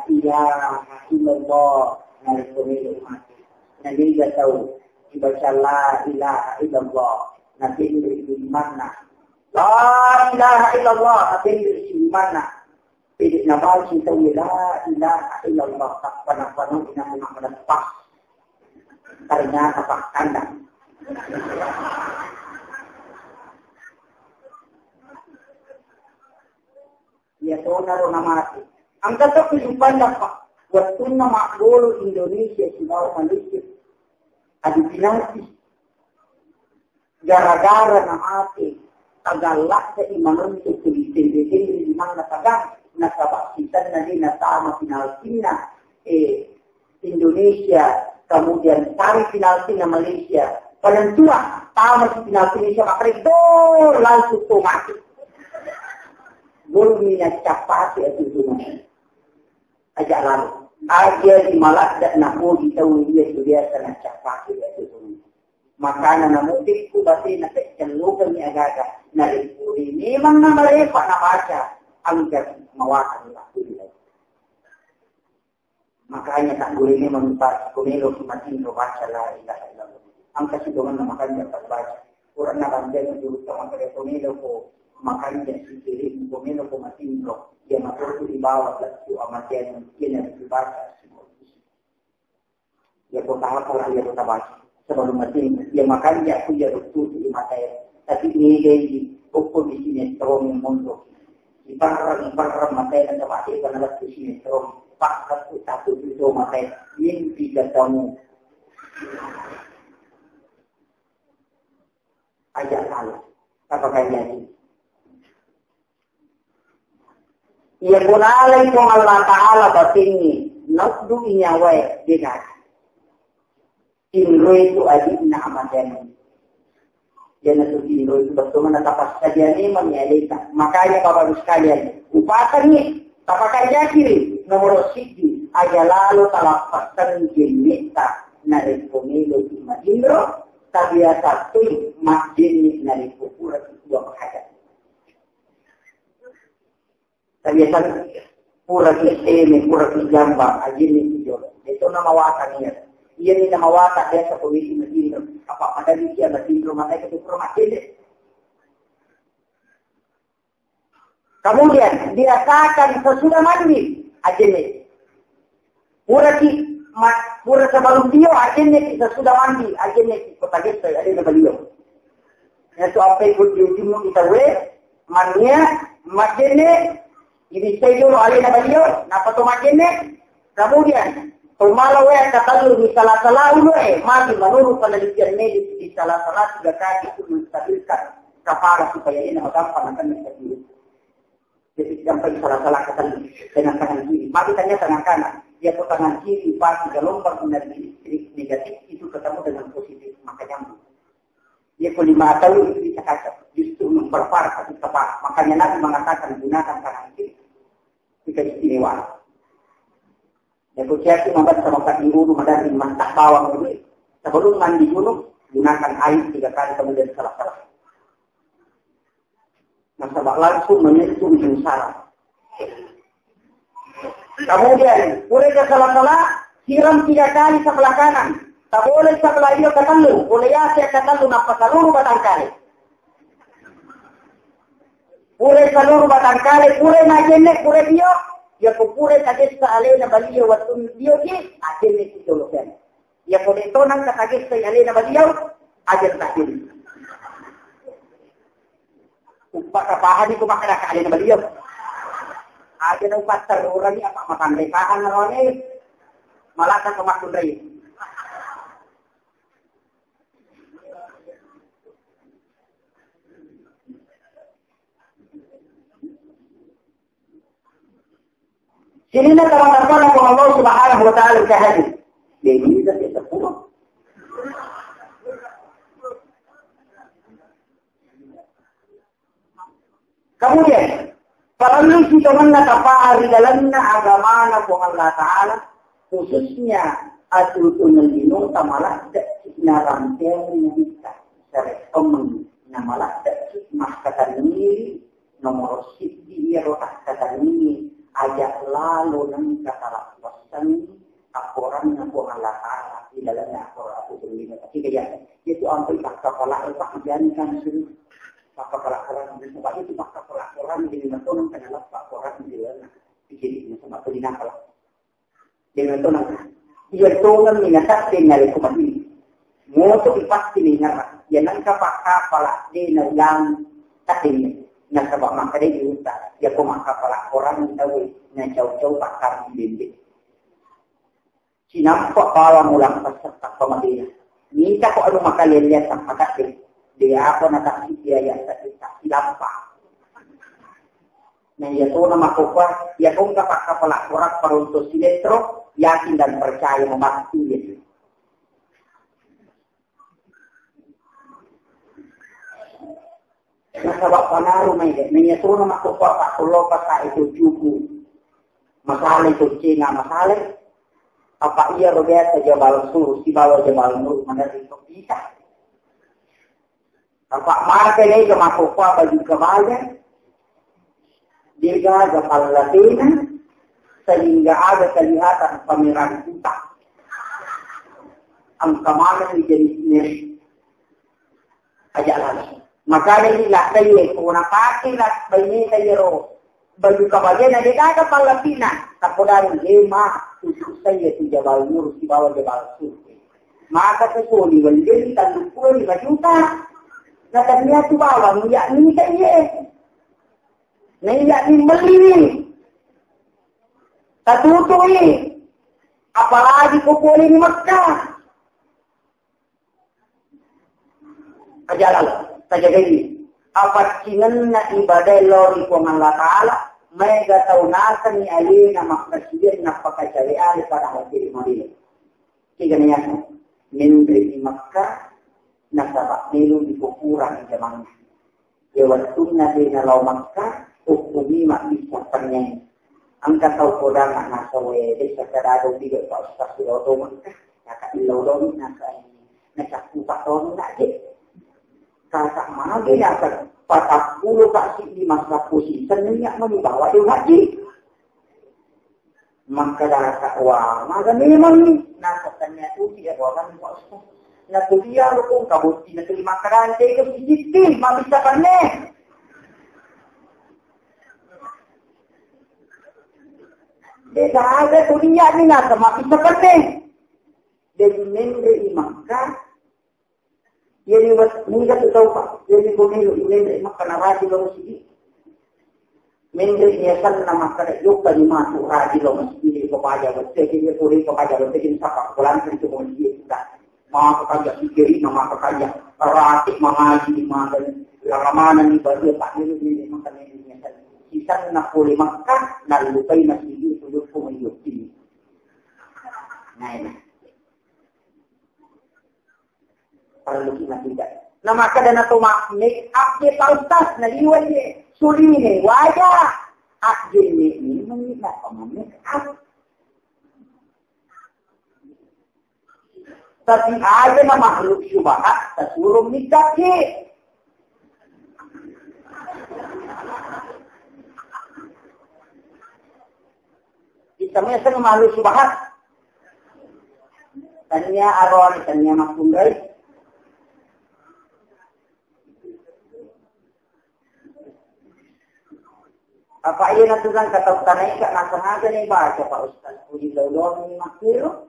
ilaha illallah narekko melo mati. Naliga tau dibaca la ilaha illallah, natenre imanna. La ilaha illallah, natenre imanna. Pede nabaca tau la ilaha illallah, tappa napano ina makkeda pas. Ternyata Pak Kandang. Iya tonaro namate. Engka to kehidupanna, Pak. Wettunna maggolo Indonesia sibawa Malaysia. Adu penalti. Gara-gara namate, tagallakka imanentu tuli tende-tende di manna tagang, nasaba sitanna de natama penaltinna, eh, Indonesia, kemudian tarik penaltinna Malaysia. Penentuan, tama si penalti Indonesia, makanya gol langsung to mati. Gol mina capati itu semua. Aja lalu. Aja di maladda na kodi tau dia biasa na capati itu semua. Makana namutikku batena peccellukengngi agaga, narekko de memang namarepa nabaca, engka mawatang laku. Makanya tak boleh memang baca, ko melo ki matinro baca la ilaha illallah. Engka sitongenna makanja tak baca. Quran na baca itu sama kaya ko melo ko makanja sikiri, ko melo ko matinro. Dia matur di bawah, tu amatian, dia nanti baca. Iya ko tahapala, iya ko tabaki. Sebelum mati, iya makanja aku iya betul di mata ya. Tapi ini dia di ukur di sini terong yang montok. Iparang, iparang mata ya, sama dia karena lagi sini terong. Pak, aku takut itu mata ya. Mimpi ketemu. Aja salah. Apa kaya ini? Iya ko nalai Puang Allah Ta'ala batengngi, nauddu'i nyawae, de gaga. Tinroi tu adikna amatemu. Iyanatu tinroi tu bettuanna tapassadia memang aleta. Makanya Bapak Ibu sekalian, upatengngi, tapakanjakiri, nomoro siji, aja lalo talappassangi jennetta, narekko melo tu matinro, tabiasa tu majjenne narekko pura tu tuang hajat. Tabiasana pura ki seme, pura ki jamba, ajinni ki jolo. Itu nama wata nia. Iya ni nama wata biasa ko wisi matinro. Apa pada dia matinro matai ke pura matinro. Kemudian biasakan sesudah mandi, ajinni. Pura ki ma-, pura sebelum dio, ajinni ki sesudah mandi, ajinni ki kota gesta, ada nama dio. Itu apa ikut di ujung kita we, mania, majinni, ini saya dulu alena beliau, napa to majinni? Kemudian, to mala we katellu di sala-sala ulu e, mati menurut penelitian medis di sala-sala tiga kali itu menstabilkan kafara supaya ini gampang akan menstabil. Jadi sampai sala-sala katellu dengan tangan kiri. Mati tanya tangan kanan, dia ko tangan kiri pasti gelombang energi listrik negatif itu ketemu dengan positif, maka nyambung. Iya ko lima tahun itu bisa kacau, justru memperparah sakit kepala. Makanya Nabi mengatakan gunakan tangan kiri. Kita istimewa. Ya ko siapa membaca maka di gunung, ada di mantap bawang dulu. Sebelum mandi gunung, gunakan air tiga kali kemudian salah-salah. Nasaba langsung menyentuh ujung saraf. Kemudian, pura ke sala-sala, siram tiga kali sebelah kanan. Tak boleh sebelah dia ketellu, boleh ya saya ketellu, napa seluruh batang kali. Pura seluruh batang kali, pura majenne, pura dia, ya pura tagessa alena baliau waktu dia ki, ajenne si jolo kan. Iya ko de' to nengka tagessai alena baliau, aja' tadiri. Uppa kapahani ko makkeda ka alena baliau. Aja' na upatterurangi apa matanre pahang arone. Malaka ko makkunrai. Sininna tama-tamana Puang Allah Subhanahu wa Ta'ala engka hadir. Jadi, kita tidak sepuluh. Kemudian, parellu sitongenna tapaha ri lalenna agamana Puang Allah Ta'ala, khususnya aturutunna lino tamaladde' narampeang nabitta, sare tomeng namaladde' makkatanni. Nomoro siddi iyaro takkatanni, aja' lalo nengka talappuassangi akoranna Puang Allah Ta'ala ri lalenna akorang aku sendiri. Tapi dia itu ampai pakkapala, eh, Pak, jangan kan sini. Pakkapala Quran, sebab itu pakkapala Quran jadi nonton kena lappa Quran di lalenna. Jadi, sama aku di nakal. Dengan tonang, iya tonang minasakti nalai kumati. pasti ningerra. Ya nengka pakkapala de na ulang takengnge. Nasaba makkeda di uta, ya ko makkapala orang tahu na cau-cau pakkapala bende. Sinampa bawang ulang pasetta pamadena. Mita ko anu makalelleang sappakadde. De apa na taksi biaya saksi lampa. Na iya tona makkokkoe, iya tongka pakkapala orang paruntu sinetro, yakin dan percaya membantu ya. Nasaba pengaruh mai de, naiya tona makkokkoe pakkollo pasa itu juku. Masalah itu cenga masalah. Apa iya ro biasa Jabal Sur, sibawa Jabal Nur, mana itu bisa. Apa maka ini ke makkokkoe baju kebaya. Degaga pallatena, sehingga aga kelihatan pameran kuta. Engka maneng jenis mirip. Aja lagi. Makanya ini lah saya, ko napake lah baineta iyaro baju kabajana, degaga pallatena. Takodang ema, khusus saya tu Jabal Nur, sibawa Jabal Sur. Maka sesoli wendeni talluppulo lima juta. Nah, ternyata bawang, yakni saya. Naiya ni melliwi, tatutui, apalagi ko pole ri Mekkah. Ajalal, tajagai. Apaccingenna ibadah lao ri Puang Allah Ta'ala, maega tau nasengngi alena makkasiwiang nappakacawe ale padahal teri madelo. Kegana yaseng, menre ri Mekkah, nasaba melo dipopurang jamanna. Iya wettunna de nalao Mekkah, ukkungi mabbissa penne. Engka tau kodang nasawe, dessa kadado tiga Pak Ustaz lao to Mekkah, kaka illau domi nasa, nacakku Pak domi nak je. Kaka mage nasa, patappulo Pak si lima sappo si, senninya mani bawa de haji. Makkedaka, "Wah, maga memang ni?" Nasaba tania tuti ya, "Wah, kan, Pak Ustaz." Natulia lo pun kabutti, natuli makkeda, "Tega sijitti, mabbissa penne." Desa aga tulia ni nasa mabbissa penne. Jadi menre i Makkah, Jadi, wat-, niga tu tau, Pak? Jadi, ko melo i menre Makkah na rajin lo masigi. Menre biasanna makkeda jokka ni matu rajin lo masigi, ko paja, betul, jadi, ko paja, betul, jadi, sapa, ko langsung tu masigi, kita. Maka kaya pikiri, maka kaya rati, mangaji, maka lama mana ni baru, Pak, ini, ini, maka ini, ini, ini. Kita nak boleh Makkah, nak lupai masigi, itu, itu, itu, itu. Nah, ini. Parellu ki matiga. Na makkeda na to ma-, make up de Pak Ustaz, na liwat de suline waja. Ajjenne ni mani na to ma-make up. Tapi aja na makhluk syubhat, tasuro make up ki. Kita meseng makhluk syubhat. Tania aron, tania makkunrai. Apa iya na tu nang kata tanai ka nasengaja ni baca Pak Ustaz. Kuli laulon ni makkiro.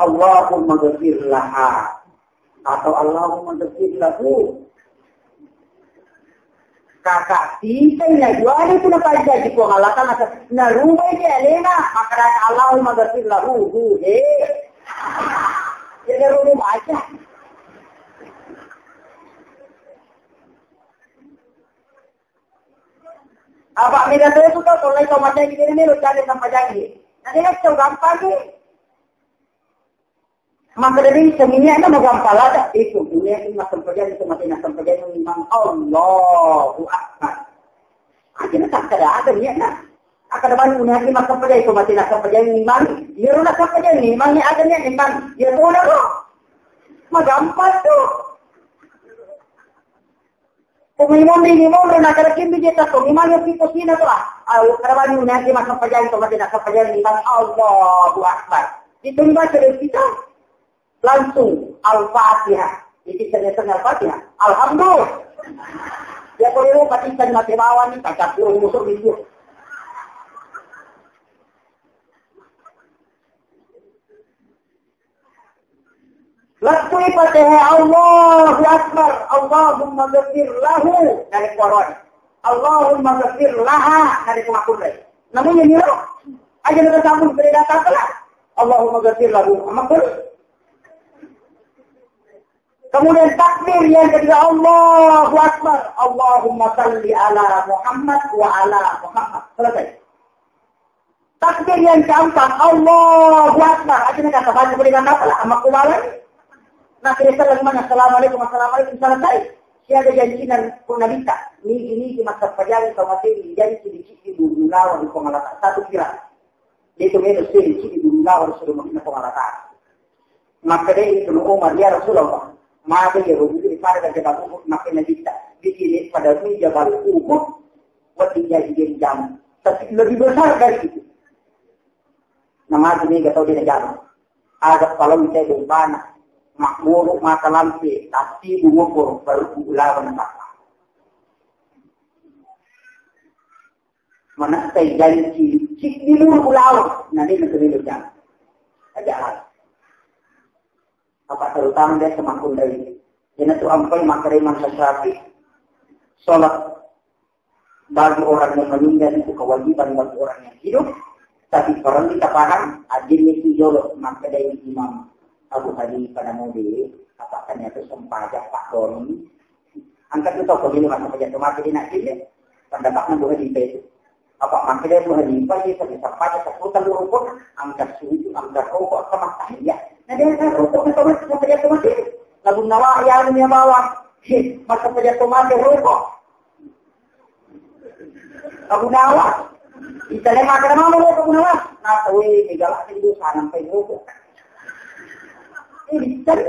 Allahumma ghafir laha atau Allahumma ghafir lahu. Kakak, siseng na juara itu na paja di Puang Allah Ta'ala, na rumah ini alena, maka Allahumma ghafir lahu, hu, he. Jadi rumah aja. Apa mega tu tu kau tolai kau macam ini ni lo cari sama jadi. Nanti kan kau gampang ni. Maka dari semuanya itu magampang ada itu. Dunia ini makan pejam itu mati nak pejam memang Allahu Akbar. Aja nak tak ada ada niat nak. Akan ada banyak dunia ini makan pejam itu mati nak pejam memang. Dia nak pejam memang ni ada niat memang. Dia tu dah kok. Magampang tu. Ko mimondri, mimondri, na kada kimbi je takko, mimang yo ki posina to, ah. Ah, kada bani nanti massempajang to, mati na sempajang, mimang Allahu Akbar. Itu dibaca dari kita. Langsung Al-Fatihah. Itu tengah-tengah Al-Fatihah. Alhamdulillah. Ya, kalau lu pasti kan mati bawah ni, tak kurang musuh itu. Lattui Fatihah, Allahu Akbar, Allahumma ghafir lahu, dari kuaron. Allahumma ghafir laha, dari kumakurre. Namanya niro. Aja nero sabun, beri data lah. Allahumma ghafir lahu. Amakul. Kemudian takbir yang ketiga, Allahu Akbar. Allahumma salli ala Muhammad wa ala Muhammad. Selesai. Takbir yang keempat, Allahu Akbar. Akhirnya kata baca boleh kata apa lah, amakku bawang. Nah, kita salam mana? Assalamualaikum, assalamualaikum, selesai. Siaga janji dan pun Nabi tak. Niki-niki masa pajang sama tadi janji di sini dulu lawan di pengalatan. Satu kira. Itu melo seddi cidi dulu lao ri Madinah ko marata. Makkedai Ibnu Umar, "Ya Rasulullah, magi ya rugi pada kerja babu makkeda kita. Bikin pada itu Jabal Uhud, waktu jadi jam. Tapi lebih besar dari itu." Namanya ini gak tahu dia jalan. Ada kalau saya bana, makmur mata lampe, tapi umur baru lawan apa. Manessai janci siddi dulu ulaweng, na de' naterima janci. Aja' hal. Apa terutama dia semakin dari. Jadi tu ampai makare mangkasyafi sholat bagi orang yang meninggal itu kewajiban bagi orang yang hidup, tapi perlu kita paham, adil itu jolo makkedai Imam Abu Hanifah namu di, apakah itu sempajang Pak Doni, Angkat itu kau dulu masa pajak tomate di nak kiri. Pendapatnya Abu Hanifah itu. Apa makkeda Abu Hanifah sih, tapi sampai ke sepuluh kali rukun, angkat suju, angkat rokok, sama tahiyat. Nah, dia kan rokok itu masa pajak tomate. Lagu nawa ya, anu ya bawang. Hih, masa pajak tomate rokok. Abu Nawas. Kita lagi makan mana rokok Abu Nawas? Nah, tahu ini galak itu sana sampai rokok. Ini cari.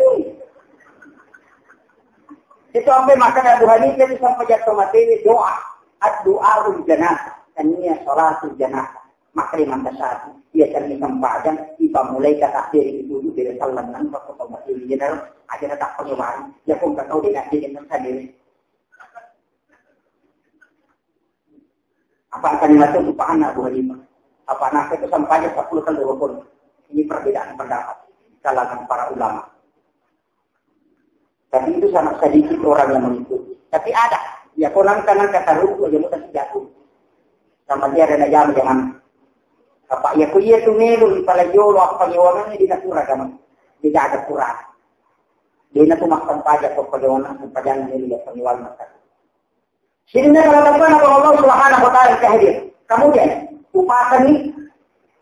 Itu sampai makan Abu Hanifah itu sampai jatuh mati ini doa. Ad-du'aul janazah. Tania salatul janazah. Maka di mangkasati. Biasanya sempajang, ipamulai kata diri itu dulu dari salam nang kok mati ini jenazah. Aja tak pengeluaran. Ya kok tak tahu dia nanti dengan sendiri. Apa akan dilakukan Pak Abu Hanifah? Apa anak itu sampai sepuluh kali rukun? Ini perbedaan pendapat kalangan para ulama. Tapi itu sangat sedikit orang yang mengikuti. Tapi ada. Ya, kau nangka-nangka taruh aja mudah jatuh. Sama dia ada jam jangan. Apa ya, kau iya tu melu di pala jolo apa pangewangannya di natura kamu. Tidak ada kurang. Dia itu makan pajak kau pangewangan, panjang ini dia pangewangan. Sininna kalateppana Allah Subhanahu wa Ta'ala tahdir. Kemudian, upasani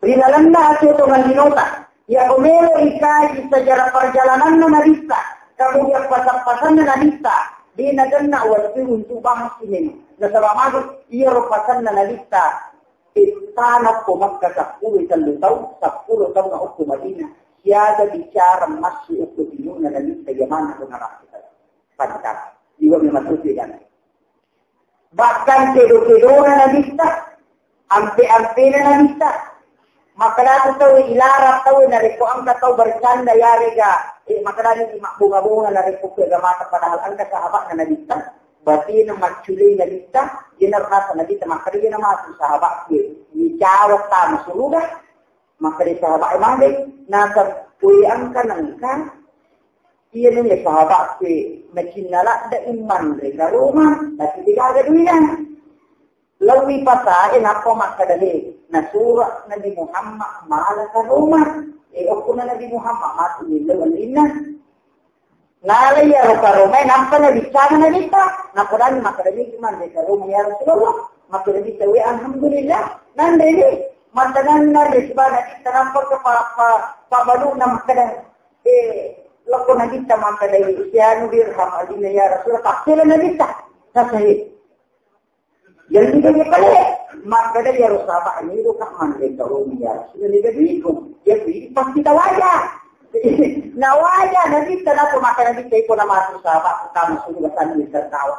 ri lalenna atuo tongan linota. Iya ko melo ikaji sejarah perjalananna Nabitta, kemudian pasang-pasanna Nabitta, de' nagenna wettu untuk bahas ini. Nasaba magi iyaro pasanna Nabitta, ittana ko Makkah seppulo tellu taung, seppulo taung na okko Madinah. Siaga bicara massu okko tinuna Nabitta jamanna ko narapita. Pantas. Iwa memang sesuai dengan Bahkan kedo-kedona Nabitta, ampe-ampena Nabitta. Makkeda tu tau ilarang tau narekko engka tau bercanda yarega, eh, makkedani mabbunga-bunga narekko ke agamata padahal engka sahabatna Nabitta. Batena macculei Nabitta, iyana rasa Nabitta makkeda iyana matu sahabat ke. Icawat tama suruga, makkeda sahabat e magai, nasab kue engka nengka Iya nengge sahabat ke macinna ladde imman ri karoma, tapi degaga duina. Lawi pasae nappa makkeda he, nasura Nabi Muhammad mala karoma. E, okkona Nabi Muhammad matu millau ellinna. Nala iyaro karoma, nappa nabicara Nabitta. Napodani makkeda he, imman ri karoma ya Rasulullah. Makkeda Nabitta, we alhamdulillah. Nanre ni, matananna ri sibana kita nampa ke pa, pa, pa baluna makkeda. Eh, lokko Nabitta makkeda, "Sianu dirham adina ya Rasul, takkele Nabitta." Nasai. Jadi dia kale, makkeda ya Rasul, apa ini kok manre karoma ya Rasul, ini jadi itu. Ya, ini pasti tawaja. Nawaja Nabitta, nako makkeda Nabitta, iko nama sahabat, kamu sudah tadi tertawa.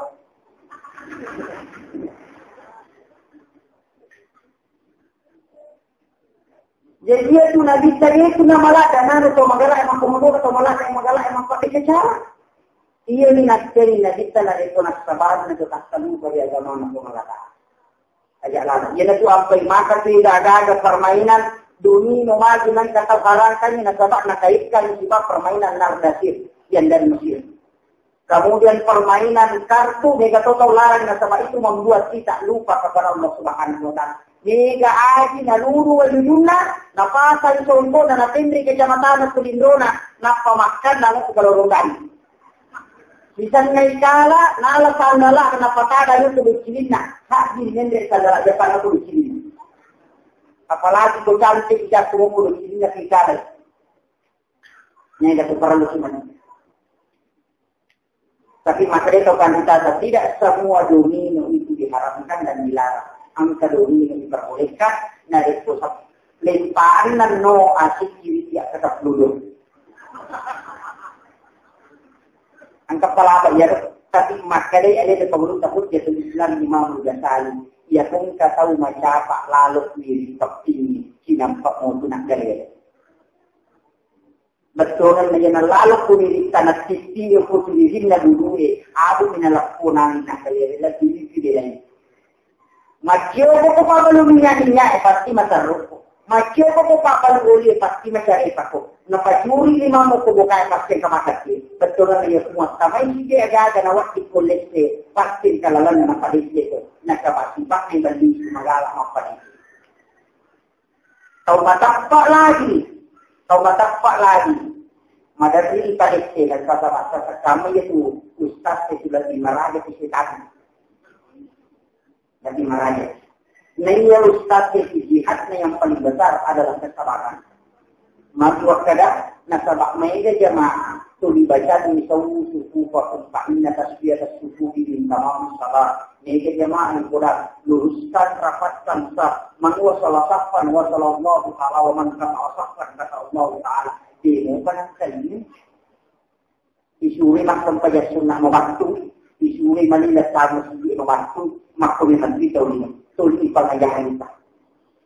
Jadi iya tu Nabitta dia tu namaladda, naro to magala emang komodo to maladda emang magala emang pakai secara. Iya ni nakkeni Nabitta narekko nassabarna to tassalu bagi agama na to malada. Aja lala. Iya tu apa maka tu tidak ada permainan Domino magi nangka tau harangkangi nasaba nakaitkan sipa permainan Nardasir yang dari Mesir. Kemudian permainan kartu mega to tau larang nasaba itu membuat kita lupa kepada Allah Subhanahu wa Ta'ala. Mega aji naluru wajujunna, napasang songkona, napenri kecamatan kulindrona, nappa makan nang kubalorongkani. Misalnya ikala, nala sandala, napatada itu kucilinna, hak di nendre sandala, jangan aku kucilinna. Apalagi kau cantik, jatuh kucilinna, ikala. Ini ada perlu cuma. Tapi makanya kau kan kita tidak semua domino itu diharamkan dan dilarang. Angka domino diperbolehkan, nah itu lemparan no asik kiri tiap kata peluru. Angka pelapa ya, tapi makanya ada di pengurus takut jatuh Islam Imam Ghazali. Ya pun kau tahu macapa lalu diri pepini, sinampak mau tunak gaya. Bettuanna iyana lalo ku ri tanah titti ko tu ri rinna dudue, abu mina lapponang na kaya la tuli ri belai. Macio ko ko pabalu minyak-minyak e pasti masarruko. Macio ko ko pabalu oli e pasti macarepa ko. Napacuri lima mo ko boka e pasti engka makati. Bettuanna iya semua tamai sije aga-aga na watti ko lesse pasti engka lalanna mapadesse ko. Nasaba sipakna bali magala mapadesse. Tau matappa lagi, tau matappa lagi. Maderri padette nasaba sasa kama iya tu ustaz e tu lebih maraja tu setan. Lebih maraja. Nah iya ustaz e jihadnya yang paling besar adalah kesabaran. Matu wakkada nasaba maega jamaah tuli baca di sau suku fa inna tasbiyah suku di tamam sabar. Mega jamaah yang kuda luruskan, rapatkan saf. Man wasala saffan wasala Allahu ta'ala wa man qata'a saffan qata'a Allahu ta'ala. Demo kana kali ini. Isuri massempajang sunnah mabattu, isuri malila tamu sidi mabattu, makko memang kita ulino. Tuli pangajahan kita.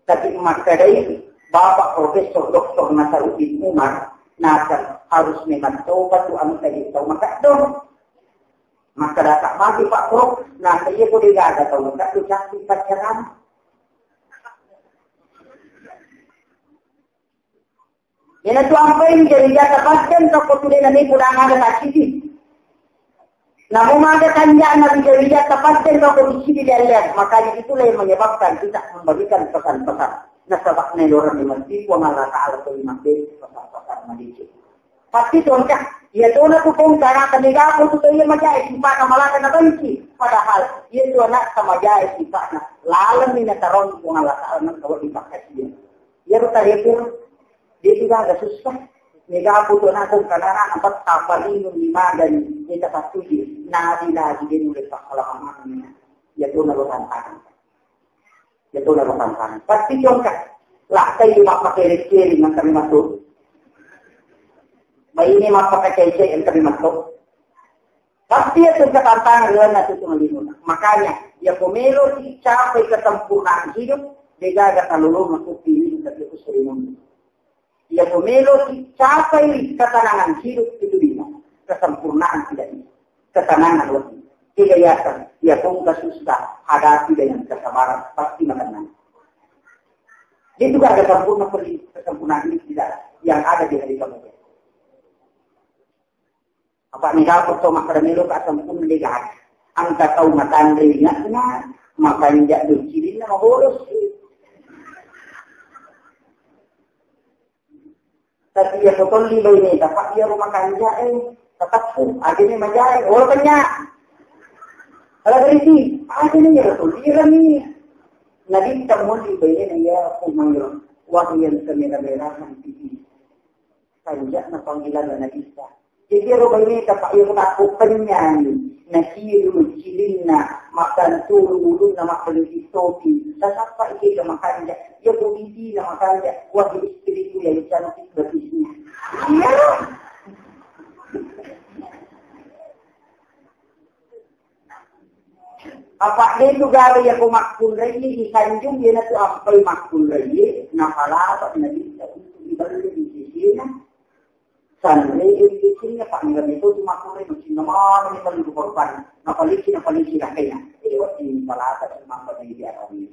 Tapi makkadai Bapak Profesor Doktor Nasaruddin Umar, naseng harus memang tobat tu anu tadi tau makaddo. Maka datang maju Pak Prof, nah iya ko degaga tau makaddo cantik pacaran. Ina tu ampai ni jadi jata paten toko tu dena ni pudang ada tak sidi. Namu maga kanja'na ri jawi jatta paddeng tau ko di sini di alliang. Makanya itulah yang menyebabkan kita memberikan pesan-pesan. Nasaba' naelorang memang Puang Allah Ta'ala ko mabbere pesan-pesan madeceng. Pasti tu engka, iya tona tu pong karena taniga ko tu iya majae sipa'na malaka na benci. Padahal iya tu anakta majae sipa'na laleng ni nataroni Puang Allah Ta'ala nang kawat di pakkasian. Iya tu tadi tu Dia tu gaga susah. Mega aku tu nakong kanana apa tapalinung ni magani. Kita patuji. Nabi lagi dia nulis pahala amannya. Ya tu nalo tantangan. Ya tu nalo tantangan. Pasti jongka. Lah, saya mappakere-kere yang kami masuk. Baik ini mappakecek yang kami masuk. Pasti itu ketantangan lainnya itu cuma lima. Makanya, ya pemelo capai kesempurnaan hidup, degaga talolong aku pilih tapi aku sering. Iya, pemelo capai ketenangan hidup itu lima. Kesempurnaan tidak bisa. Ketenangan lebih. Tidak yakin. Iya, pun susah hadapi dengan kesabaran. Pasti menang. Dia juga ada sempurna pergi, kesempurnaan ini tidak yang ada di hari kamu. Apa ni dapur to makkada melo ka sempurna de gaga. Angka tau matanre ingatna, makanja do cilinna maboros. Tapi iya ko tolli baineta, Pak, iya rumah kanja, eh, tetappu, aja ni majae, olo kenya. Kalau dari si, aja ni ya tolli rami. Nabi temui baineta iya aku manggil, wah yang kemerah-merahan pipi. Kanja'na panggilanna Nabitta. Jadi ero baineta, Pak, ero takko pennyani, naciru cilinna, makkanturu ulunna, mappelisi topi, tasappa ike ke makanja, iya ko bibina makanja, wah istriku yang cantik begitu. Iya. Apa' de' tu gaga iya ko makkunraie isanjung, iyanatu ampai makkunraie, napalapa' Nabitta untuk iballe di sisina, sanre di sisina, panggang itu tu makkunrai, macinna mano ni paling korban, napaliki, napaliki, nakena. Jadi, waktu ini palata, semampa di dia kami.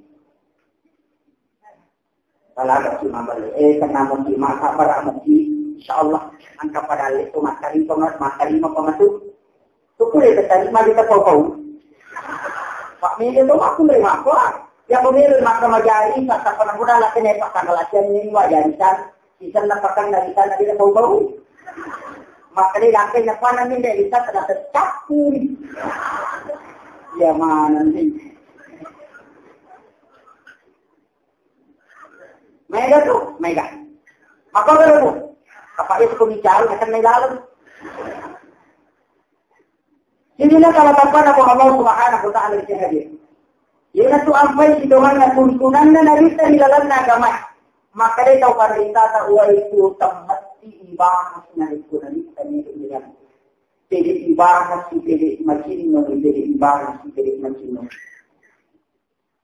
Wala besi mabale. Eh, tenang mesti, masabar mesti. Insya Allah, engka pada itu materi pemat, materi pemat tu. Tuku deh, terima kita pau-pau. Pak Milo tu aku nerima apa? Ya, aku Milo maka majari, tak pernah pernah lah kena Pak tanggal latihan ini, Pak, jadi kan. Di sana pakan dari sana dia bau-bau. Maka dia lakai na panan ni, dia bisa terasa capu ni. Ya, mana ni? Mega tu, mega. Maka kalau tu, apa dia tu bicara, akan mega lalu. Jadi, na kalau tanpa Allah Subhanahu wa Ta'ala di hadir. Iyanatu ampai sitongenna tuntunanna Nabitta ri lalenna agama. Makkedai tau parentata, uwaitu temmetti ibahas narekko Nabitta nitu dengan. Pede ibahas, pede macinno, pede ibahas, pede macinno.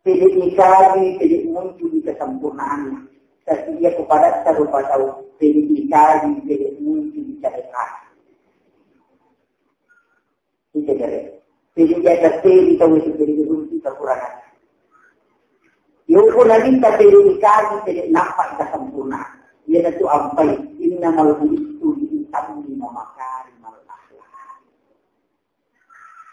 Pede ikaji, pede muncul di kesempurnaanna. Tapi iya kepada rupa tau, pede ikaji, pede muncul di kesempurnaan. Ijagare. Jadi, jaga teri tau itu jadi runti kekurangan. Yoko nalinta teri dikaji, teri nampak kesempurnaan. Iyanatu ampai, innamal bu'istu li utammima makarimal akhlak.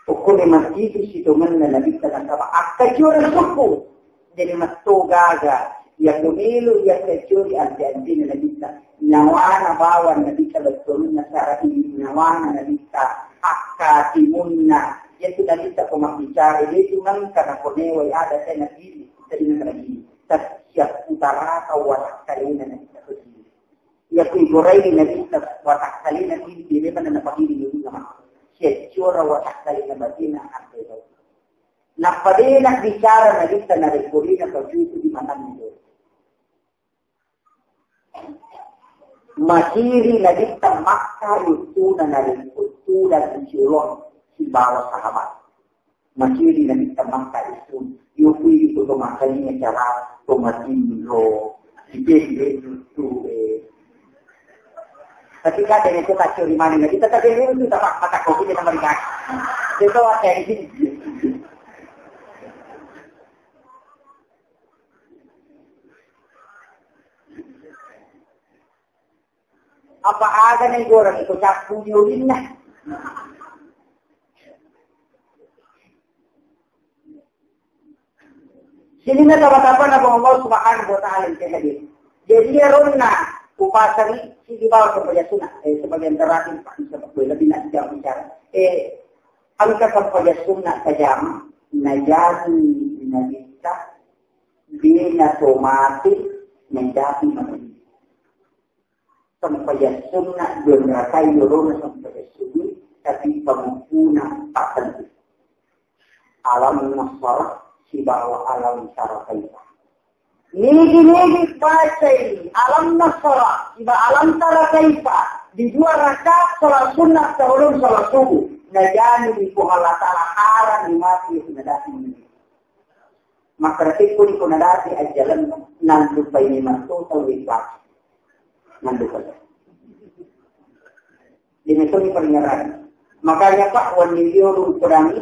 Pokoknya masih itu situ mana Nabitta nasaba. Akka juara suku. Jadi metto gaga, iya ko melo iya kecuri ante-antena Nabitta. Nyawana bawang Nabitta, bettuanna sara ini nyawana Nabitta, akka timunna. Iya tu Nabitta ko mabbicara, dia tu nangka na ko mewai ada saya nabi, tadi nabi. Tapi siap utara kau watak kalena Nabitta ko sini. Iya ku igorai Nabitta watakkalena diri, de mana napahiri diri nama. Siacciora watakkalena batina ande tau. Nappa de na bicara Nabitta narekko de na pajuku di matanna doi. Masiri Nabitta Makka uttuna narekko tudang siolong sibawa sahabat. Masiri Nabitta Makka itu, yukui itu to makanya cara to matinro. Ide ide itu, eh. Tapi kadang itu kacau di mana, kita tak ada itu, tak apa, tak kopi, kita melihat. Itu ada di sini. Apa aga na igoreng iko cappu di olinna. Sini na tapa-tapa na Allah Subhanahu wa Ta'ala yang hadir. Jadi, ya ronna, upasari, si di bawah sempajang sunat. Eh, sebagian terakhir, Pak, bisa lebih nak jam bicara. Eh, angka sempajang sunat kajama, najani Nabitta, bina tomate, najati manusia. Sempajang sunna dua rakai yolona sempajang subuh, tapi pamukkuna pattellu. Alam nasara sibawa alam tara kaifa. Nigi-nigi bacai alam nasara sibawa alam tara kaifa di dua rakaat salat sunnah sebelum salat subuh. Najani di Puang Allah Ta'ala harang di mati sudah datang. Makkarekkoni ko nadati ajjalenna, nallupai memang to tau ikhlas. Nallupai. Demikian peringatan. Makanya, Pak, wenni liolo upedangi,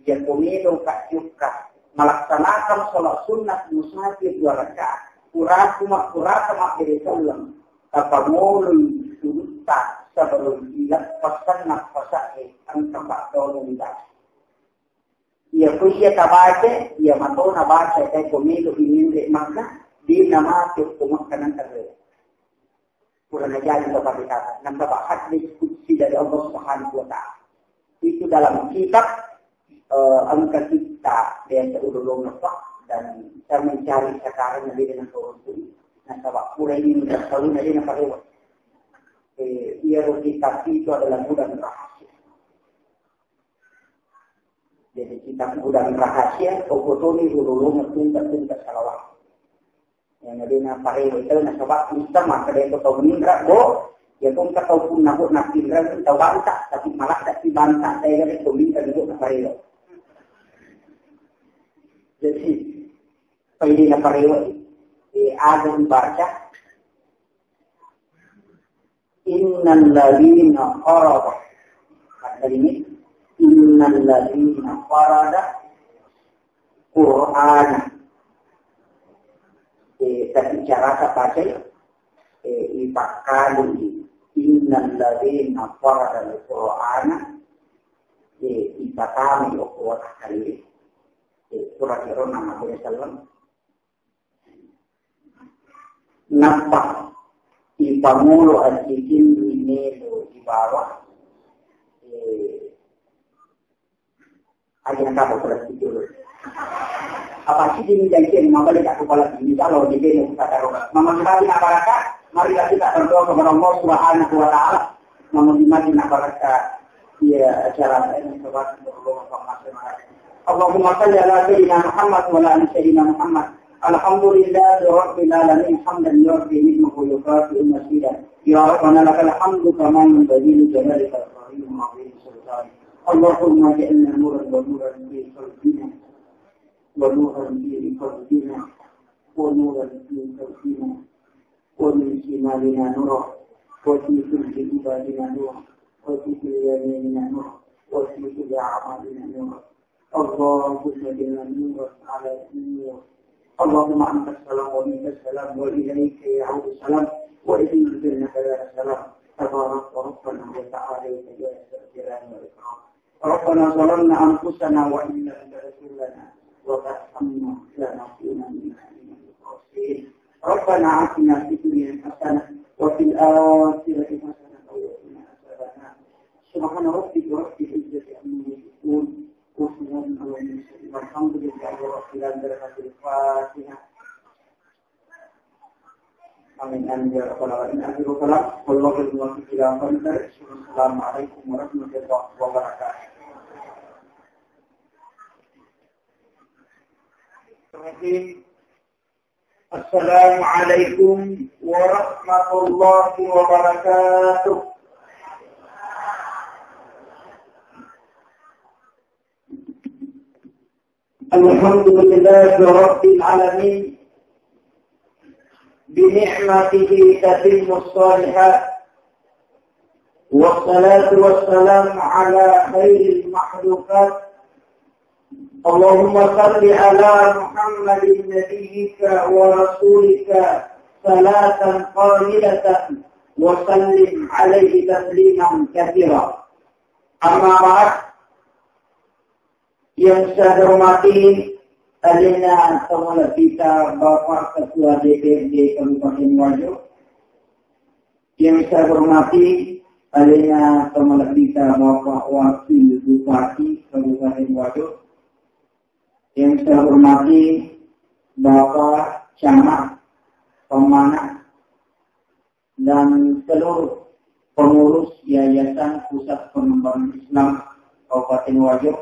jako melo ka jokka melaksanakan sholat sunnah musafir dua rakaat. Puratu ma-, purata mabbere selleng, tapangoloi sujutta sebelum ileppassanna pasae engka paddolong ibadah. Iya ko iya tabaca, iya matona baca, kai ko melo iminre maka, de namate ko makkanang terre. Pura najadi bapak dikata, nasaba hadis qudsi dari Allah Subhanahu wa Ta'ala. Itu dalam kitab, eh, engka kita biasa ululung apa, dan saya mencari sekarang dari dengan turun pun. Nasaba pura ini udah selalu dari naparewa. Eh, iya ro kitab itu adalah gudang rahasia. Jadi, kitab gudang rahasia, okko toni ululunga tungka-tungka salawat. Yang ada na parewa itu, nasaba kita maka dia tau minra, bo, ya tungka tau pun nabo na pinra, tau banta, tapi malah tak si banta, saya kata tau minra, bo, na parewa. Jadi, paidi na parewa, eh, ada dibaca, Innal ladzina farada. Kata ini, innal ladzina farada Qur'ana. Eh, tapi carata pacai, eh, ipakkalu, innalladzina faradal Qur'ana, eh, ipatami okko watakkalile, eh, pura kero nama kone sallam. Nappa ipamolo acikinni melo ibawa, eh, Aja nakapa pula situ. Apa sih ini janjian mabalik aku pala ini kalau di sini kita taruh. Mama kita nak baraka, mari kita berdoa kepada Allah Subhanahu wa Taala. Mama gimana nak baraka? Iya, acara ini sebab berdoa sama. Allahumma salli ala sayyidina Muhammad wa ala ali sayyidina Muhammad. Alhamdulillahi rabbil alamin, hamdan yuwafi ni'mahu wa yukafi'u mazidah. Ya Rabbana lakal hamdu kama yanbaghi li jalalika wa azimi sultanik. اللهم اجعلنا نورا ونورا في قلبنا، ونورا في قلبنا، ونورا في قلبنا، ومن شمالنا نورا، وفي كل عبادنا نورا، وفي كل يميننا نورا، وفي كل أعمالنا نورا. اللهم اجعلنا نورا على نور. اللهم أنت السلام ومنك السلام وإليك يعود السلام وإليك الجنة دار السلام. تباركت ربنا وتعاليت يا ذا الجلال والإكرام. ربنا ظلمنا أنفسنا وإن لم تغفر لنا وترحمنا لنكونن من الخاسرين. ربنا آتنا في الدنيا حسنة وفي الآخرة حسنة وقنا عذاب النار. سبحان ربك رب العزة عما يصفون وسلام على المرسلين والحمد لله رب العالمين. الفاتحة. Amin, amin, ya rabbal alamin. Akhirul kalam. Wallahul muwaffiq ila aqwamit thariq. Assalamualaikum warahmatullahi wabarakatuh. Assalamualaikum warahmatullahi wabarakatuh. الحمد لله رب العالمين، بنعمته تتم الصالحات، والصلاة والسلام على خير المخلوقات. اللهم صل على محمد نبيك ورسولك صلاة كاملة وسلم عليه تسليما كثيرا. أما بعد، Yang saya hormati alena tomalebbita Bapak Ketua D P R D Kabupaten Wajo, yang saya hormati alena tomalebbita Bapak Wakil Bupati Kabupaten Wajo, yang saya hormati Bapak Camat, Pemanah, dan seluruh pengurus Yayasan Pusat Pengembangan Islam Kabupaten Wajo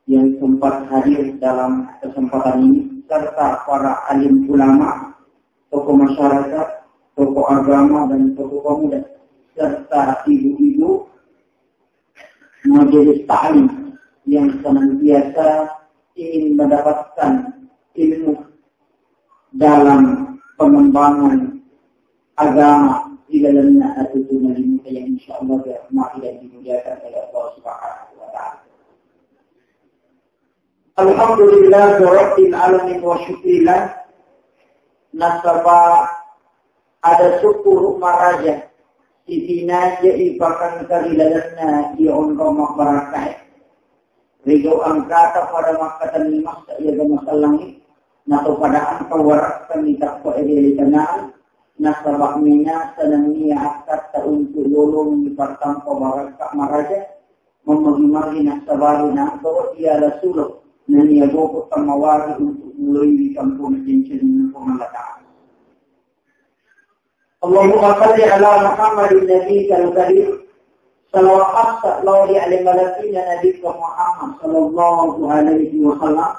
yang sempat hadir dalam kesempatan ini, serta para alim ulama, tokoh masyarakat, tokoh agama, dan tokoh pemuda, serta ibu-ibu majelis taklim yang senantiasa ingin mendapatkan ilmu dalam pengembangan agama di dalamnya atau dunia ini yang insya Allah dirahmati dan dimuliakan oleh Allah Subhanahu wa Ta'ala. Alhamdulillah, rabbil alamin wa syukrillah. Nasaba ada syukur maraja sitinaja ipakangka ri lalenna iya onrong mabbarakkae. Rigau engkata pada makkatenni massa iya gama sellangi, nato pada engka warakkanni tappa ri alitana'e, nasaba minasa nennia akkatta untuk lolongi pattampa barakka maraja, mammagi-magi nassabari naengka iya lasulo nennia boko tammawari untuk muloi ri kampong cencenna Puang Allah Ta'ala. اللهم صل على محمد النبي الكريم. Salawat khassa lao ri ale malebbi'na Nabitta Muhammad sallallahu alaihi wasallam.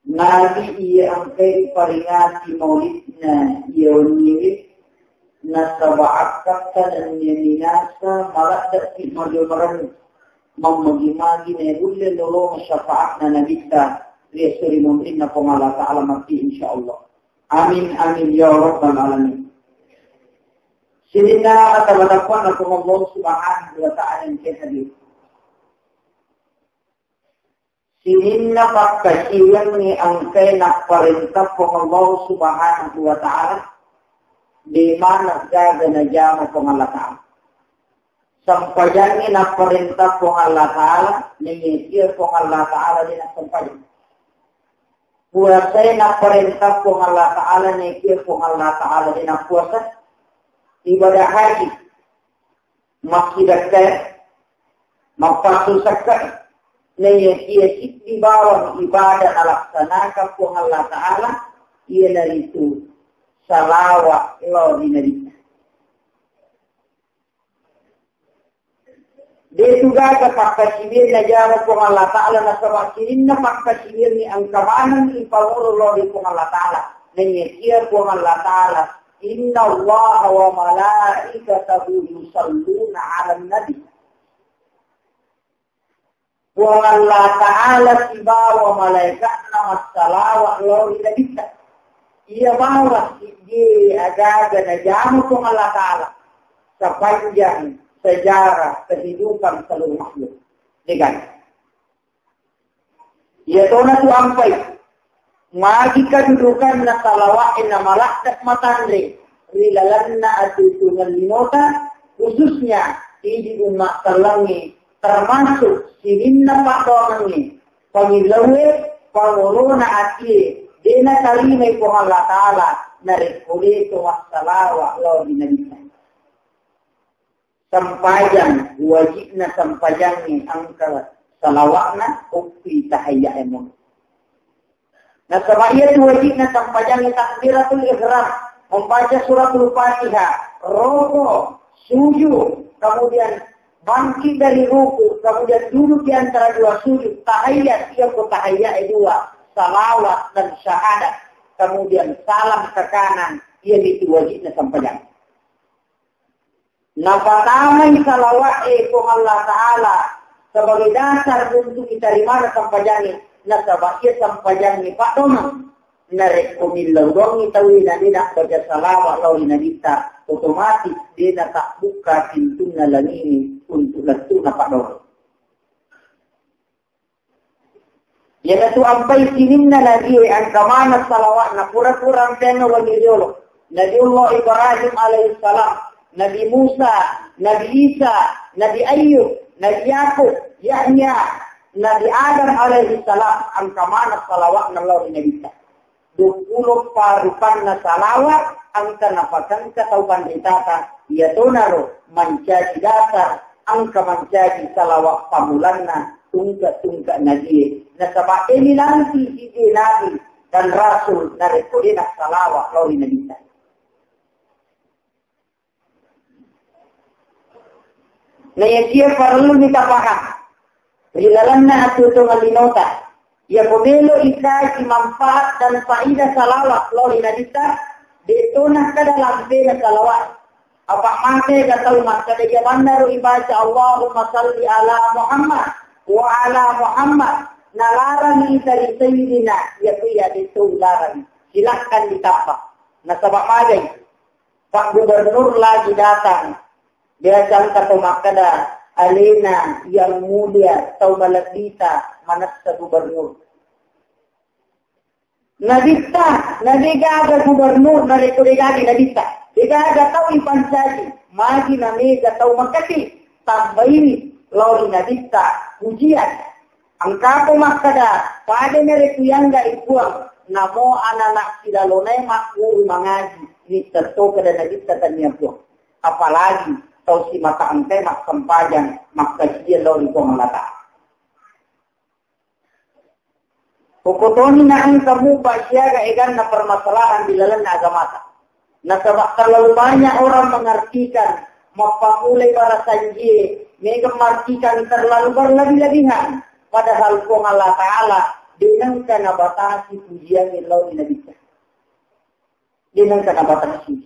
Nabi iya engkai paringati maulidna iya wenniwi, nasaba akkatta nennia minasa maladde'pi majo marennu, mammagi-magi naigulle lolonga syafaatna Nabitta ri esso ri munrinna Puang Allah Ta'ala matti, insyaallah. Amin, amin, ya rabbal alamin. Sininna ata batappuanna Puang Allah Subhanahu wa Ta'ala engka hadir. Sininna pakkasiwiangngi engkae napparentah Puang Allah Subhanahu wa Ta'ala, de maneng gaga najama Puang Allah Ta'ala. Sempajangngi napparentah Puang Allah Ta'ala, nenniya Puang Allah Ta'ala de nassempajang. Puasae napparentah Puang Allah Ta'ala, nenniya Puang Allah Ta'ala de nappuasa. Ibadah haji, massidekkae, mappassu sekkae, nenniya siddi bawang ibadah nalaksanakan Puang Allah Ta'ala, iyanaritu salawa lao ri Nabitta. De tu gaga pakkasiwiang najama Puang Allah Ta'ala, nasaba sininna pakkasiwiangngi engka maneng ipangolo lao ri Puang Allah Ta'ala. Nenniya Puang Allah Ta'ala, "Inna Allah wa malaikatahu yusalluna 'alan nabi." Puang Allah Ta'ala sibawa malaikatna massalawa lao ri Nabitta. Iya bawang siddi aga-aga najama Puang Allah Ta'ala sepanjang sejarah kehidupan seluruh makhluk. Degan. Iya tona tu ampai. Magi kadudukanna salawa'e na maladde matanre ri lalenna atuo-tuongeng linota, khususnya idi umma sellengnge, termasuk sininna paddoangengnge, pangillauwe, pangorona atie, de natarimai Puang Allah Ta'ala narekko de to massalawa lao ri Nabitta. Sempajang, wajibna sempajangnge engka salawa'na, uppi tahiyya e mulo. Nasaba iyatu wajibna sempajangnge takbiratul ihram, membaca suratul Fatihah, roko, sujud, kemudian bangkit dari ruku, kemudian duduk di antara dua sujud, tahiyat, iya ko tahiyat e dua, salawat dan syahadat, kemudian salam ke kanan, iyatu wajibna sempajang. Napatamai salawa'e Puang Allah Ta'ala sebagai dasar untuk ditarimana sempajangnge, nasaba iya sempajangnge paddoangeng. Narekko millau doangngi tauwe na de nabbaca salawa lao ri Nabitta, otomatis de natabbukka pintunna langi'e untuk lettu'na paddoangeng. Iyanatu ampai sininna nabie engka maneng salawa'na pura-pura ampeangnga wenni riolo. Nabiullah Ibrahim alaihissalam, Nabi Musa, Nabi Isa, Nabi Ayub, Nabi Yakub, Yahya, Nabi Adam alaihissalam, engka maneng salawa'na lao ri Nabitta. Duappulo parupanna salawa engka napakengka tau panritata, iyatonaro mancaji dasar engka mancaji salawa pammulanna tungke-tungke nabie. Nasaba de nilanti siji nabi dan rasul narekko de nassalawa lao ri Nabitta. Naiyakiya parelluni tapahang ri lalenna atuo-tuongeng linota. Iyako melo ikaji manfaat dan faidah salawat lao ri Nabitta, de to nakkeda lampena salawat. Apa mate ga tau makkeda, iya mannaro ibaca Allahumma salli ala Muhammad wa ala Muhammad, nalarang ita ri Sayyidina, iya to iya de to ularang. Silahkan ditappa. Nasaba magai Pak Gubernur lagi datang. Biasa engka tau makkeda, alena yang mulia tau malebbita manessa gubernur. Nabitta, na de gaga gubernur narekko de gaga nabitta. De gaga tau ipancaji, magi na mega tau makati, tambaini lao ri Nabitta pujian. Engkapo makkeda, pada narekko yangga i Puang, namo anana silalonae magguru mangaji, mittetto kada nabitta tania Puang. Apalagi tau simata engkae massempajang, makkajiang lao ri Puang Allah Ta'ala. Pokotoni na engka mupa siaga eganna permasalahan di lalenna agamata. Nasaba terlalu banyak orang mengartikan, mappammulai barasanjie, mega martikan terlalu berlebih-lebihan. Padahal Puang Allah Ta'ala denengka nabatasi pujian lao ri Nabitta. Denengka nabatasi.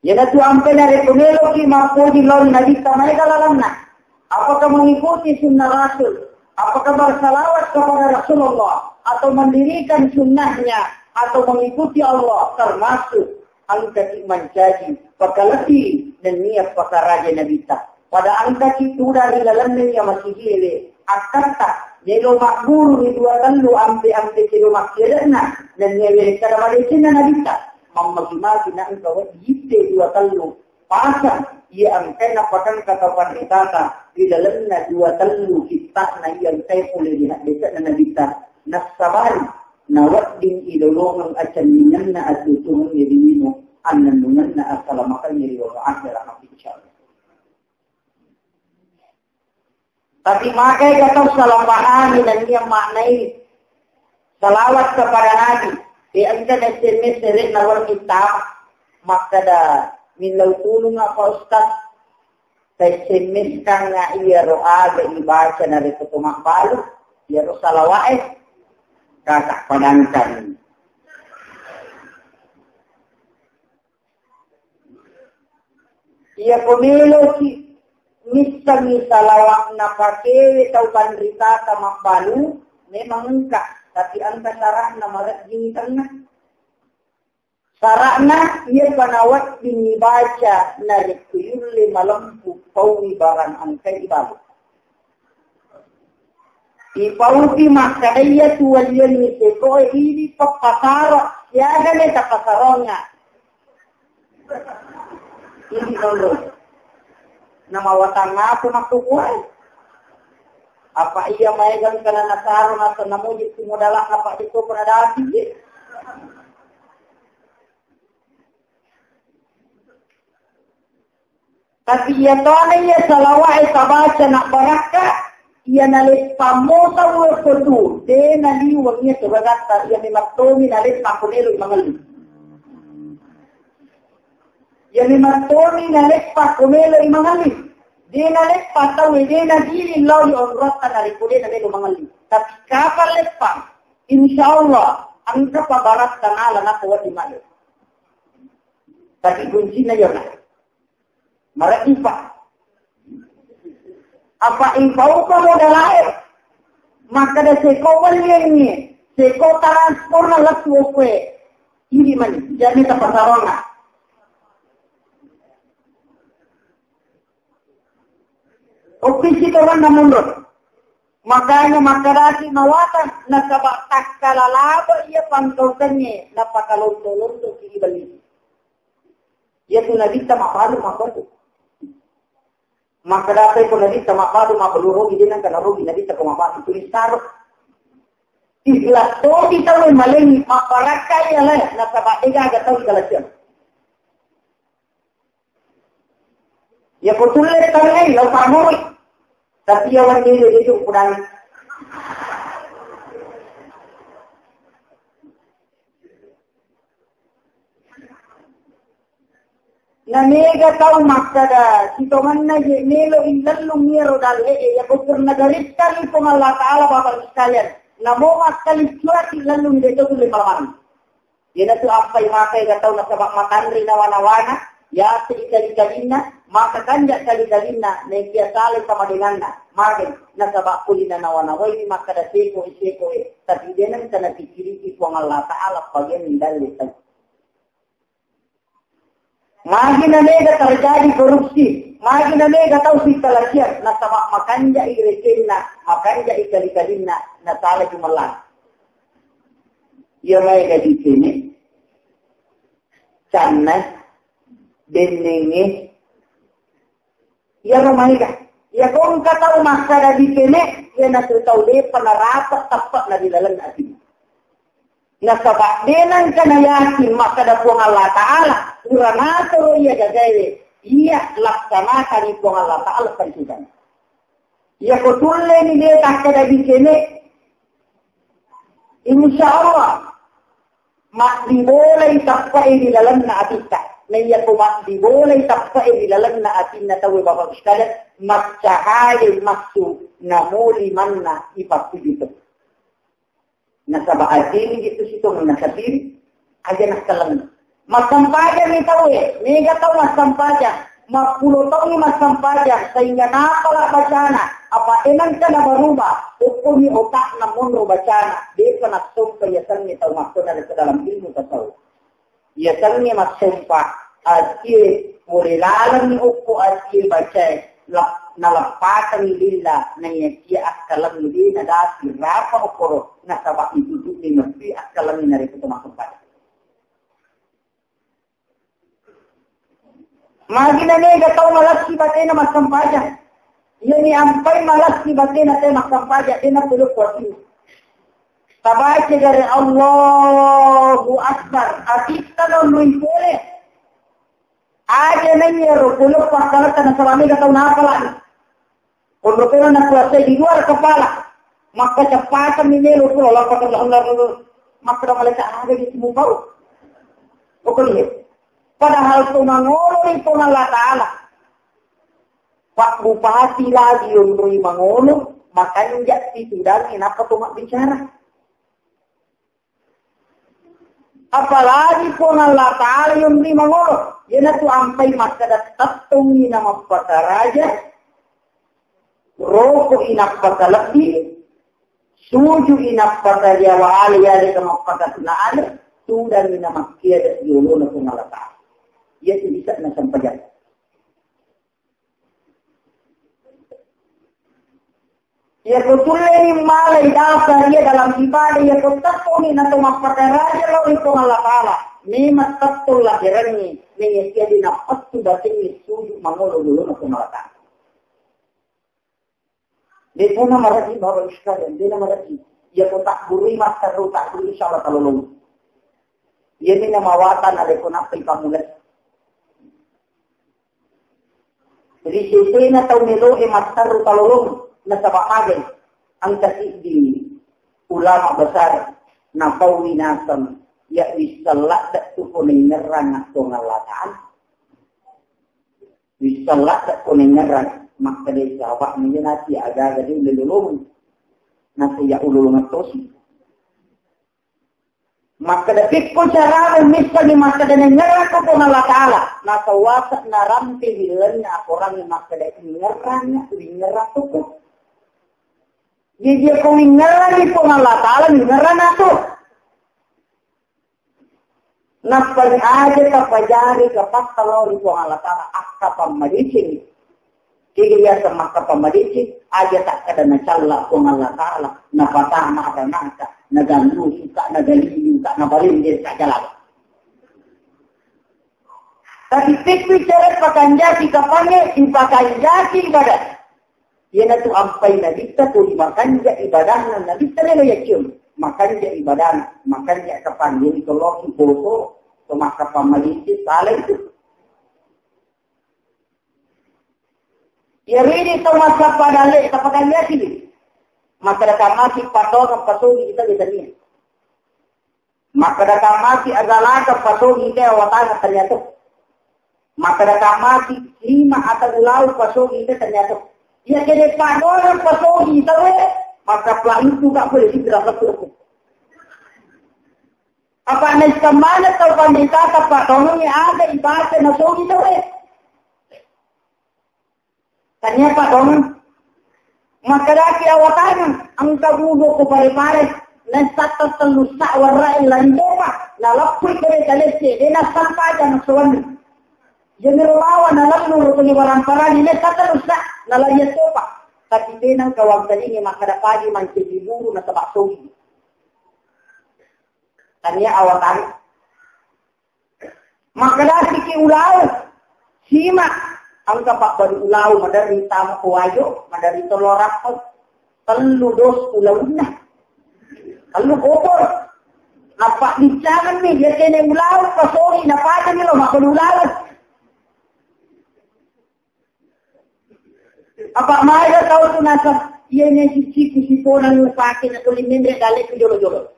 Iyanatu ampe narekko meloki mappoji lao ri Nabitta, maega lalenna. Apakah mengikuti sunnah Rasul? Apakah bersalawat kepada Rasulullah? Atau mendirikan sunnahnya? Atau mengikuti Allah? Termasuk engkaki mancaji pakalebbi nennia pakaraja Nabitta. Pada engkaki tudang ri lalenna iya masigi ele, akkatta Melo magguru ri dua tellu ampe-ampe kilo makkere'na, nennia werekkada madecenna nabitta. Mammagi-magi na engka wedding itte dua tellu pasang, iya engkae napakangka tau panritata ri lalenna dua tellu kitta'na iya engkae pole ri haddese'na nabitta. Nassabari, nawedding ilolongeng acenningenna atuturungnge ri lino, annennungenna assalamakengnge ri lolo akhera, insyaallah. Tapi magai ga tau salah pahami nennia maknai salawat kepada Nabi. E, engka S M S sere na waro kita makkada, "Millau tulung apa Ustaz? Ta S M S kan na iyaro aga ibaca narekko to mabbalu, iyaro salawat e." Kata padangkan. Iyako meloki missengngi salawa'na pakewe tau panritata mabbalu, memang engka, tapi engka sara'na maredding tenna. Sara'na iyapa nawedding ibaca narekko yulle malempu paui barang engka ibalu. Ipaupi makkada iyatu walliangngi sekoe idi pappasaro, siagane tappasaronga. Idi nonro. Namawatang apa makkukuai? Apa iya maegang kana nasaro atau namuji tu modalak apa itu pernah dati? Tapi iya tona iya salawa'e tabaca na barakka, iya naleppammo tau kotu, de naliweng iya tu bagatta, iya memang tomi naleppang ko melo mangelli. Iya memang tomi naleppang ko melo mangelli. De naleppang tau, de nadiri lao di onrotta narekko de namelo mangelli. Tapi kapan leppang? Insya Allah, engka pa baratta nala nako wadi male. Tapi kuncina iya na. Marakipa. Apa ipauka modalae? Makkada seko welliangnge, seko transporna lettu okkoe. Idi mani, jani tapasarona. Oppisi tonganna mundur. Makanya makkadaki mawatang, nasaba takkala laba iya pangkaukengnge, napakalonto-lonto ki ibali. Iya tu nabitta mabbalu mabbalu. Makkada apa ko nabitta mabbalu mabbalu rogi, de nengka narogi nabitta ko mabbalu tulis taro. Ikhlas topi tau malengi mabbarakka iya le, nasaba de gaga tau ikalasiang. Iya ko tulle tangai lo pamoi. Tapi iya wandiri itu kudang. Na mega tau makkada, sitongenna je melo illellung iyaro dalle'e, iya ko purna garittani Puang Allah Ta'ala, Bapak Ibu sekalian. Namo makkaliccuati lellung de to tulle malamari. Iyanatu appai maka ega tau nasaba matanre nawa-nawana, yase ikali-kalinna, maka kanja kali-kalinna, naikia salai samadenganna, magai, nasaba puli nanawa-nawai makkada seko e, seko e, tapi de nengka napikkiriki Puang Allah Ta'ala pagianni dalle tau. Magi na mega terjadi korupsi, magi na mega tau sikalasiang, nasaba makanjai rekenna, makanjai kali-kalinna, nasala jumellang. Iya maega dicene, canna, bennenge, iyaro maega. Iya ko engka tau makkada dicene, iyanatu tau depa narapek teppe'na di laleng ati. Nasaba de nengka nayakin makkada Puang Allah Ta'ala, pura nasoro iya gagaewe, iya laksanakan Puang Allah Ta'ala parisudang. Iya ko tulleni de takkada dicene, insya Allah, maddibolai tappae di lalenna atitta. Na iya ko maddibolai tappae di lalenna atinna tauwe, Bapak Ibu sekalian, maccahaya massu namoli manna ipattuju teppu. Nasaba atini gitu situ nasapiri aja nakaleng. Massempajang ni tauwe, mega tau massempajang. Mappulo taunni massempajang, sehingga napala bacana, apa enangka na berubah, hukumi otakna monro bacana, depa nassompa yasengnge tau makkona ri dalam ilmu tasawuf. Yasengnge massompa, atie pole lalenni okko atie bacae, La-, naleppakengngi lilla, naiyakia akkalengngi de' nadasi rapa okkoro, nasaba' itutu'ni meppi akkalengngi narekko to massempajang. Magi na mega tau malessi batena massempajang. Iyani ampai malessi batena te massempajang, de' natulukku atinna. Tabaca gare Allahu Akbar, atitta nonroi pole. Aja naiya ro pole pakkaletta nasaba' mega tau napalani. Konro tena nakuasai di luar kepala. Makkaceppatanni melo pura lappa Allah Allah Allah. Makkeda malaika, "Aga di mupau?" Pokoknya. Padahal to mangolo ri Puang Allah Ta'ala. Pak Bupati lagi onroi mangolo, makanja' situdangi nappa to mabbicara. Apalagi Puang Allah Ta'ala yonri mangolo. Iyanatu ampai makkeda tettongi na mappakaraja, roko'i nappakalebbi, suju'i nappakariawa ale, yaleka mappakasuna ale, tudangi na makkiada yolona Puang Allah Ta'ala. Iyatu bisa na sempajang. Iyako tulleni malai dasar iya dalam ibadah, iyako tettoni nato mappakaraja lao ri Puang Allah Ta'ala, memang tettong laberengngi, naiyakia de' nappettu batengngi suju mangolo yolona Puang Allah Ta'ala. De' pona maraji, Bapak Ibu sekalian, de' na maraji. Iyako takburui matteru, takburui insya Allah talolong. Iyani namawatang narekko nappai pammulai. Ri sesena tau melo'e matteru talolong, nasaba' magai, engka siddi ulama besar napaui naseng, ya wisseng ladde' tu ko naingerrang Puang Allah Ta'ala. Wisseng ladde' ko naingerrang, makkedai sahabat, "Mujana ti aga-aga de' ulolong." Nasa ya ulolong tosi. Makkeda, "Pikku carana missenni makkeda nengngerrakko Puang Allah Ta'ala?" Nasawasa narampe ri lalenna akorang makkeda, "Ingerrangnga, ingerrakko." Jadi ko ingerrangngi Puang Allah Ta'ala, ingerrangnga tu. Nappa aja tapajari kapatta lao ri Puang Allah Ta'ala, akka pammadeceng. Kega biasa makkapammadeceng, aja takkeda nacalla Puang Allah Ta'ala, napatama adanata, nagannu suka, nagalillu ka, nabalende ka jalawa. Tapi pekku cara pakanjaki kapange, dipakanjaki ibadah. Iyanatu ampai nabitta ko dimakanja ibadahna nabitta lelo yacium. Makanja ibadahna, makanja kapange, toloki boso, to makkapammadeceng, salah itu. Iyaridi tau massappa dalle, tapakanjaki. Makkeda kammaki paddongeng pasogi kita betania. Makkeda kammaki agalaka pasogi kita awatanga ternyata. Makkeda kammaki lima atau ulau pasogi kita ternyata. Iya kede paddongeng pasogi kita we, maka pelangi tu tak boleh digerak ke. Apa naiseng maneng tau panritata paddongengngi aga ibaca nasogi tauwe. Tania paddongeng. Makkedaki awatangeng, engka budo ko pare-pare, naissatta tellu sa warrae lari topa, naleppui kede kalesse, de nassempajang nasowanni. Jenero bawa nalallu rukuni waramparani, naissatta tellu sa, nalaiya topa. Tapi de nengka wangkalingi makkeda pagi mancaji buru nasaba sogi. Tania awatang. Makkedasiki ulau, sima, engka pabbali ulau maderri tama ko wajo, maderri tolo rappo, tellu dos ulaunna. Tellu kopor. Nappa biccanganni, yakene ulau pasori, napajani lo mabbali ulau. Apa maega tau tu naseng, iyana cicciku siponang upake na tuli menre dalleku jolo-jolo.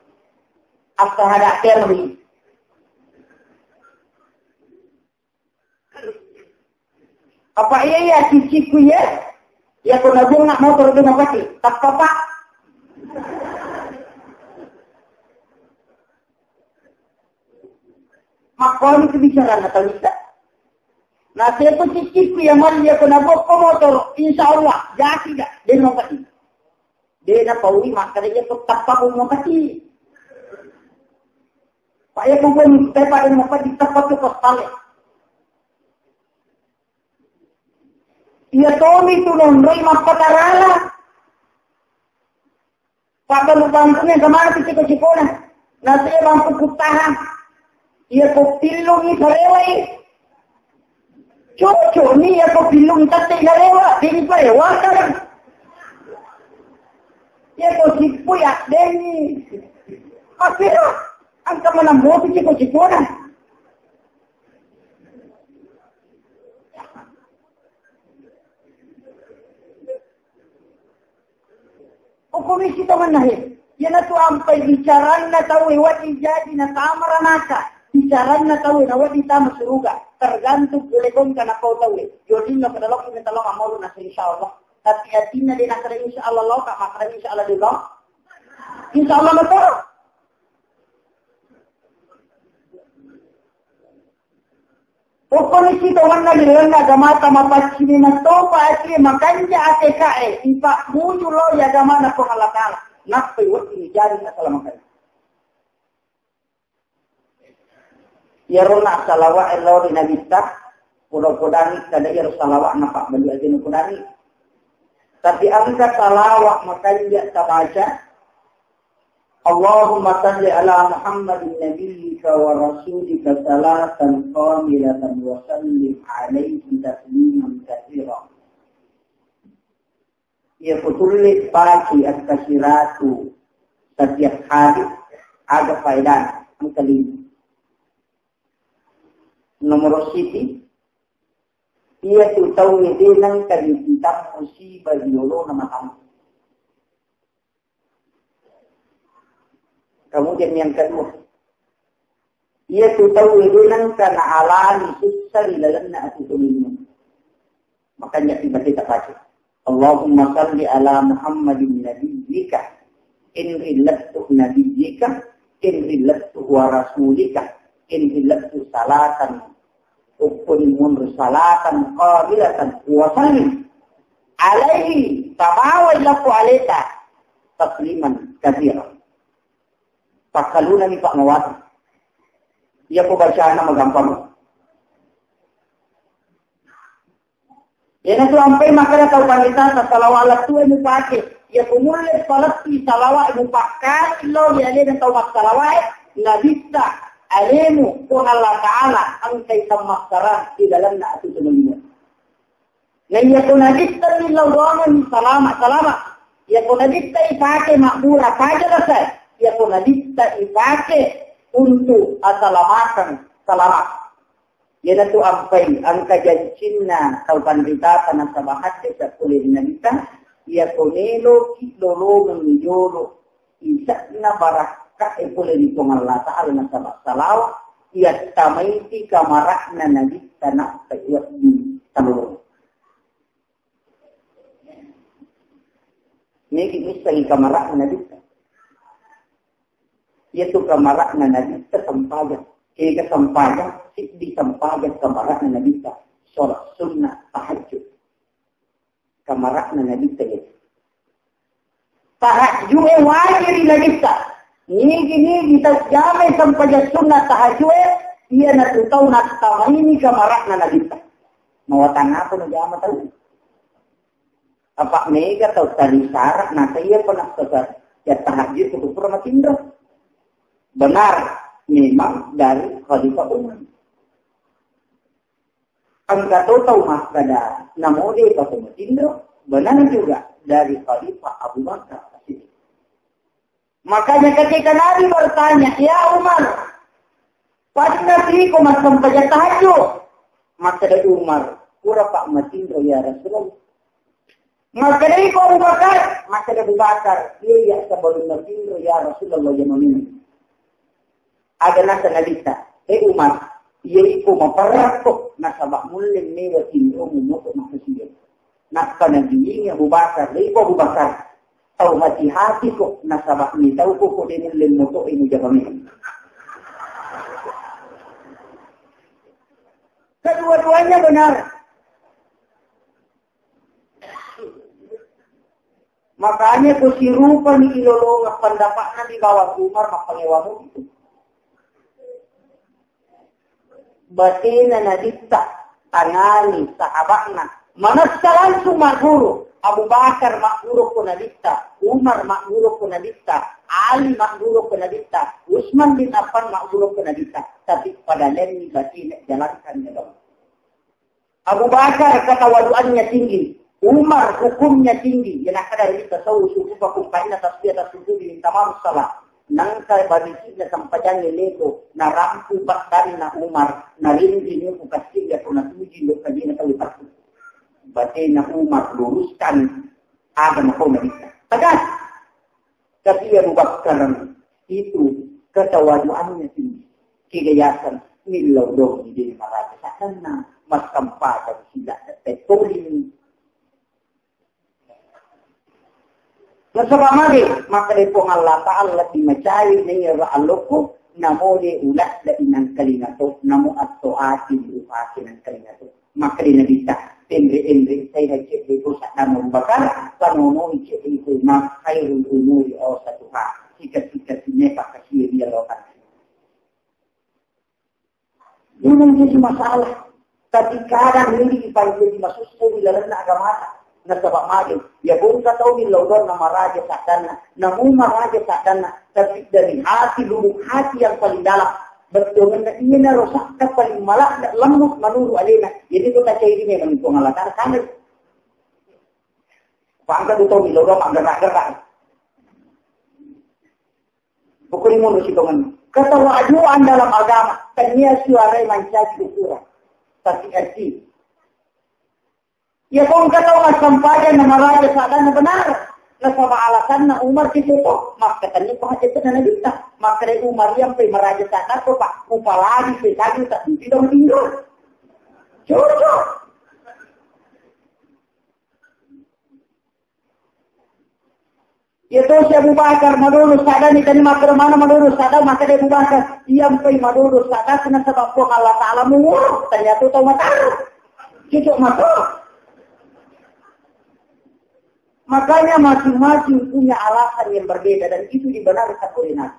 Apa hada termi. Apa iya iya cicciku ya? Ya ko nabunga motor tu mapati, tappa pak. Makkoni kebicaraan atau bisa. Nah, saya pun cicciku ya mali ya ko nabokko motor, insya Allah, jadi dah, dia mau pati. De napaui makkeda iya ko tappa ko mapati. Pak iya ko pun tepa de mapati tappa tu ko pale. Iya tomi tu nonroi mappatarala. Pabbalu bangkuna kemana tu ciko-cikona? Nasi bangku kutahan. Iya ko pillungi sarewai. Cocok ni iya ko pillungi tette sarewa. Jadi parewa kan. Iya ko sipu ya deni. Masih angka mana mau tu ciko-cikona. Hukumisi to mannahe. Iyanatu ampai bicaranna tauwe wedding jaji natamara naka. Bicaranna tauwe na wedding tama suruga. Tergantung pole kongka napau tauwe. Jodinna pada lokki na tolong amoruna, insyaallah. Tapi atinna de nakada insyaallah lo, ka makada insyaallah de lo. Insyaallah lo to. Pokokna sito manna di lalenna agamata mapaccini mattopa ati makanja A T K e, ipakmuju lo di agamana Puang Allah Ta'ala. Nappai wedding jari asalamakanya. Iyaro na salawat e lao ri Nabitta, poda-podangi kada iyaro salawat na pabbali aja na podangi. Tapi engka salawat makanja tabaca, Allahumma salli ala Muhammadin nabiyyika wa rasulika salatan kamilatan wa sallim alaihi tasliman katsira. Iya kutulle baki akkasiratu setiap hari, aga faedana? Engka lima. Nomor siji, iya tu tau de nengka dititang musibah di olona matang. Kemudian yang kedua, iya tu tau de nengka naalami sussa di lalenna atutulinna. Makanya tiba kita baca, Allahumma salli ala Muhammadin nabiyyika, in rillattu nabiyyika, in rillattu wa rasulika, in rillattu salatan, ukuni munru salatan qabilatan wa sallim alaihi, tabawa ilaku aleta tasliman katsira. Pakkalunani Pak Mawati. Iya ko bacana magampang. Iyanatu ampai makkeda tau panritata, salawat lettu'e mupake. Iya ko mulle palettu salawat mupakkari lo ri alena tau massalawae, nabitta, alemu, Puang Allah Ta'ala, engkai tammassarang di lalenna atutu lino. Na iya ko nabitta ni lao doangeng salama-salama. Iya ko nabitta ipake mabbura paja rasa. Iya ko nabitta ipake untuk asalamakeng salama. Iyanatu ampai engka jancinna tau panritata nasaba hadde sapole ri Nabitta, iya ko meloki lolongeng jolo ise'na barakka e pole ri Puang Allah Ta'ala nasaba salawa iyattamaiti kamara'na Nabitta nappa iwedding talolong. Nigi missengi kamara'na Nabitta. Iyatu kamara'na Nabitta sempajang. Ega sempajang, siddi sempajang kamara'na Nabitta. Sholat sunnah tahajud. Kamara'na Nabitta iyatu. Tahajju'e wajiri Nabitta. Nigi-nigi tau jamai sempajang sunnah tahajju'e, iyanatu tau nattamaini kamara'na Nabitta. Mawatang apa najama tau? Apa mega tau tadi syarat, naka iya pernah kesal. Ya tahajud kudu pura matinro. Benar, memang dari Khalifah Umar. Engka to tau makkeda, namo de pako matinro, benar juga dari Khalifah Abu Bakar As-Siddiq. Makanya ketika Nabi bertanya, "Ya Umar, padna tiko massempajang tahajud?" Makkeda Umar, "Pura pak matinro ya Rasulullah." Makkeda iko Abu Bakar, makkeda Abu Bakar, "Iya, iya, sebelum matinro ya Rasulullah ya maminum." Aga nasa Nabitta, "Eh Umar, iya iko maperrakko, nasaba mulle mewa tinromu moto makasiya." Nappa nabiini Abu Bakar, "Iko Abu Bakar, tau hati-hati ko, nasaba mitau ko ko de mulle moto e mujabangeng." Kedua-duanya benar. Makanya ko sirupani ilolongeng pendapatna di bawah Umar, mappangewamu itu. Batena Nabitta tangani sahaba'na, Manessa langsung magguru, Abu Bakar magguru ko Nabitta, Umar magguru ko Nabitta, Ali magguru ko Nabitta, Utsman bin Affan magguru ko Nabitta, tapi pada lenni batine jalankan dalam. Abu Bakar ketawaduannya tinggi, Umar hukumnya tinggi, yang ada dari kita tahu suku pakum kaina tasbih atas suku di tamam salah. Nangka babisi'na sampajangnge leko, narampu paddanna Umar, narinri muku kassi'ga ko natuji lo kajina tau takku. Batena Umar luruskan aga makau Nabitta. Tegas. Tapi Abu Bakar itu ketawaduannya tinggi. Kegayasan millau dong di diri maraja sadanna, maskampata sila tettolini. Nasaba magi, makkeda Puang Allah Ta'ala, lebbi macai naiya alloko, namo de uladda inangkalinga to, namo atto ati diupake nangkalinga to. Makkeda Nabitta, enre-enre sai hajje ko sadda membakar, panonoi cedde ko ma khairul umuri awsatuha. Sika-sika sinepa kasiya dia lokan. Ini menjadi masalah. Tapi kadang ini dipanggil masussa di dalamnya agama. Nasaba magi, ya bongka tau di laudon nama raja sadanna, namu maraja sadanna, tapi dari hati, lubuk hati yang paling dalam. Betul, iya na rosakka paling malak, lembut menurut alena. Jadi itu tak jadi memang Puang Allah Ta'ala kan. Pangkat itu di laudon, pangkat-pangkat. Pokoknya mau si tongan. Ketawaduan dalam agama, tania suara mancaji ukuran. Tapi arti. Ya kong kata Umar sampaikan nama raja sadanna benar. Nasaba alasanna Umar itu kok. Maka tanya kok hajat na Nabitta. Maka dari Umar yang pe maraja sadanna kok, Pak. Upalagi pe tadi tak tidak meninggal. Cocok. Iya to si Abu Bakar, madono sadani, tadi makkeda mana madono sada, makkeda Abu Bakar, iya mpai madono sada, nasaba Puang Allah Ta'ala mengurus, ternyata tau mataro. Cocok mato. Makanya masing-masing punya alasan yang berbeda dan itu dibenarkan oleh Nabi.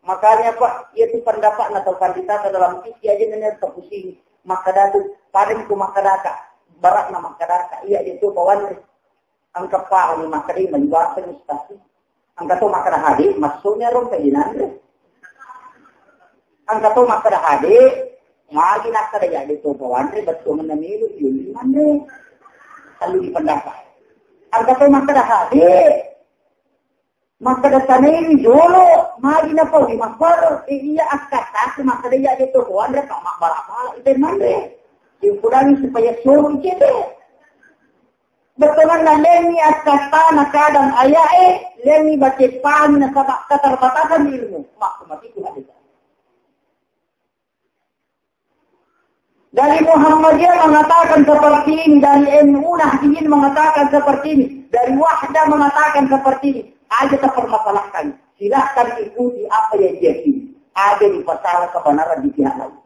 Makanya Pak, iya tu pendapat atau kandidata dalam fikih aja nanya terpusing. Makkeda tu, paling ku makkeda ka, barak na makkeda ka, iya itu kawan. Engka pahami makkeda maliwaseng ustaz. Engka to makkeda hade, massonya ro engka inanre. Engka to makkeda hade, magi nakkeda ya de to pawanre, bettu menna melu, yuli manre. Lalu di pendapat. Engka to makkeda hade, makkeda taneni jolo, magi na pawi makkoro, e iya akkatase makkeda ya de to pawanre, pak mabbara-bara ite manre. Dipudangi supaya soro icete. Bettuanna lenni akkattana kadang ayae, lenni baceppani nasaba keterbatasan ilmu. Makku matiku hadis. Dari Muhammadiyah mengatakan seperti ini, dari N U Nahdliyin mengatakan seperti ini, dari Wahda mengatakan seperti ini. Aja tak permasalahkan. Silahkan ikuti apa yang dia ingin. Aja dipasalah kebenaran di pihak lain.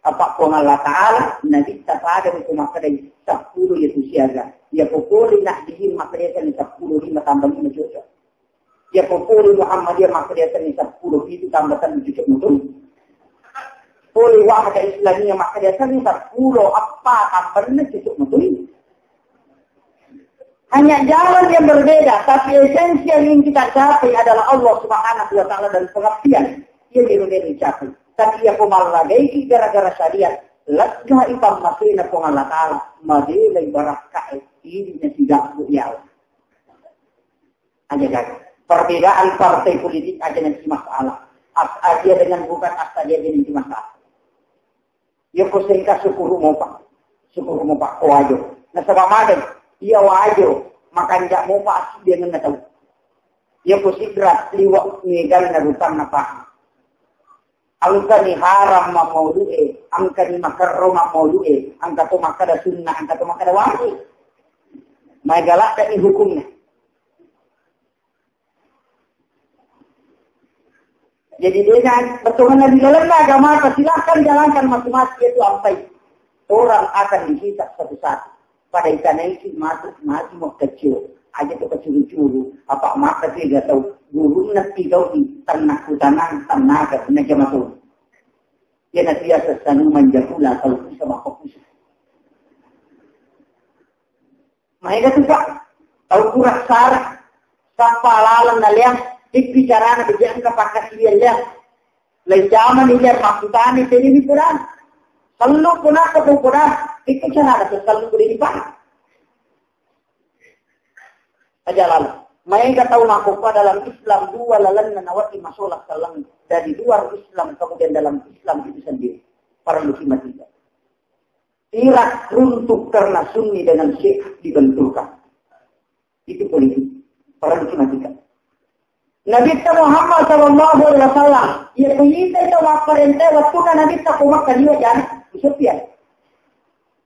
Apa Puang Allah Ta'ala, Nabitta pada itu makkedai sepuluh itu siaga. Ya pokoli Nahdliyin makkedai sepuluh lima tambah lima cocok. Ya pokoli Muhammadiyah makkedai sepuluh itu tambah satu cocok mutu. Poli Wahda Islamiyah makkedai sepuluh apa tambah lima cocok mutu. Hanya jalan yang berbeda, tapi esensi yang ingin kita capai adalah Allah Subhanahu wa Ta'ala dan pengabdian yang ingin dicapai. Tapi ya pemallagaiki gara-gara syariat, lega ipammasena Puang Allah Ta'ala, mabela ibarakkae, ini tidak bu yawa. Aja gaga. Perbedaan partai politik aja nanti masalah. As'adiyah dengan bukan As'adiyah aja nanti masalah. Iya ko sengka syukur mopa. Syukur mopa ko Wajo. Nasaba magai, iya Wajo makanja mopa asiddengenna tau. Iya ko Sidrap liwa' meganna rupanna paha. Engkani haram mammaudu'e, engkani makerro mammaudu'e, engka to makkeda sunna, engka to makkeda wajib. Maega ladde'ni hukumna. Jadi dengan pertolongan di dalamnya agama, silahkan jalankan masing-masing itu ampai. Orang akan dihisab satu-satu. Pada itanaiki matu, mati mau kecil. Aja tu kecuru-curu. Apa maka tiga tahu. Gurunna tiga di ternak hutanang, ternak, ternak jamaah. Iyana tu yaseng sanuman jahula, tau kusa mappakusa. Maega tu, Pak. Tau kurang sara. Sappa laleng naleang. Tippi carana bejangka pakkasiwiang leang. Lai jamani leang makkutani teni ni kurang. Sellu punaka tu kurang. Tippi carana sellu kudini, Pak. Aja lalu. Maega tau makkokkoe dalam Islam dua lalenna nawedding masolang selleng. Dari luar Islam kemudian dalam Islam itu sendiri. Parellu kimatiga. Tidak runtuh karena Sunni dengan Syiah dibenturkan. Itu politik. Parellu kimatiga. Nabitta Muhammad sallallahu alaihi wasallam, iya kuita itu mapparenta waktu Nabitta ko Makkah liwa jana, Abu Sufyan.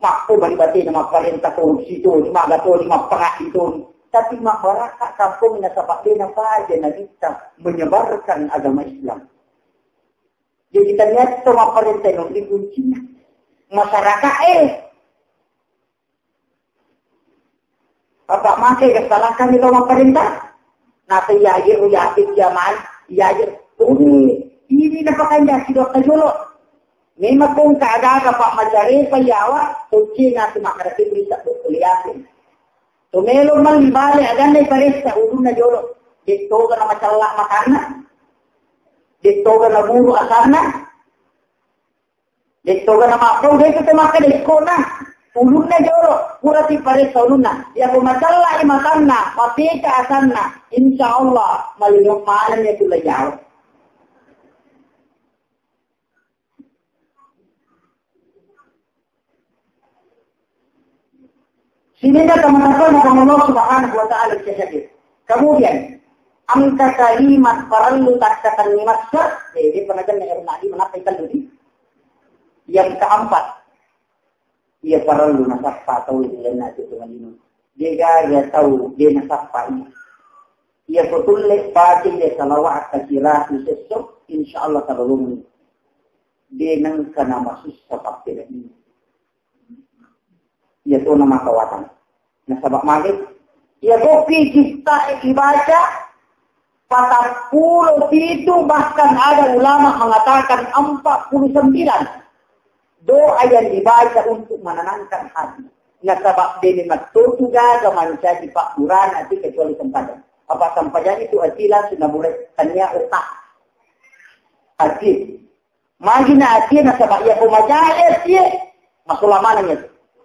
Makko bali batena mapparenta korupsi toni, maga toni, mappangaddi toni. Tapi mabbaraka kampong nasaba dena paja Nabitta menyebarkan agama Islam. Jadi ternyata mapparenta non di kuncinya. Masyarakat eh. Apa makai kesalahan itu mapparenta? Nasa iya aja, iya aja, iya mai, iya aja. Oh, ini napakanjaki dokka jolo. Memang kong keagaga pak macare payawa, kunci nasi makarati bisa kuliah. Tumelo melli bale aganna iparessa ulunna jolo. Dettoga na macalla makanna. Dettoga na buru asanna. Dettoga na mappau, detu to makkeda ikkona. Ulunna jolo, pura tiparessa ulunna. Iya ko macalla i matanna, mapeka asanna. Insya Allah, malinyo manenni tu lejaro. Sininna teman-teman Allah Subhanahu wa Ta'ala. Kemudian, engka kalimat parellu takkatenni massa, eh, dia pernah kena erna di mana kita dulu. Yang keempat, iya parellu nasappa tau di lainna itu dengan ini. Dia gak tau, dia nasappa ini. Iya ko tulle baca iya salawat kasiratu sesso, insya Allah kalau lumi. Dia nengka nama susah pakai ini. Iya to nama kawatan. Nasaba mage, iya kopi kita ibaca patappulo pitu, bahkan ada ulama mengatakan empat puluh sembilan doa yang dibaca untuk menenangkan hati. Nasaba dene mattotu gaga mancaji pakkurana ati kecuali sempajang. Apa sempajang itu ati langsung naburai tania otak. Ati. Magina atie nasaba iya ko majae atie, masola maneng iya.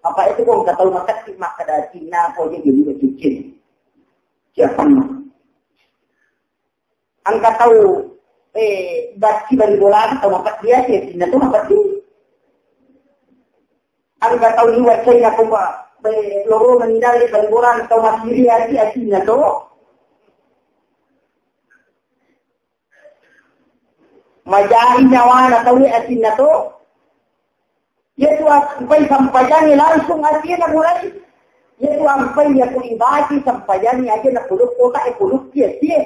Apa itu ko engka tau makatti makkeda atinna ko je jadi cucin. Siapa mah? Engka tau, eh, bacci bali bola tau makatti atie, atinna tu makatti. Engka tau liwat cai na ko ba, eh, lorona nidali bali bola tau masiri atie, atinna tu. Majai nyawana tauwe atinna to. Iya tu ampai sampajangi langsung atie na mulai. Iya tu ampai iya ku ibati sampajangi aja na puluk kota e puluk kia tie.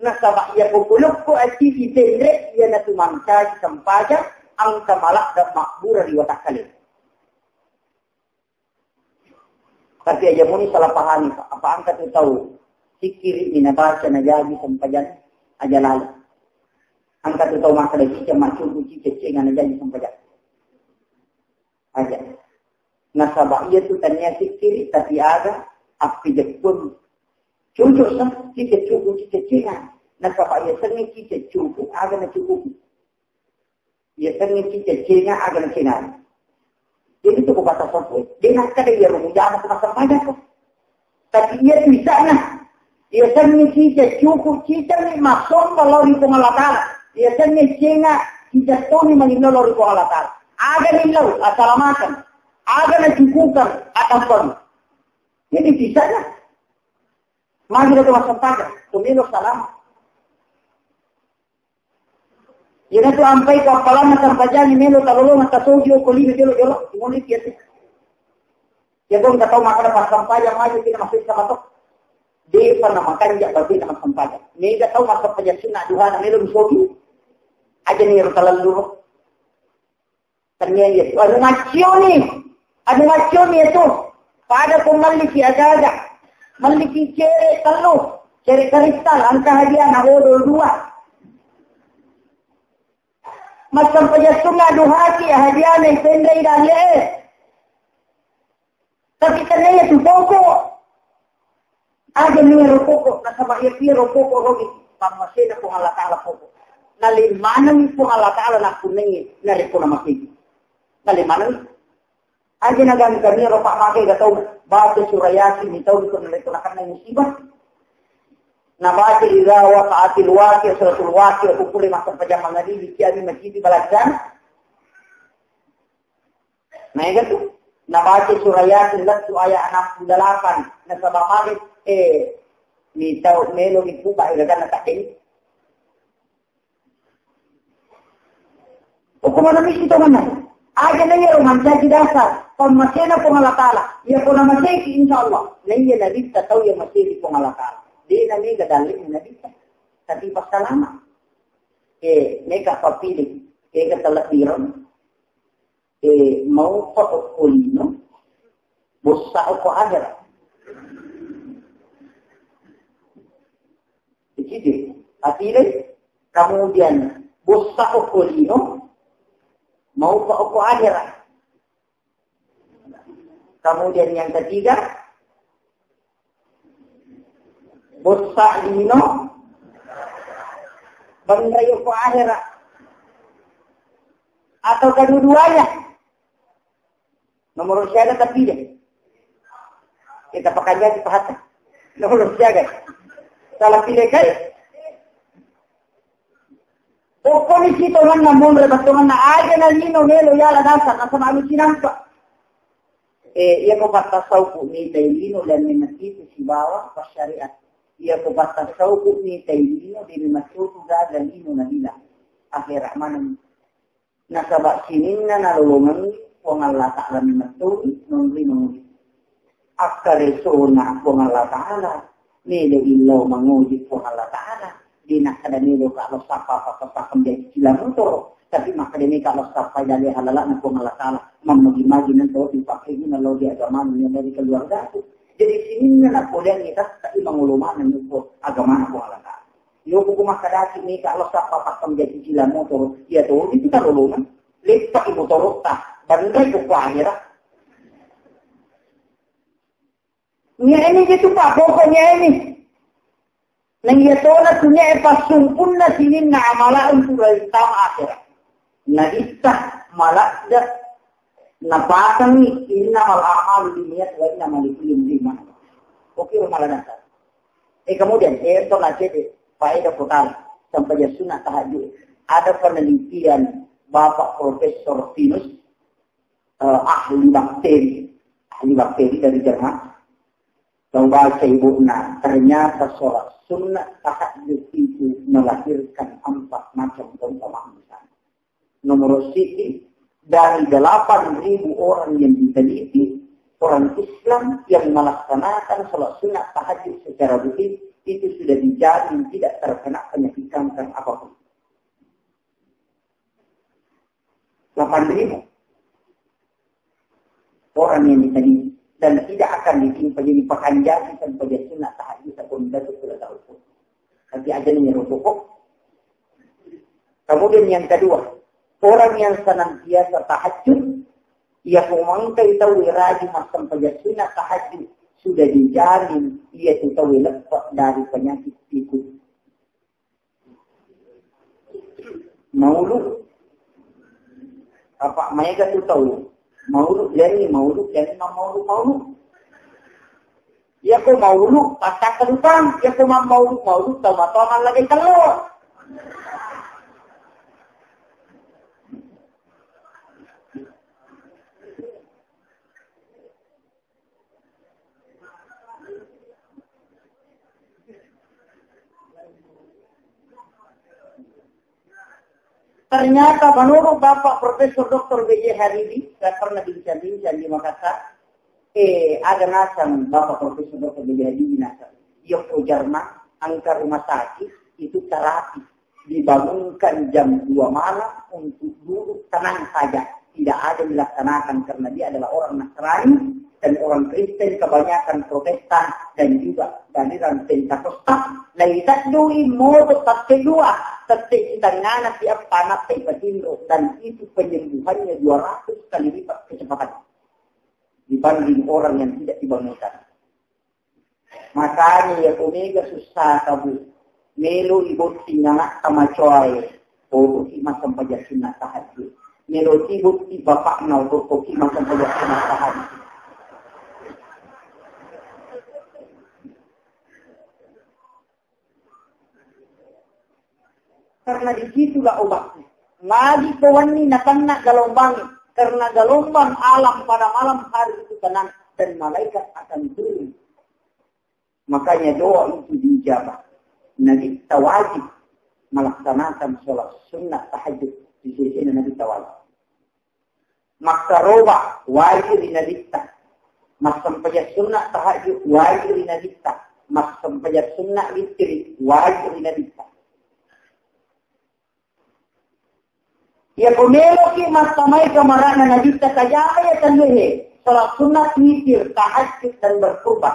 Nasaba iya ku puluk ko atie itenre iya na tu mancaji sampajang angka malak dan makbura di watak kale. Tapi aja muni salah pahami, Pak. Apa engka tu tau sikkiri ni nabaca najaji sempajang aja lalo. Engka tu tau makkeda cicca maccuku cicca cenga najaji sempajang. Aja. Nasaba iya tu tania sikkiri tapi aga appi jeppun. Cucuk sa cicca cuku cicca cenga. Nasaba iya sengi cicca cuku aga na cukupi. Iya sengnge cicca cenga aga na cenga. Jadi tu ko batasan ko. De nakkeda iya ro mujama ko massempajang ko. Tapi iya tu isana. Iya sengnge cicca cuku cicca ni massomba lao ri Puang Allah Taala. Iya sengnge cenga cicca toni mangillau lao ri Puang Allah Taala. Aga ni lao asalamakeng. Aga na cukukeng atampeng. Jadi isana. Magi tu massempajang. Tumilo salama. Iyana tu ampai ko appalanna sampajangi melo talolonga tasojo ko lino jolo-jolo, muli kiatu. Iya ko engka tau makkeda passampajang maju kita masuk sama to. Depa na makanja batina massampajang. Mega tau massampajang sunna duhana melo disogi. Aja ni ro talelluro. Tania iya tu. Anu maccioni. Anu maccioni itu. Pada ko melliki aga-aga. Melliki cere tellu. Cere kristal. Engka hadiah na odol dua. Massampajang sunna duhaki hadiah na ipenrei dalle. Tapi tennia tu poko. Aja ni ro poko, nasaba iya pi ro poko rogi, pammasena Puang Allah Ta'ala poko. Nalimaneng Puang Allah Ta'ala nakkunengi, narekko namaseki. Nalimaneng. Aja nagangkani ro pak make ga tau, baca surah Yasin ni tau ko narekko nakenna musibah. Nabaca idza waqa'atil waqi'ah, suratul waqi'ah, ko pura massempajang mangaribi, kiami masjid balaccana. Maega tu, nabaca surah Yasin lettu ayat enam puluh delapan, nasaba magi, eh, mitau melo mipuka ega gana tak ini. Hukuman misi to mana? Aja na iyaro mancaji dasar, pammasena Puang Allah Ta'ala. Iya ko namaseki, insya Allah. Na iya nabitta tau iya maseki Puang Allah Ta'ala. Dena mega dalil nabitta. Tapi passalama. Eh, mega papilih. Mega telah dirong. Eh, maupa okko lino, bossa okko ahera. Jadi, atile, kemudian bossa okko lino, maupa okko ahera. Kemudian yang ketiga, bossa lino, benrai okko ahera. Atau kedua-duanya. Nomor siaga tapi deh. Kita pakai aja pahat. Nomor siaga. Salah pilih kai. Pokoknya si tonganna monre battonganna aja na lino melo yala dasar nasaba anu cinampa. Eh, iya ko pattasauku mitai lino dan memang itu sibawa pas syariat. Iya ko pattasauku mitai lino dan memang itu gagal lino na bilang. Akhirat mana? Nasaba sininna nalolongengngi Puang Allah Ta'ala memetto'i nonri nonri. Akkaresona Puang Allah Ta'ala, melo illau mangoji Puang Allah Ta'ala. Di nakkeda melo ka lo sappa apa-apa pembeccila motoro, tapi makkeda melo ka lo sappa dale halalana Puang Allah Ta'ala. Mammagi-magi nanti dipakai guna lo di agama dunia dari keluarga tu. Jadi sininna napoleangngi tak mangolo mana nyuko agama Puang Allah Ta'ala. Iyo, buku makkadaki mika lo sappa pakkang jaji sila motoro. Iya to, itu tarolongan. Leppa i motoro ta. Bandai ko kuahera. Nia ini gitu pak, pokoknya ini. Nang iya tona tunya e pasumpunna sininna amala untuk dari tama akhirat. Naditta maladda napatangi innamal a'malu binniyat wa innamal likulli imri'in ma nawa. Oke, malah dasar. Eh, kemudian, eh, to na cede, faedah kotala, sampai sunat tahajud. Ada penelitian Bapak Profesor Pinus, eh, ahli bakteri, ahli bakteri dari Jerman. Tau baca ibu'na, ternyata sholat sunnah tahajud itu melahirkan empat macam keutamaan besar. Nomor siji, dari delapan ribu orang yang diteliti, orang Islam yang melaksanakan sholat sunnah tahajud secara rutin itu sudah dijamin tidak terkena penyakit kanker apapun. Delapan ribu orang yang ditanya dan tidak akan ditimpa jadi pekanjati tanpa dia sunat tahajud ataupun tidak sudah tahu. Tapi aja nih rokok. Kemudian yang kedua, orang yang senantiasa tahajud, ia pemangkai tahu rajin masam paja sunat tahajud, sudah dijamin ia tahu lepas dari penyakit itu. Maulu. Apa maega tu tau? Maulu, leni maulu, leni ma maulu, maulu. Iya ko maulu, pataka lutang. Iya ko ma maulu, maulu, tau matoa mallagai tello. Ternyata menurut Bapak Profesor Doktor B J Habibie, saya pernah bincang-bincang di Makassar, eh, ada nasang Bapak Profesor Doktor B J Habibie nasang. Yoko Jerman, angka rumah sakit itu terapi. Dibangunkan jam dua malam untuk duduk tenang saja. Tidak ada dilaksanakan karena dia adalah orang Nasrani dan orang Kristen kebanyakan Protestan dan juga aliran Pentakosta. Laita dui moto tette dua, tette sitangana siapa anak ipatinro dan itu penyembuhannya dua ratus kali lipat kecepatan dibanding orang yang tidak dibangunkan. Makanya ya ko mega sussa kabu, melo ibotting anakta macoae, okoki massempajang sunna tahajud. Melo ibotting bapakna, okoki massempajang sunna tahajud. Karena di situlah obatnya. Lagi pewanni natanna gelombang, karena gelombang alam pada malam hari itu tenang dan malaikat akan turun. Makanya doa itu diijabah. Nabitta wajib melaksanakan sholat sunnah tahajud di sisi Nabitta wajib. Makkaroba wajib ri Nabitta. Massempajang sunnah tahajud wajib ri Nabitta. Massempajang sunnah witri wajib ri Nabitta. Iya ko meloki massamai kamarana Nabitta, kajama iya telluhe, salat sunat, witir, tahajud, dan berkurban.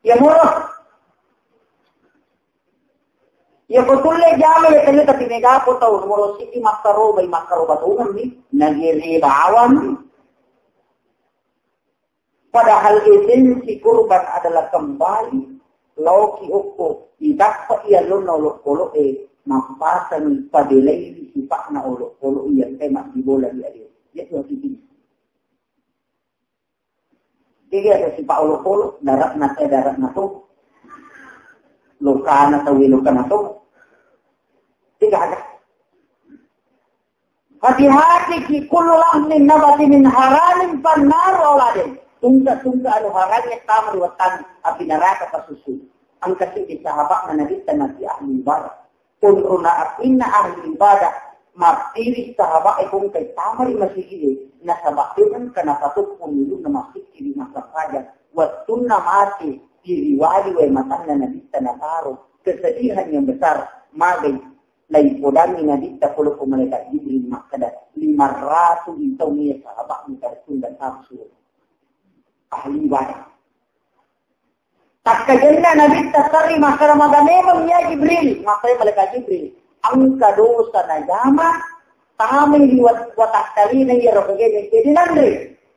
Iya moro. Iya ko tulle jama iya tellu, tapi mega ko tau nomoro siji makkarobai, makkaroba tongenni, nagere bawang. Padahal esensi kurban adalah kembali laoki okko, itappa iya lonna olokkolok e, mappasang pabelai sipakna olokkolok iya engkae maddibola di ade. Iya tu hakiki. Jadi ada sipak olokkolok, daratna tau daratna to, lokana tau lokana to. Tiga ada. Hati-hati ki, kullu lahmin nabati min haramin fannaru aula bih. Tungke-tungke anu harangnge tama ri wettanna, api neraka pasusu. Engka seddi sahaba'na Nabitta nasi ahli ibadah. Konrona apinna ahli ibadah, mappiri sahaba'e ko engka tama ri masigi'e, nasaba engka napatoppo ulunna massigi ri massempajang. Wettunna mate, iriwali wae matanna Nabitta nataro. Kesedihan yang besar, magai Laipodangngi Nabitta pole ko malaikat Jibril makkeda, lima ratu taung iya sahaba'mu taritunda tama suruga. Ahli ibadah. Takkajenna Nabitta terri makkeda, maga memang iya Jibril? Makkeda malaikat Jibril, engka dosa najama, tamai ri wat-, watakkalina iyaro kegene, jadi nanre,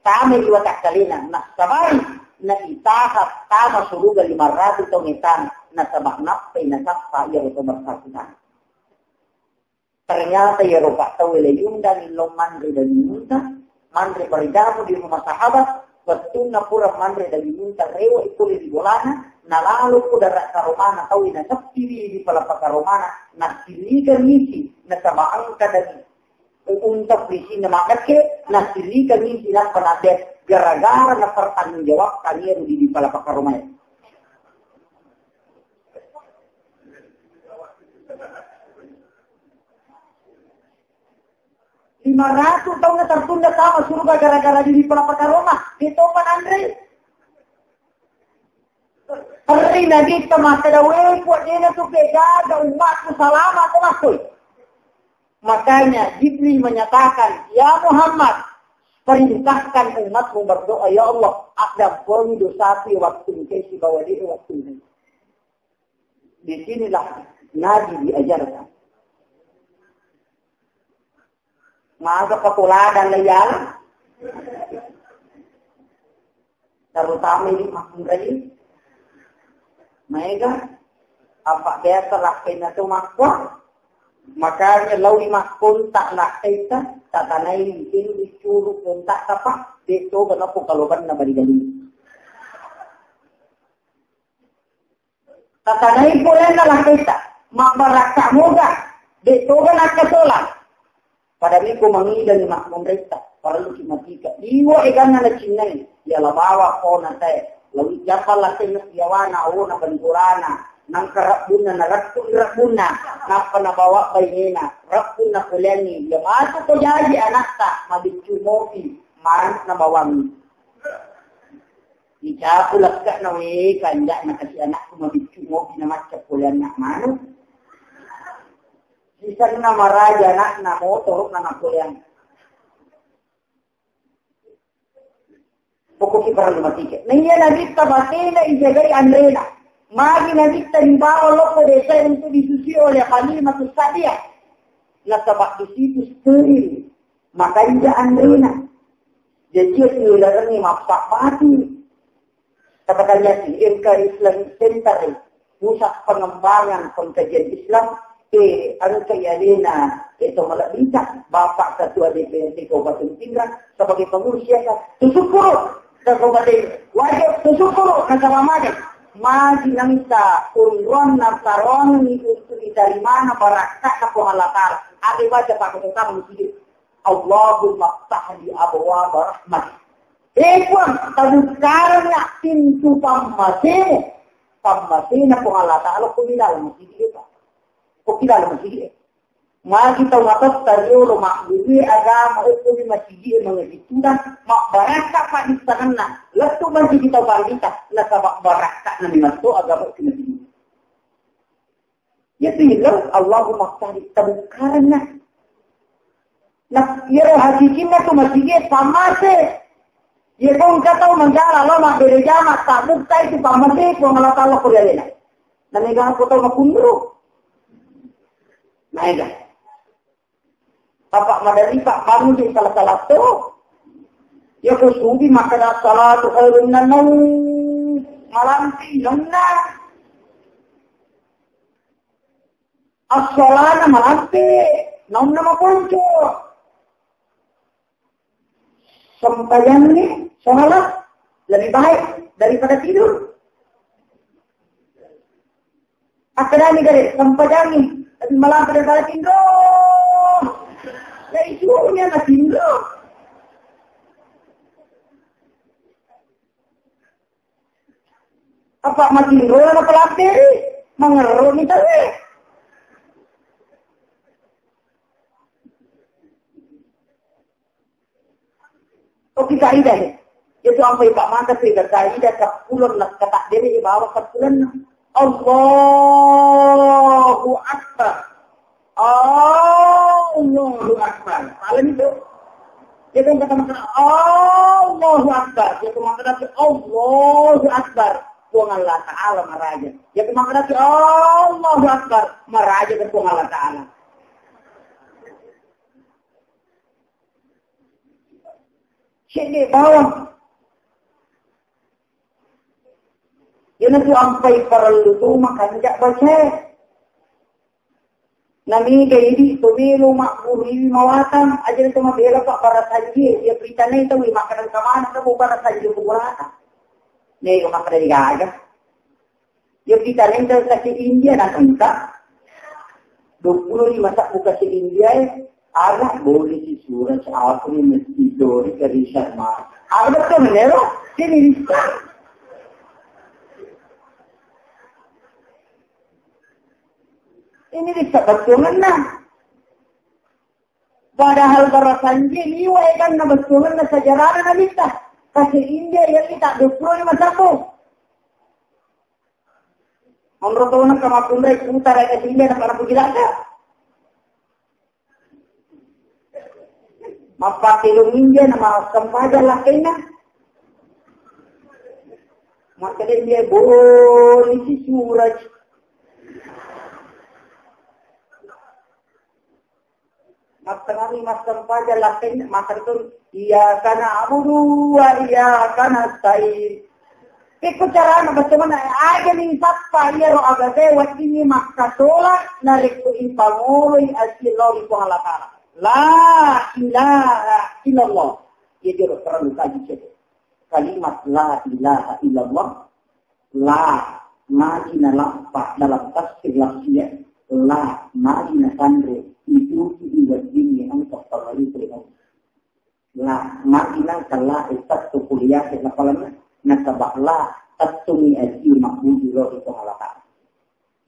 tamai ri watakkalina, nassabai, naitahap tama suruga lima ratu taung e tama, nasaba nappai nasappa iyaro to bersangkutan. Ternyata iyaro pattaue le iundangi lao manre daging unta, manre parijamu di rumah sahabat, wettunna pura manre daging unta, rewe pole ri bolana, nalalo ko dara karomana tau naseppiwi di pala pakaromana, nasilika misi, nasaba engka daging unta risinna makkekke, nasilika misi nappa nadde, gara-gara napertanggung jawabkan iyaro di, di pala pakaromana. Lima ratu taung tertunda tama suruga gara-gara di pala pakaroma. Detopa nanre. Terri Nabitta makkeda, we Puang, dena tu pegaga umatku salama ko makkoi. Makanya Jibril menyatakan, ya Muhammad, perintahkan umatmu berdoa, ya Allah, adampoangi dosaku waktu engkai sibawa de waktu engkai. Di sinilah Nabi diajarkan. Maka pakoladan layal, terutama di makkunrai, maega, apa biasa lakkainna tu makkua, makanya lawi makkontak lakkaita, tatanai mungkin dicuru kontak apa, de toga nappo kalobanna bali-bali. Tatanai polenna lakkaita, mabbarakka moga, de toga nakkasolang. Pada miko mangidani makkunraita, parelluki matika. Iwa eganna nacinnai, yala bawa kona tae. Lawi japa lakkaina siawana, awona, banturana, nangka rabbunna, narakku rabbunna, nappa nabawa bainena, rabbunna poleanni, iya matu ko jaji anakta, mabiccu mopi, manuk nabawangi. Dicapu lekka'na, we, kanja'na kasi anakku mabiccu mopi na macca pole anna' manuk. Sisenna maraja ana'na motoro'na napoleang. Pokoknya parellu matike. Nah, iya Nabitta batena ijagai anrena. Magi Nabitta dibawa loko desa untuk disusui oleh Halimatus Sa'diyah. Nasaba di situ steril. Makanja anrena. Jadi, silarengngi mappabbati. Tapatanya si M K Islamic Center, pusat pengembangan pengkajian Islam, eh, engka alena, eh, to malebbita, Bapak Ketua D P R D Kabupaten Pinrang sebagai pengurus siasa, tusukkuru, Kabupaten Wajo, tusukkuru, nasaba magi, magi nangka urunna taroangi untuk ditarimana barakka'na Puang Allah Ta'ala. Ada baca Pak Ketua Tamu sedikit. Allahumma ftahli abwaba rahmat. Eh Puang, tabukkarengnga pintu pammasemu. Pammasena Puang Allah Ta'ala ko di dalam masjid itu, Pak. Ko di dalam masjid itu. Magi tau matetta riolo magguru agama, eh, ko di masjid itu mengaji tudang, mabbarakka, Pak, di tanganna. Lettu masjid kita barita, nasaba barakka na minatto agama di masjid. Iya tu illau, Allahumma ftahli, tabukkarengnga. Nah, iyaro hakikinna tu masigi pammase. Iya ko engka tau manjala lao mabbere jama, tabukkai tu pammase Puang Allah Ta'ala ko ri alena. Na mega ko tau makunru. Maega. Bapak madari, Pak, bangun di salah-salah tu. Ya ko subi makkeda salatu khairun minan naum. Malampi nonna. As-shalana malampe, naunna maponco. Sempajangnge, sholat, lebih baik daripada tidur. Akkedani gare, sempajangnge lebih malampe daripada tinro. Ya isunya na tinro. Apa matinro na pelatteri, mangerro ni tawe. Oke, kaidah. Itu ampai Pak Manta sega kaidah kapulon na kata dere bawa kapulon. Allahu Akbar. Allahu Akbar. Paham itu? Iya ko makkeda Allahu Akbar. Iya ko makkeda Allahu Akbar. Puang Allah Ta'ala maraja. Iya ko makkeda Allahu Akbar. Maraja ke Puang Allah Ta'ala. Sedde bawang. Iyanatu ampai parellu tu makanja baca. Namiga idi to melo magguru iwi mawatang, aja to mabela Pak barasanji, iya pritanai tau makkeda kamana tau barasanji kuburata. Mega makkeda gaga. Iya pritanai tau kasi India na engka. Dua puluh lima tak buka si India, eh. Aga boleh si surat apa ni mesti dori dari sama. Aga betul menero? Sini bisa. Ini bisa betul menang. Padahal barasanji liwa ya kan na betul menang sejarah na bisa. Kasi India ya kita dua puluh lima satu. Onro tona kamakunrai putara kasi India na para pujilaka. Mappakkelong India na massempajang lakkainna. Makkeda India boleh si suraj. Mattenani massempajang lakkainna, makkeda tu, "Iyyaka na'budu wa iyyaka nasta'in." Pekko carana, bacamana, aja ni sappa iyaro agaga weddingngi makkasola narekko ipangoloi asie lao ri Puang Allah Ta'ala. La ilaha illallah. Iya jolo perlu kaji cedde. Kalimat la ilaha illallah, la, magi nalappa dalam tafsir lafziyah, la, magi natanre, itu tu iweddingngi engka pangaliku ri Allah. La, magi nangka la tettu kuliah ke lapalanna, nasaba la tettungi aji mabbuju lao ri Puang Allah Ta'ala.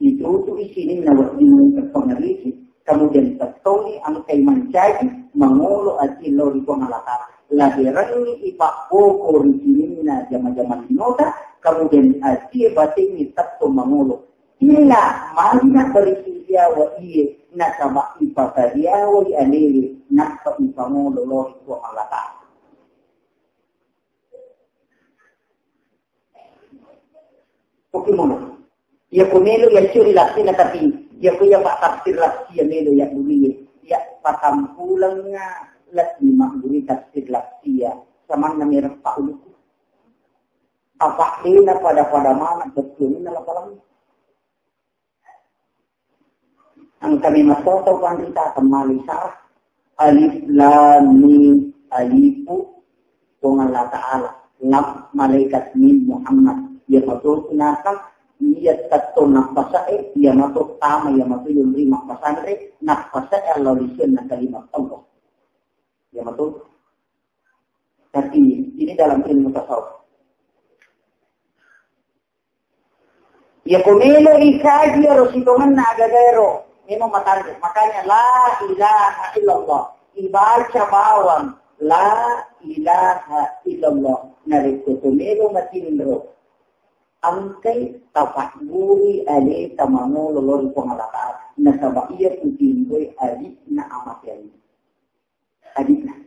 Itu tu isininna wedding pengerisi, kemudian tettongi engkai mancaji mangolo aji lao ri Puang Allah Ta'ala. Laberengngi ipabboko ri sininna jama-jama linota, kemudian aji batengngi tetto mangolo. Illa magi na berisi iya wa iye, nasaba ipasadiawai alele, nappa ipangolo lao ri Puang Allah Ta'ala. Oke, mono. Iya ko melo iya curi lassina, tapi iya ko iya Pak tafsir lassia melo iya buliye. Iya patampulengnga lebbi magguri tafsir lassia. Samanna mereng Pak uluku. Apa dena pada-pada mana betul ini lapalami. Engka memang toto panrita kembali sarah. Alif lam mim alifu Puang Allah Ta'ala. Lam malaikat mim Muhammad. Iya mato naka iya tetto napasae, iya mato tama, iya mato yonri mapasanre, napasae Allah lisian na kalimat Allah. Iya mato. Tapi ini dalam ilmu tasawuf. Iya ko melo ikaji ero sitongenna agagaero, memang matanre. Makanya la ilaha illallah. Ibaca bawang la ilaha illallah. Narekko to melo matinro, engkai tapagguri aleta mangolo lao ri Puang Allah Ta'ala. Nasaba iya kutinroi alikna amateanna. Hadisna.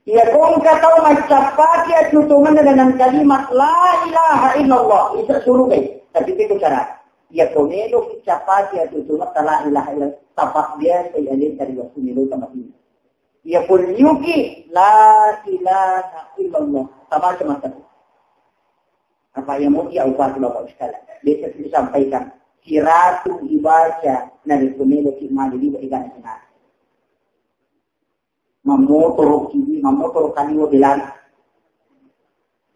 Iya ko engka tau maccappaki atutungenna dengan kalimat la ilaha illallah, isa surugai. Tapi itu cara. Iya ko melo kicappaki atutungenna la ilaha illallah, tapak biasa iya leta ri waktu melo tamat ini. Iya ko liuki la ilaha illallah, tamat mata. Apa yang mau dia upati Bapak Ustaz? Biasa saya sampaikan, siratu dibaca, nari ko melo ki maju di bawah ikan. Mammotoro ki, mammotoro kaliwa belana.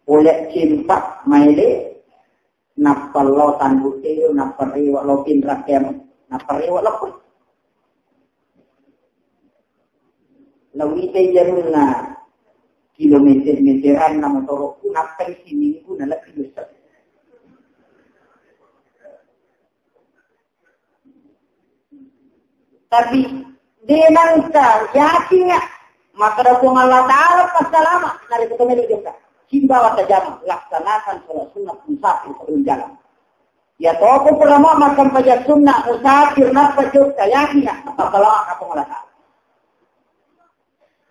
Pole cempa maele, nappa lao tandu teo, nappa rewa lao pinra kem, nappa rewa lao. Lao ite jarunna kilometer-meteran na motoro ku, nappa isi minggu na lebbi dosa. Tapi de nengka yakinga, maka da Puang Allah Ta'ala passalama, narekko to melo jokka. Sibawa tajama, laksanakan sholat sunnah musafir sebelum jalan. Ya toko pura mau massempajang sunnah musafir, nappa jokka, yakinga, passalama ka Puang Allah Ta'ala.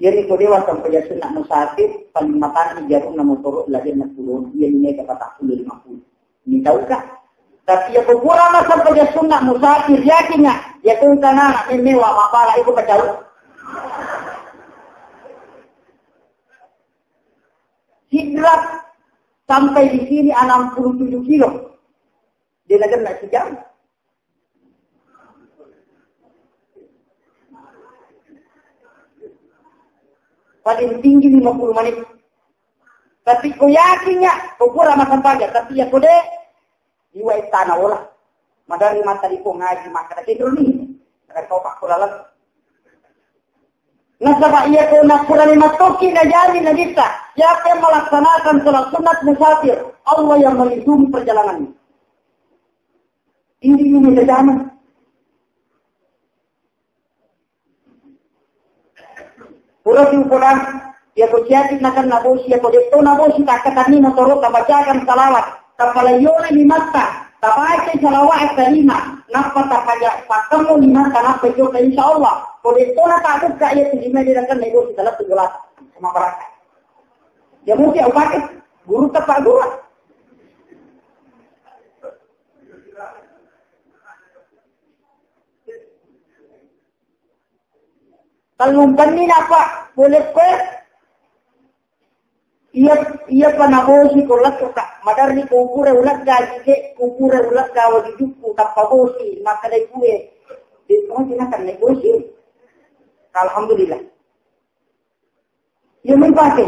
Iyani ko dewa sempajang sunna musafir, paling matanni jarunna motoro lajenna pulona, iyani mega patappulo lima puluh. Ini taukah? Tapi ya ko pura massempajang sunna musafir, yakinga, ya ko engka anak memmewa mapala iko pacau. Sidrap sampai di sini enam puluh tujuh kilo. Dia lagi nak sejam. Paling tinggi lima puluh menit. Tapi ko yakin ya, ko pura massempajang, tapi ya ko de, iwa istana ola. Madari mata di ko ngaji maka da kendro ni. Ada kau pak kulalan. Nasaba iya ko nakurani mattoki najari Nabitta, siapa yang melaksanakan sholat sunat musafir, Allah yang melindungi perjalanannya. Ini ini zaman. Pura diukurang, iya ko siati nakan nabosi, iya ko detto nabosi, takkatanni motoro, tabacakan salawat, tapalayole limatta, tabaca salawat kalima, nappa tapaja pakkamu limatta, nappa jokka, insya Allah. Ko detto na tabukka iya tu lima dirakan nabosi, talattu bolata. Sama baraka. Ya mesti upake guru tepak guru. Tellumpenni napa boleh kue? Iya, iya pa nabosi ko lettuka. Madarri ko pura ulegga jike, ko pura ulegga wajujukku tappa bosi, makkadai kue. Di ko nakan naik bosi. Alhamdulillah. Iya mempake.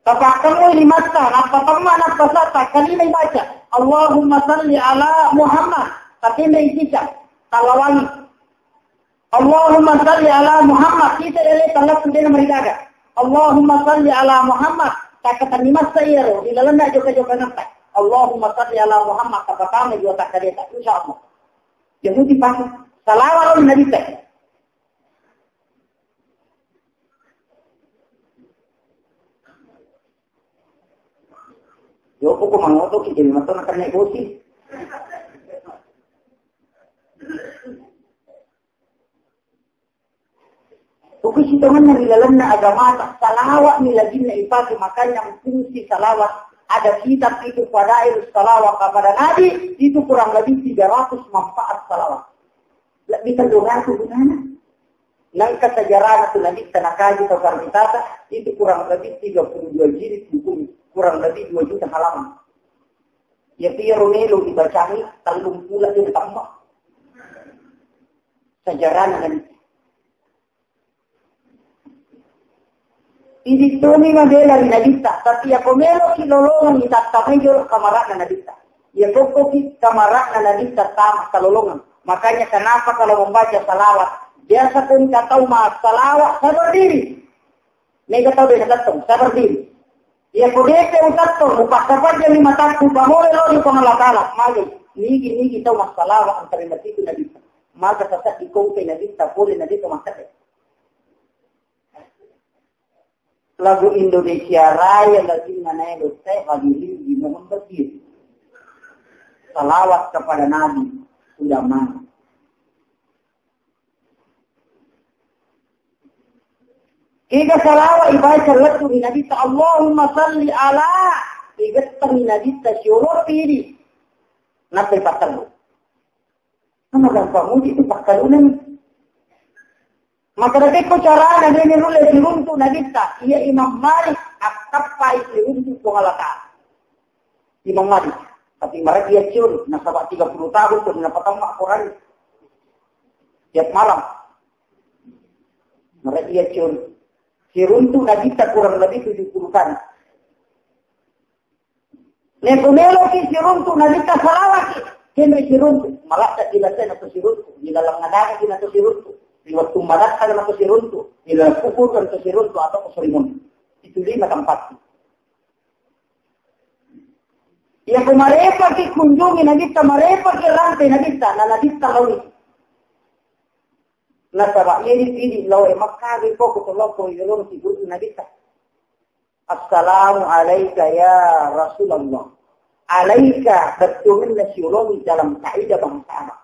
Tapakkamu limatta, nappa temma, nappa satta, kalima ibaca. Allahumma salli ala Muhammad. Tapi mai cicca, tallawangi. Allahumma salli ala Muhammad. Kita ele talak sudah meridaga. Allahumma salli ala Muhammad. Takkatanni massa iyaro, di lalenna joka-joka natta. Allahumma salli ala Muhammad. Tapatama jua takkadeta. Insya Allah. Jadi dipake. Salawat Nabi teh. Joko ko mangoto ki jadi mato nakan naik bosi. Pokoknya sitonganna di dalamnya agama tak salawat ni lagi na ipake, makanya fungsi salawat ada kitab itu fadail salawat kepada Nabi itu kurang lebih tiga ratus manfaat salawat. Lebih telluratu gunana. Nangka sejarah tu Nabi tanakaji atau karmitata itu kurang lebih tiga puluh dua jilid buku, kurang lebih dua juta halaman. Ya, iyaro melo dibacangi tellung pulo de' natamma. Sejarahna Nabitta. Idi' toni mabela ri Nabitta, tapi iyako meloki lolongeng itattamai jolo kamara'na Nabitta. Iya kokkoki kamara'na Nabitta tama kalolongeng. Makanya kenapa kalau membaca salawat, biasa pun katau ma salawat sabar diri. Mega tau de' natettong, sabar diri. Iya ko de'pi utettong, upakkapajjami matakku, pamole lao ri Puang Allah Taala, magi, nigi-nigi tau massalawa antara matiku Nabitta. Maka sasa dikongke Nabitta, pole Nabitta makkeda. Lagu Indonesia Raya lagu mana itu, saya bagi di mohon berdiri. Salawat kepada Nabi, sudah mana? Kega salawat ibaca lettu ri Nabitta, Allahumma salli ala, igettengi Nabitta siolo pidi. Nappai pattellu. Sama gampang uji tu pakkaluneng. Maka da pekko carana de' nulle siruntu Nabitta, iya Imam Malik akkappai siruntu Puang Allah Taala. Imam Malik. Tapi maraja cion, nasaba tiga puluh tahun tu napatamma Quran. Tiap malam. Maraja cion. Siruntu Nabitta kurang lebih tujuh puluh kali. Neko meloki siruntu Nabitta salawaki. Kenre siruntu. Malakka dilasena tu siruntu. Di dalam ngadana tu siruntu. Di waktu madatta na tu siruntu. Di dalam kubur na tu siruntu atau kusurimun. Itu lima tempat. Iya, ko marepaki kunjungi Nabitta, marepaki rante Nabitta, na Nabitta lawi. Nasaba iyari pidi lao e Makkah, ko ko lao ko yolong sibuk Nabitta. Assalamu alaika ya Rasulullah. Alaika, bettuanna siolongi dalam kaidah bahasa Arab.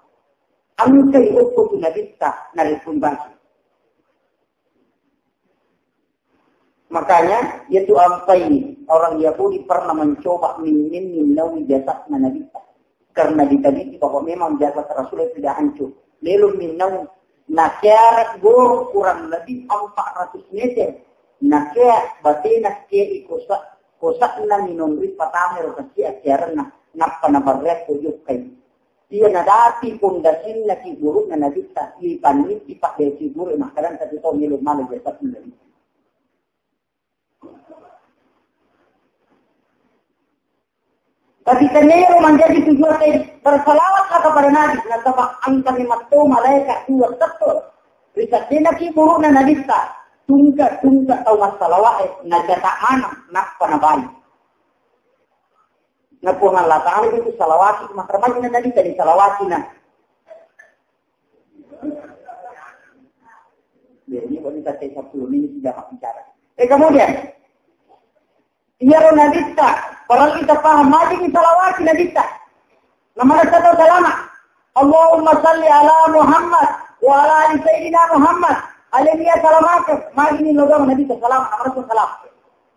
Engkai okko tu Nabitta, narepun basi. Makanya, yaitu ampai orang Yahudi pernah mencoba min-, min-, minnaui jasadna Nabitta. Karena ditabiti bahwa memang jasad Rasulullah tidak hancur. Lelo minnau, nakiara goro kurang lebih empat ratus meter. Nakia batena ke kosa, kosakna minonri patame ro kaki akiaranna. Nappa nabarreakko jokkai. Iya nadati pondasinna kiburu'na Nabitta, ipanniti paddeki buru makkadan tapi tau melo male jasad Nabitta. Tapi tenero menjadi tujuan tadi, bersalawatlah kepada Nabi, nasaba engkani matto malaikat dua tettong. Risaddena kiburu'na Nabitta, tungka-tungka tau massalawae, nacatat maneng, nappa nabai. Na Puang Allah Ta'ala itu salawati, makramajina Nabi tadi salawati na. Jadi, ini wanita saya sepuluh menit sudah bicara. Eh, kemudian, iyaro Nabitta, parellu kita paham, majini salawati Nabitta. Namanya satu salama. Allahumma salli ala Muhammad wa ala ali Sayyidina Muhammad. Alaihi salamakan. Majini logang Nabitta salama, namanya salama.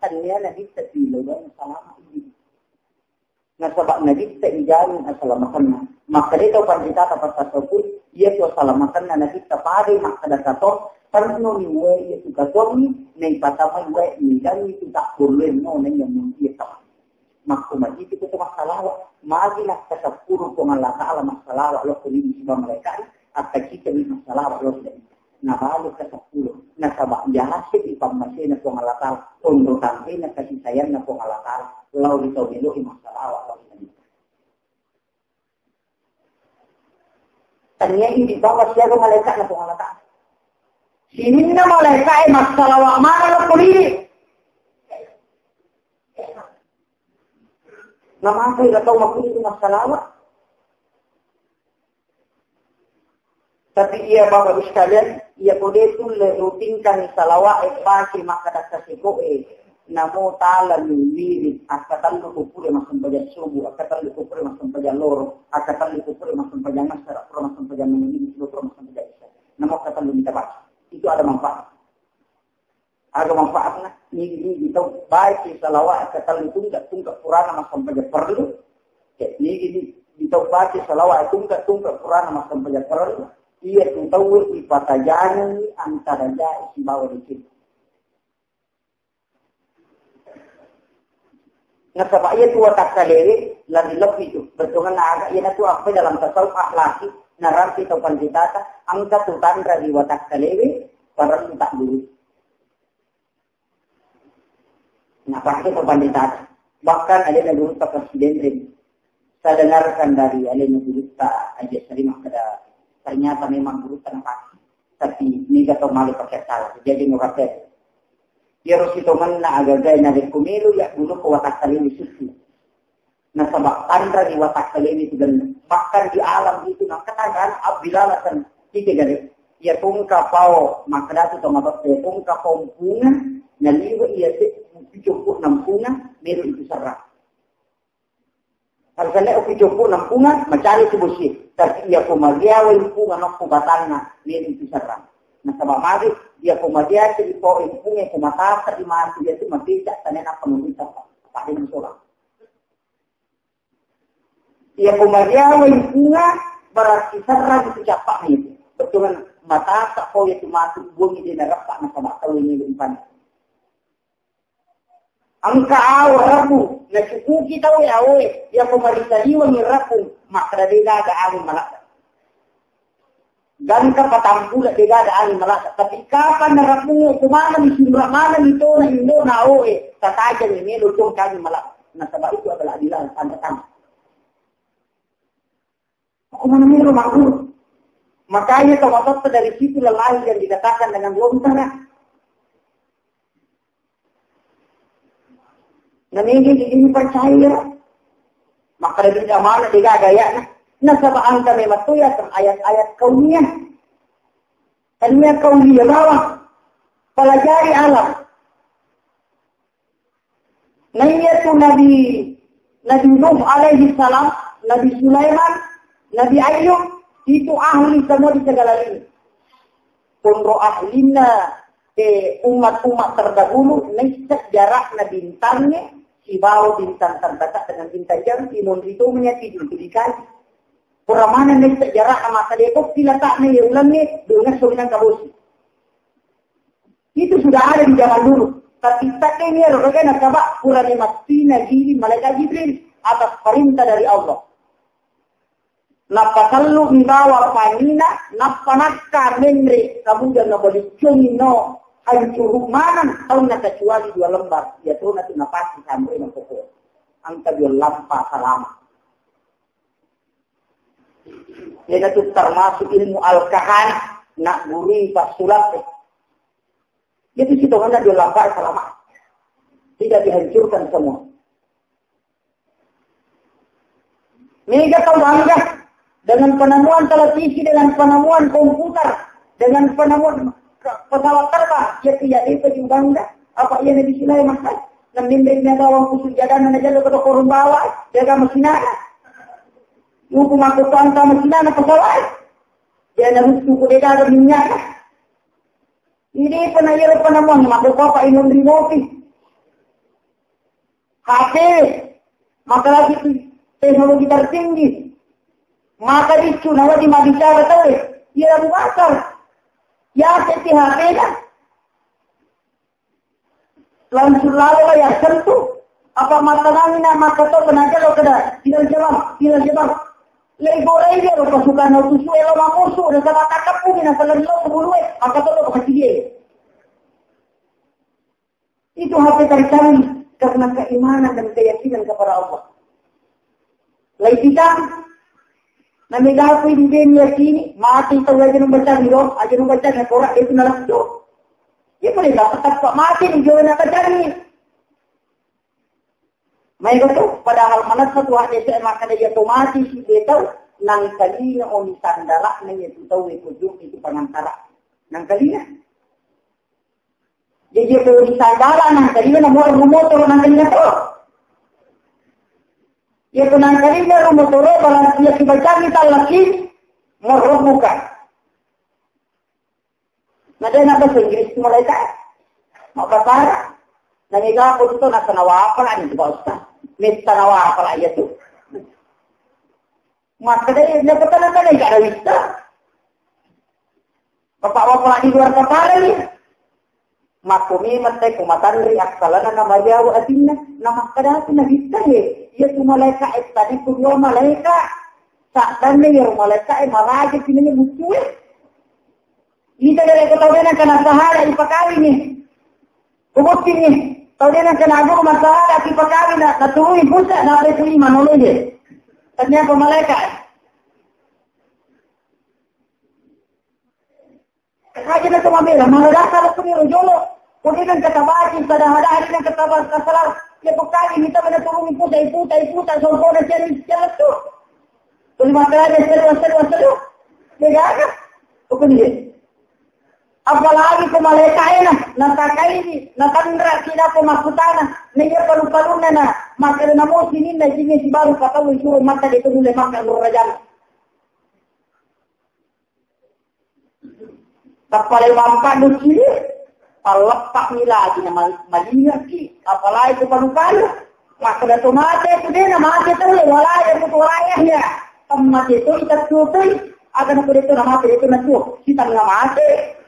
Tania Nabitta di logang salama. Nasaba Nabitta ijamin asalamakenna. Makkeda tau panritata passakkapui, iya tu asalamakenna Nabitta padai makkeda kato, pennoni wae iya tu katongi, naipatamai wae nidangi tu takkullenno naiya mulia tama. Makko majiki tu massalawa, magi nakkaseppulo Puang Allah Ta'ala massalawa lokko ri siba malaika'e, akkacitani massalawa lokko ri Nabalu kaseppulo. Nasaba yaseng ipammasena Puang Allah Ta'ala. Onro tampena kasih sayangna Puang Allah Ta'ala. Lao ri tau melo'i massalawa lao ri Nabi. Tania idi bawa siaga malaikatna Puang Allah Ta'ala. Sininna malaika'e massalawa mana lokko ri. Namapa ira tau makkutu massalawa? Tapi iya Bapak Ibu sekalian, iya kode tulle rutinkan salawa'e pake makkada kasiko'e, namo ta'ala min wirid, akkatellu ko pura massempajang subuh, akkatellu ko pura massempajang loro, akkatellu ko pura massempajang asar, pura massempajang mangngili, pura massempajang isya. Namo akkatellu mita baca. Itu ada manfaat. Aga manfaatna? Nigi-nigi tau baca salawat katellu tungka-tungka purana massempajang parellu. Ya, nigi-nigi tau baca salawat tungka-tungka purana massempajang parellu. Iya tu tau ipatajangi antara jae sibawa dikit. Nasaba iya tu watakkalewe lebbi-lebbi tu. Bettuanna aga iya tu apa dalam tasawuf akhlaki narampi tau panditata engka tu tanra di watakkalewe parellu tak dulu. Nah, pasti tau panditata. Bahkan ada yang guru tak presiden. Saya dengarkan dari alena guru tak aja sering ada ternyata memang guru tak pasti. Tapi ini kata malu pakai salah. Jadi mau kata Iyaro sitongenna agaga narekko melo yagguloko watakkalewe susu. Nasaba tanra ri watakkalewe tu genne. Bahkan di alam itu nakkeda gana abbilalatan tike gare. Iya tongka pao makkeda tu tongka iya tongka pao mpunga naliwe iya se cokko nampunga melo itu serra. Harusnya oki joko nampunga, macari tu bosi. Tapi iya ko magia wa impunga nokko batanna, meni tu serang. Nasaba magi, iya ko magia tu ipo impunga, ko matasa di mati, iya tu mabecak, tane napa meminta, pakai musola. Iya ko magia wa impunga, berarti serang itu capak ni. Betul kan? Matasa ko iya tu mati, buang ide narapa, nasaba tau ini umpan. Engka awo rabu, nacukuki tau awoe, iya ko maritaliwengi rabu, makkeda de gaga angin malakka. Gangka patampula de gaga angin malakka. Tapi kapan narabu, ko mana mi sinra mana mi tona indona awoe, tataja ni melo tong angin malakka. Nasaba itu adalah adilan tanda-tanda. Aku mana melo makhluk. Makanya kalau dari situ lelahi yang dikatakan dengan lontar. Nah, ini, ini percaya. Maka lebih amanah dia gaya. Nah, nasaba angka memang tu ya ayat-ayat kauniyah. Kauniyah kauniyah bawah. Pelajari alam. Nah, iya tu Nabi, Nabi Nuh alaihi salam, Nabi Sulaiman, Nabi Ayub, itu ahli semua di segala lini. Konro ahlinna, eh, umat-umat terdahulu, naisseng jarakna bintangnya, sibawa bintang terdekat dengan bintang jauh, timun itu menyatu itu dikaji. Kurang mana naisseng jarakna maka dia kok letakna ya ulangnya, dengan sobinan kabosi. Itu sudah ada di zaman dulu. Tapi tak ini ya, rokena kaba kurang mati nabi malaikat Jibril atas perintah dari Allah. Nappa tellu mi bawang pangina, nappa nakka menre, kemudian nabalicciangi no, hancuru maneng taunna kecuali dua lembar, iya tona tu napasti sampai na pokok. Angka dua lampa salama. Iyanatu termasuk ilmu al-kahanah, nak gurui passulap. Itu situ kan dua lampa salama. Tidak dihancurkan semua. Mega tau bangga dengan penemuan televisi, dengan penemuan komputer, dengan penemuan ke-, pesawat terbang. Ya, tidak itu juga bangga. Apa iya Nabi Sulaiman kan? Nang mimbe na gawang kusuk jadana na jalo ke toko rumbawa, jaga mesinana. Muku mako panta mesinana pesawat. Dia na musuh ku dega minyak. Ini pernah iya penemuan mako apa inung di mopi. H P, maka lagi tu teknologi tertinggi. Maka dicu nawa di mabicara tahu ya, iya Abu Bakar. Ya, H P, H P dah. Langsung lalu lah ya sentuh. Apa mata nangina maka tu kena jalo kena. Tidak jawab, tidak jawab. Lego lagi lo pasukan lo tusu elo mamusu dan sama kakak pun nak kalau lo bulu eh. Maka tu lo kasih dia. Itu H P tercari karena keimanan dan keyakinan kepada Allah. Lai kita, nami gapi di dunia sini, mati tahu aja nu baca ni roh, aja nu baca ni Quran, itu nalar tu. Dia boleh dapat tak mati di jual nak baca ni. Mai tu, padahal mana satu hati saya makan dia tu mati si dia tahu, nang kali na oni sandala na itu tahu itu juk itu pangantara. Nang kali na. Jadi, ko wisata nang tadi na mo rumoto nang tadi na to. Ya ko nang tadi na rumoto ro balang iya kibacangi tallaki mo rubuka. Na de na bahasa Inggris mulai ka. Mau bahasa Arab. Na mega ko tu na sanawa apa lah ni bos ta. Mesta nawa apa lah ya tu. Maka de na kata na kata kada wista. Bapak-bapak di luar kepala ni. Makko memang te ko matanri akkalana na mariawa atinna, na makkadatu na bitta he, iya tu malaika e tadi ku dua malaika, saddanna iyaro malaika e maraja pinanya muccue. Ita dere ko tau dena kana sahara ipakawini. Kubuktingi, tau dena kana aguru masahala ipakawina, na turui pusa na pe ku lima noloje. Tanya ko malaika e. Haja na to mabela, mala dasa lo kuni jolo. Ko de nang kata baji, pada hada hari nang kata baji, kasala. Ya ko kali kita mana turun puta, puta, puta, songkona cari, cari tu. Tuli makanya seru, seru, seru. Beda aja. Ko kuni. Apalagi ko malaika ena, na takaini, na tanra, tidak ko makutana, na iya palu-palunna na, maka na mo sininna jinnya si baru patau isuro maka de tu mulai maka nurajang. Tappalai mampa duci, palleppa mi lagi na mal-, malingaki, apalagi ko palu-palu. Makkeda to mate tu de na mate tu, walaya ko to walaya ya. Tammate tu itattu tu, aga na ko de tu na mate de tu na tu, sitang na mate.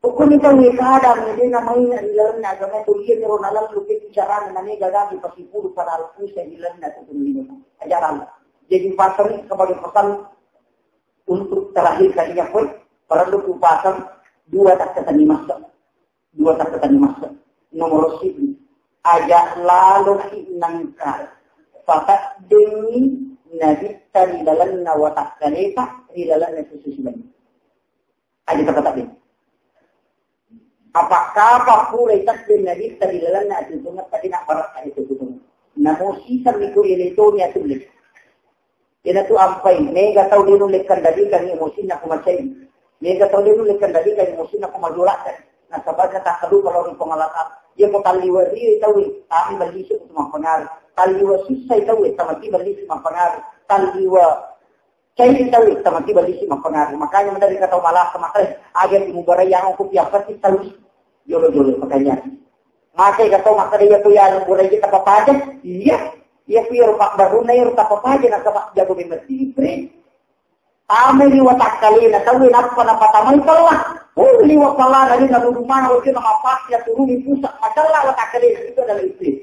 Hukkuni tau e kadang de na mainga ri lalenna agama tu, iya miro nalallu ke bicarana na mega gaga pasipulu pada alpusa ri lalenna tu kunni ajaran. Jadi pasang sebagai pesan untuk terakhir kalinya pun perlu ku pasang dua takkatanni massa. Dua takkatanni massa. Nomor siji, aja lalo ki nangka pataddengi nabitta ri lalenna watakkaleta ri lalenna susu sibawa. Aja tapatadde. Apa-apa pura itadde nabitta ri lalenna atutunga tadi na barakka atutunga. Namo siseng mi ko ele toni atulle. Iyanatu ampai, mega tau de nulle kendalikan emosinna ko macai. Mega tau de nulle kendalikan emosinna ko majolakka. Nasaba ka takkalupa lao ri Puang Allah Taala. Iya ko talliwa rio tau e, tami ballisi ko mampengaruh. Talliwa sussai tau e, tamati ballisi mampengaruh. Talliwa cai tau e, tamati ballisi mampengaruh. Makanya menari ka tau malasa, makanya aja timubarai yang aku piapati tau. Jolo-jolo makanya. Maka iya tau makkeda iya ku iya burai kita papaja. Iya. Iya ku iya rupa baruna iya rupa papaja nasaba jago memang sipri. Tama liwa takkalena tau nappa napatamai pella. Oh, liwa pella na dina rumah wajib nama pasti ya turuni pusat macalla wa takkalena itu adalah iblis.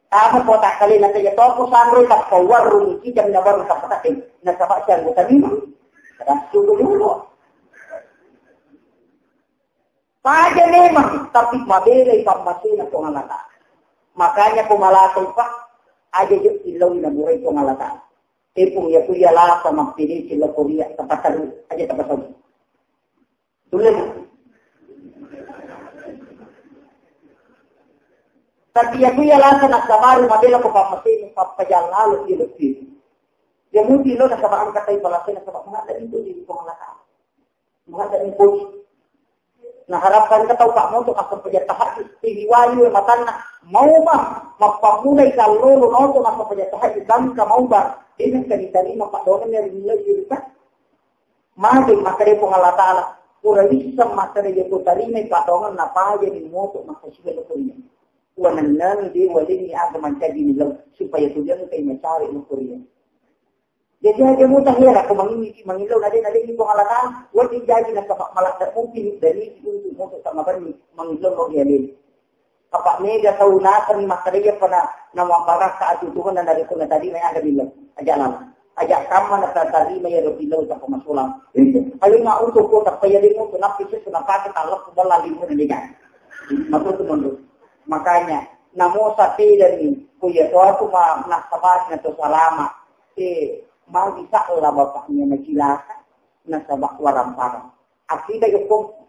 Tama ko takkalena saja toko sanro tappa warung kijang na baru tappa takke. Nasaba siang tadi. Kada suku dulu. Paja memang, tapi mabelai pammasena Puang Allah Taala. Makanya ko malasa ipa, aja je illau naburai Puang Allah Taala. Tepung ya kuya lasa mampiri sila kuria tapataru aja tapataru. Tulen. Tapi ya kuya lasa nak samaru mabela ko pammasena papaja lalu dia lebih. Ya mungkin lo nak sama angkat tapi balasnya nak sama mengada itu di Puang Allah Taala. Mengada itu. Naharapkan ka tau ka moto ka sempaja tahajud, tiwi wayu matanna, mau ma, mappammulai kallolo noto na sempaja tahajud, gangka mau ba, ini ka ditarima padongenna ri millau juruka. Magi makkeda Puang Allah Taala, pura wisseng makkeda iya ko tarimai padongenna paja ni moto makkasiga lo kuliah. Wanennengi de walengi aga mancaji millau, supaya tujengkai macari lo kuliah. Jadi aja muta hera ko mangini mangillau nade nade ni Puang Allah Taala, wajib jaji nasaba maladde mungkin dari untuk moto sama bani mangillau lo dia lele. Apa mega tau naseng makkeda iya pernah nama barakka atutungan dari kuna tadi na ada bilang. Aja lama. Aja kamma na tadi mai ro bilang tak pemasulang. Ayo ma untuk kota payah demo tu napi su na pakai talak bala lima ni kan. Maka tu mundur. Makanya namo sapeda ni kuya tu aku ma nasaba na tu salama. Eh, magi sa'la bapaknya nacilaka, nasaba warang-parang. Akhirnya yoko,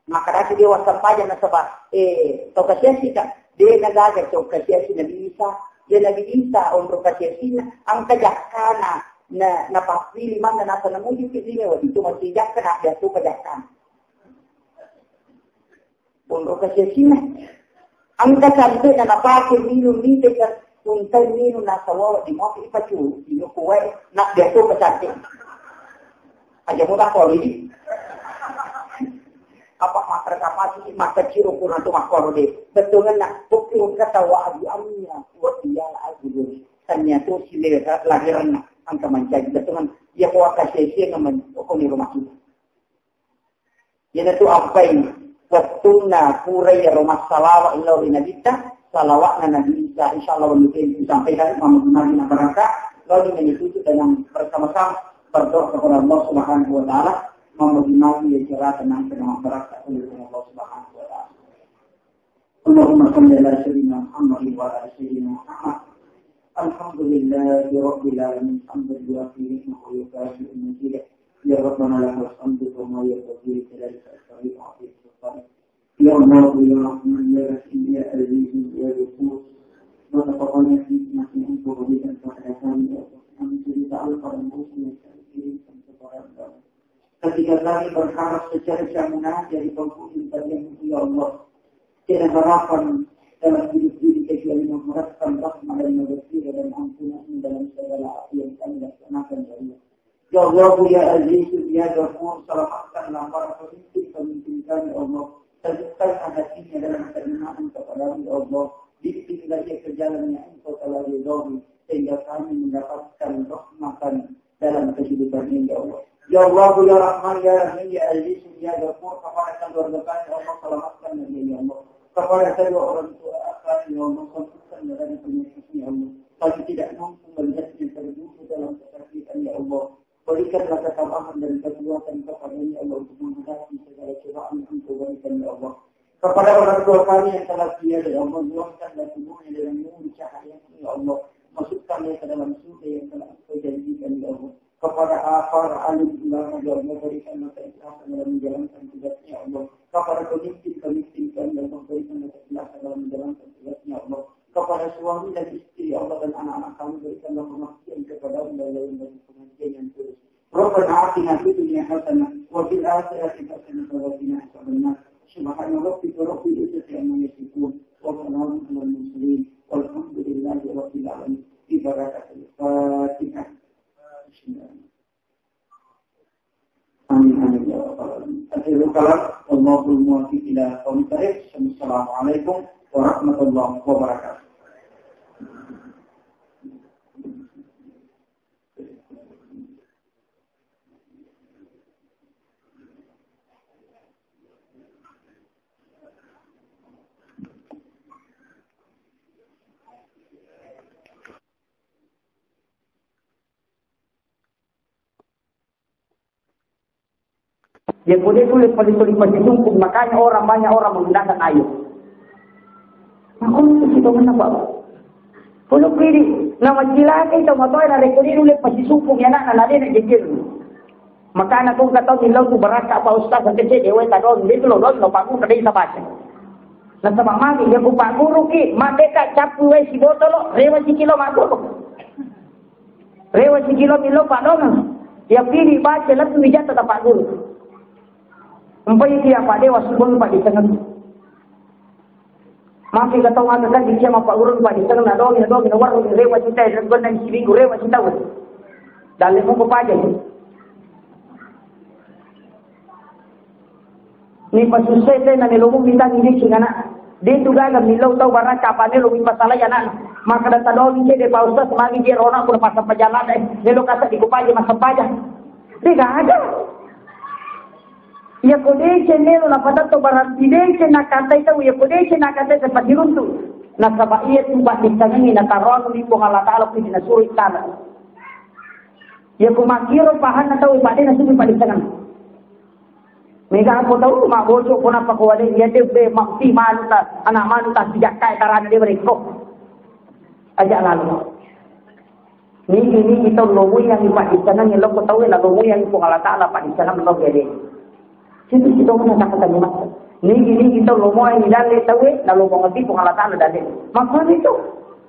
maka dati dia wassampaja nasaba, eh, tau kasiasi ka, dia nagaga tau kasiasi Nabi Isa, dia Nabi Isa, onro kasiasina, angka jakkana, na, na papili manna nasa namuji pilihnya waktu itu masih jakka, na dia tu kajakkana. Onro kasiasina. Angka cantikna napake minum mite ka untai minum nasawawa di mopi ipacu, di nuku wae, nak biasa ka cantik. Aja muda ko lidi. Apa makar kapasi maka ciro kurang tu makoro de. Betul nak bukti kata wa abu amnya, wa iyal abu duri. Tania tu sile lahiranna angka mancaji. Betul kan? Iya ko akasese ngaman ko ni rumah kita. Iyanatu abbai wettunna pura iyaro massalawa lao ri Nabitta, salawa'na Nabi Isa, insyaallah, wennike disampaikan, mamagi-magi na barakka, lalu menutup dengan bersama-sama berdoa kepada Allah Subhanahu wa Ta'ala, mamagi-magi ya cerita tentang barakka oleh Allah Subhanahu wa Ta'ala. اللهم صل على سيدنا محمد وعلى آل سيدنا محمد. الحمد لله رب العالمين، حمدا يوافي نعمه ويكافئ مزيده. يا ربنا لك الحمد كما ينبغي لجلالك وجهك وعظيم سلطانك. يا الله يا رحمن يا رحيم يا عزيز يا غفور. وتقبل حكمة أنت وليا فحياتنا يا رب. أنت تعالى قد موسى يستغفر أنت قد Ketika kami berharap secara munajat di penghujung kalian, ya Allah, tiada harapan dalam hidup ini kecuali mengharapkan rahmat dan maghfirah dan ampunan dalam segala apa yang kami laksanakan, ya Allah. Ya Allah, ya Aziz, ya Ghafur, selamatkanlah para pemimpin-pemimpin kami, ya Allah. Tundukkanlah hatinya dalam keimanan kepadamu, ya Allah. Bimbinglah ia ke jalan yang Engkau telah ridhoi, sehingga kami mendapatkan rahmatan dalam kehidupan ini, ya Allah. Ya Allah, ya Rahman, ya Rahim, ya Aziz, ya Ghafur, kepada keluarga kami, ya Allah, selamatkan dia, ya Allah. Kepada kedua orang tua kami, ya Allah, sembuhkan dari penyakitnya, ya Allah. Kami tidak mampu melihatnya terbunuh dalam kesakitan, ya Allah. Berikanlah ketabahan dan kekuatan kepadanya, ya Allah, untuk menghadapi segala cobaan yang Engkau berikan, ya Allah. Kepada orang tua kami yang telah tiada, ya Allah, luaskanlah kuburnya dengan nur cahaya, ya Allah. Masukkan dia ke dalam surga yang telah Engkau janjikan, ya Allah. Kepada para alim ulama, ya Allah, berikanlah keikhlasan dalam menjalankan tugasnya, ya Allah. Kepada pemimpin-pemimpin kami, ya Allah, berikanlah keikhlasan dalam menjalankan tugasnya, ya Allah. Kepada suami dan istri, ya Allah, dan anak-anak kami, berikanlah pengertian kepada dan lain dari pengertian yang tulus. ربنا آتنا في الدنيا حسنة وفي الآخرة حسنة وقنا عذاب النار. سبحان ربك رب العزة عما يصفون وسلام على المرسلين والحمد لله رب العالمين. ببركة الفاتحة. آمين، آمين يا رب العالمين. أخر الكلام، والله الموفق إلى أقوم الطريق. السلام عليكم ورحمة الله وبركاته. Dia boleh tulis paling-paling masih sungguh, makanya orang, banyak orang menggunakan air. Makanya kita kenapa? Kalau pilih nama cilaka itu, motoe na rekodi nulis pasti sukung ya nak, nak, nak, nak, jejel. Makana kong katau millau tu barakka Pak Ustaz, sampai saya dewa tak dong, dia tu lo dong, lo pagu tadi tak baca. Nasaba magi, ya ku Pak Guru ki, mate ka capu wai si botolo, rewa si kilo Pak Guru. Rewa si kilo millau Pak Dong. Ya pili baca, lebih wijata ta Pak Guru. Empai dia Pak Dewa, subang Pak di tengah. Maki ka tau maka kan dicia ma paggurung pa di tengah na dongi, na dongi, na warung, rewa cita, dan gonna di siminggu, rewa cita, weh. Dalle muko paja ni. Ni pasusse te na melo mu minta ngini cingana. Dia tu gaga millau tau barakka apa melo mi pasalai anak. Maka da tadongi cede pa ustaz magi dia rona pun pasang pajalan, eh. Melo kata di kupaja, masang paja. Dia gaga. Iya ko deceng melo napatetto, berarti deceng nakatai tau, iya ko deceng nakatai tepat diruntu. Nasaba iya tu baddisangengngi nataroang ri Puang Allah Taala, pidi nasuro tala. Iya ko makkiro pahanna tau, pade nasuro paddisangeng. Mega ko tau mabocok ko napa ko wale, iya de be mappi manu ta, anak manu ta sijakkai tarana de berekko. Aja lalu. Nigi-nigi tau lomoiangngi paddisengeng, lokko tauwe nalomoiangngi Puang Allah Taala paddisengeng, lo pede. Situ-situ mana kata-kata ni masa. Nigi-nigi tau lomoiangngi dalle tauwe, nalomoiangngi Puang Allah Taala dalle. Maksudnya itu,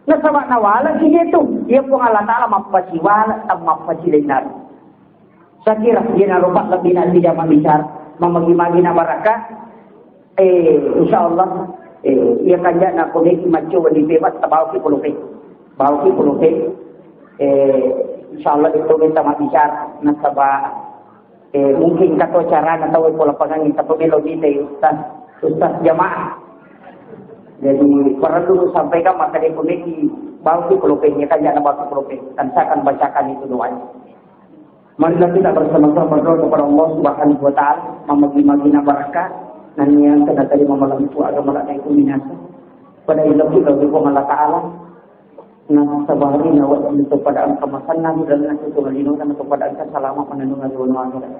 nasaba nawala ki dia tu, dia Puang Allah Taala mappasiwala, tam mappasilennar. Saya kira dia naroba lebih nanti zaman bicara, mamagi-magi na barakah. Eh, insyaallah, eh, iya kanjana ko meki maccoba di pebat, tabau ki polope. Bau ki polope. Eh, insyaallah itu minta mabbicara nasaba, eh, mungkin kato carana tau ko lapangan, tapi melo kita ustaz, ustaz jamaah. Jadi perlu sampaikan maka dia ko meki Bau tu kelopengnya, kan jangan bau tu kelopeng. Dan saya akan bacakan itu doanya. Marilah kita bersama-sama berdoa kepada Allah Subhanahu wa Ta'ala, memagi-magi na barakah, naniang kena tadi mamalampu agama lada itu minasa. Pada ilmu kita Allah Ta'ala, nah, sabari na wajib itu pada angka masanna, dan nasi itu ngalino, dan itu pada angka salama menenung agama akhirat.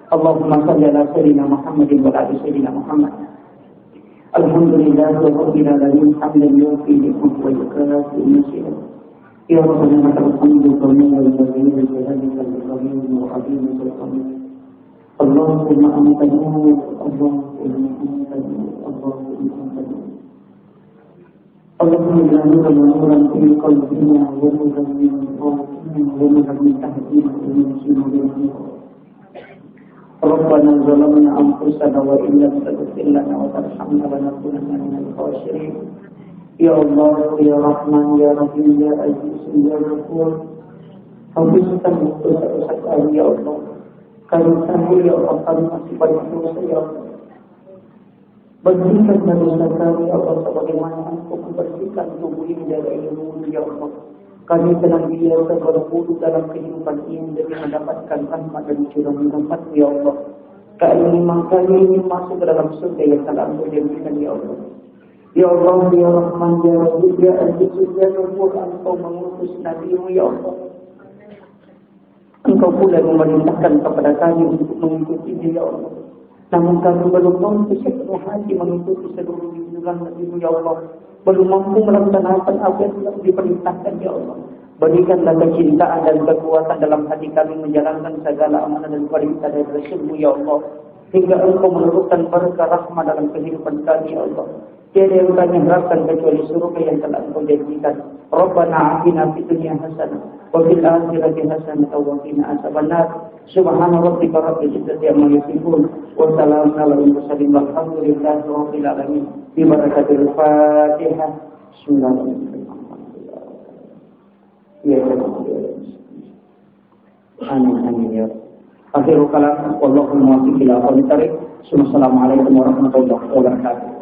Allahumma salli ala Sayyidina Muhammadin wa ala ali Sayyidina Muhammad. الحمد لله رب العالمين، حمدا يوافي نعمه ويكافئ مزيده. يا ربنا لك الحمد كما ينبغي لجلالك الكريم وعظيمك القدير. اللهم أنت نور، اللهم أنت نور، اللهم أنت نور. اللهم اجعل نورنا نورا في قلبنا ونورا من قلوبنا ونورا من تحتنا ومن شمالنا. ربنا ظلمنا أنفسنا وإن لم تغفر لنا وترحمنا لنكونن من الخاسرين. يا الله، يا رحمن، يا رحيم، يا عزيز، يا غفور. Hapuskan dosa-dosa kami, ya Allah. Kami tahu, ya Allah, kami masih banyak dosa, ya Allah. Bersihkanlah dosa kami, ya Allah, sebagaimana Engkau membersihkan tubuh ini dari air wudhu, ya Allah. Kami senantiasa berwudu dalam kehidupan ini demi mendapatkan rahmat dan cucuran rahmat-Mu, ya Allah. Kami, kami ingin masuk ke dalam surga yang telah Engkau janjikan, ya Allah. Ya Allah, ya Rahman, ya Rahim, ya Aziz, ya Ghafur, Engkau mengutus Nabi-Mu, ya Allah. Engkau pula memerintahkan kepada kami untuk mengikutinya, ya Allah. Namun kami belum mampu sepenuh hati mengikuti seluruh junjungan Nabi-Mu, ya Allah. Belum mampu melaksanakan apa yang telah diperintahkan, ya Allah. Berikanlah kecintaan dan kekuatan dalam hati kami menjalankan segala amanah dan perintah dari Rasul-Mu, ya Allah. Hingga Engkau menurunkan berkah rahmat dalam kehidupan kami, ya Allah. Tiada yang kami harapkan kecuali surga yang telah Engkau janjikan. Rabbana atina fid dunya hasanah wa fil akhirati hasanah wa qina adzabannar. Subhana rabbika rabbil izzati amma yasifun. Wa salamun alal mursalin walhamdulillahi rabbil alamin. Bi barakatil Fatihah. Bismillahirrahmanirrahim. Ya, ya, ya. Amin, amin, ya. Akhirul kalam, wallahul muwaffiq ila aqwamit thariq. Assalamualaikum warahmatullahi wabarakatuh.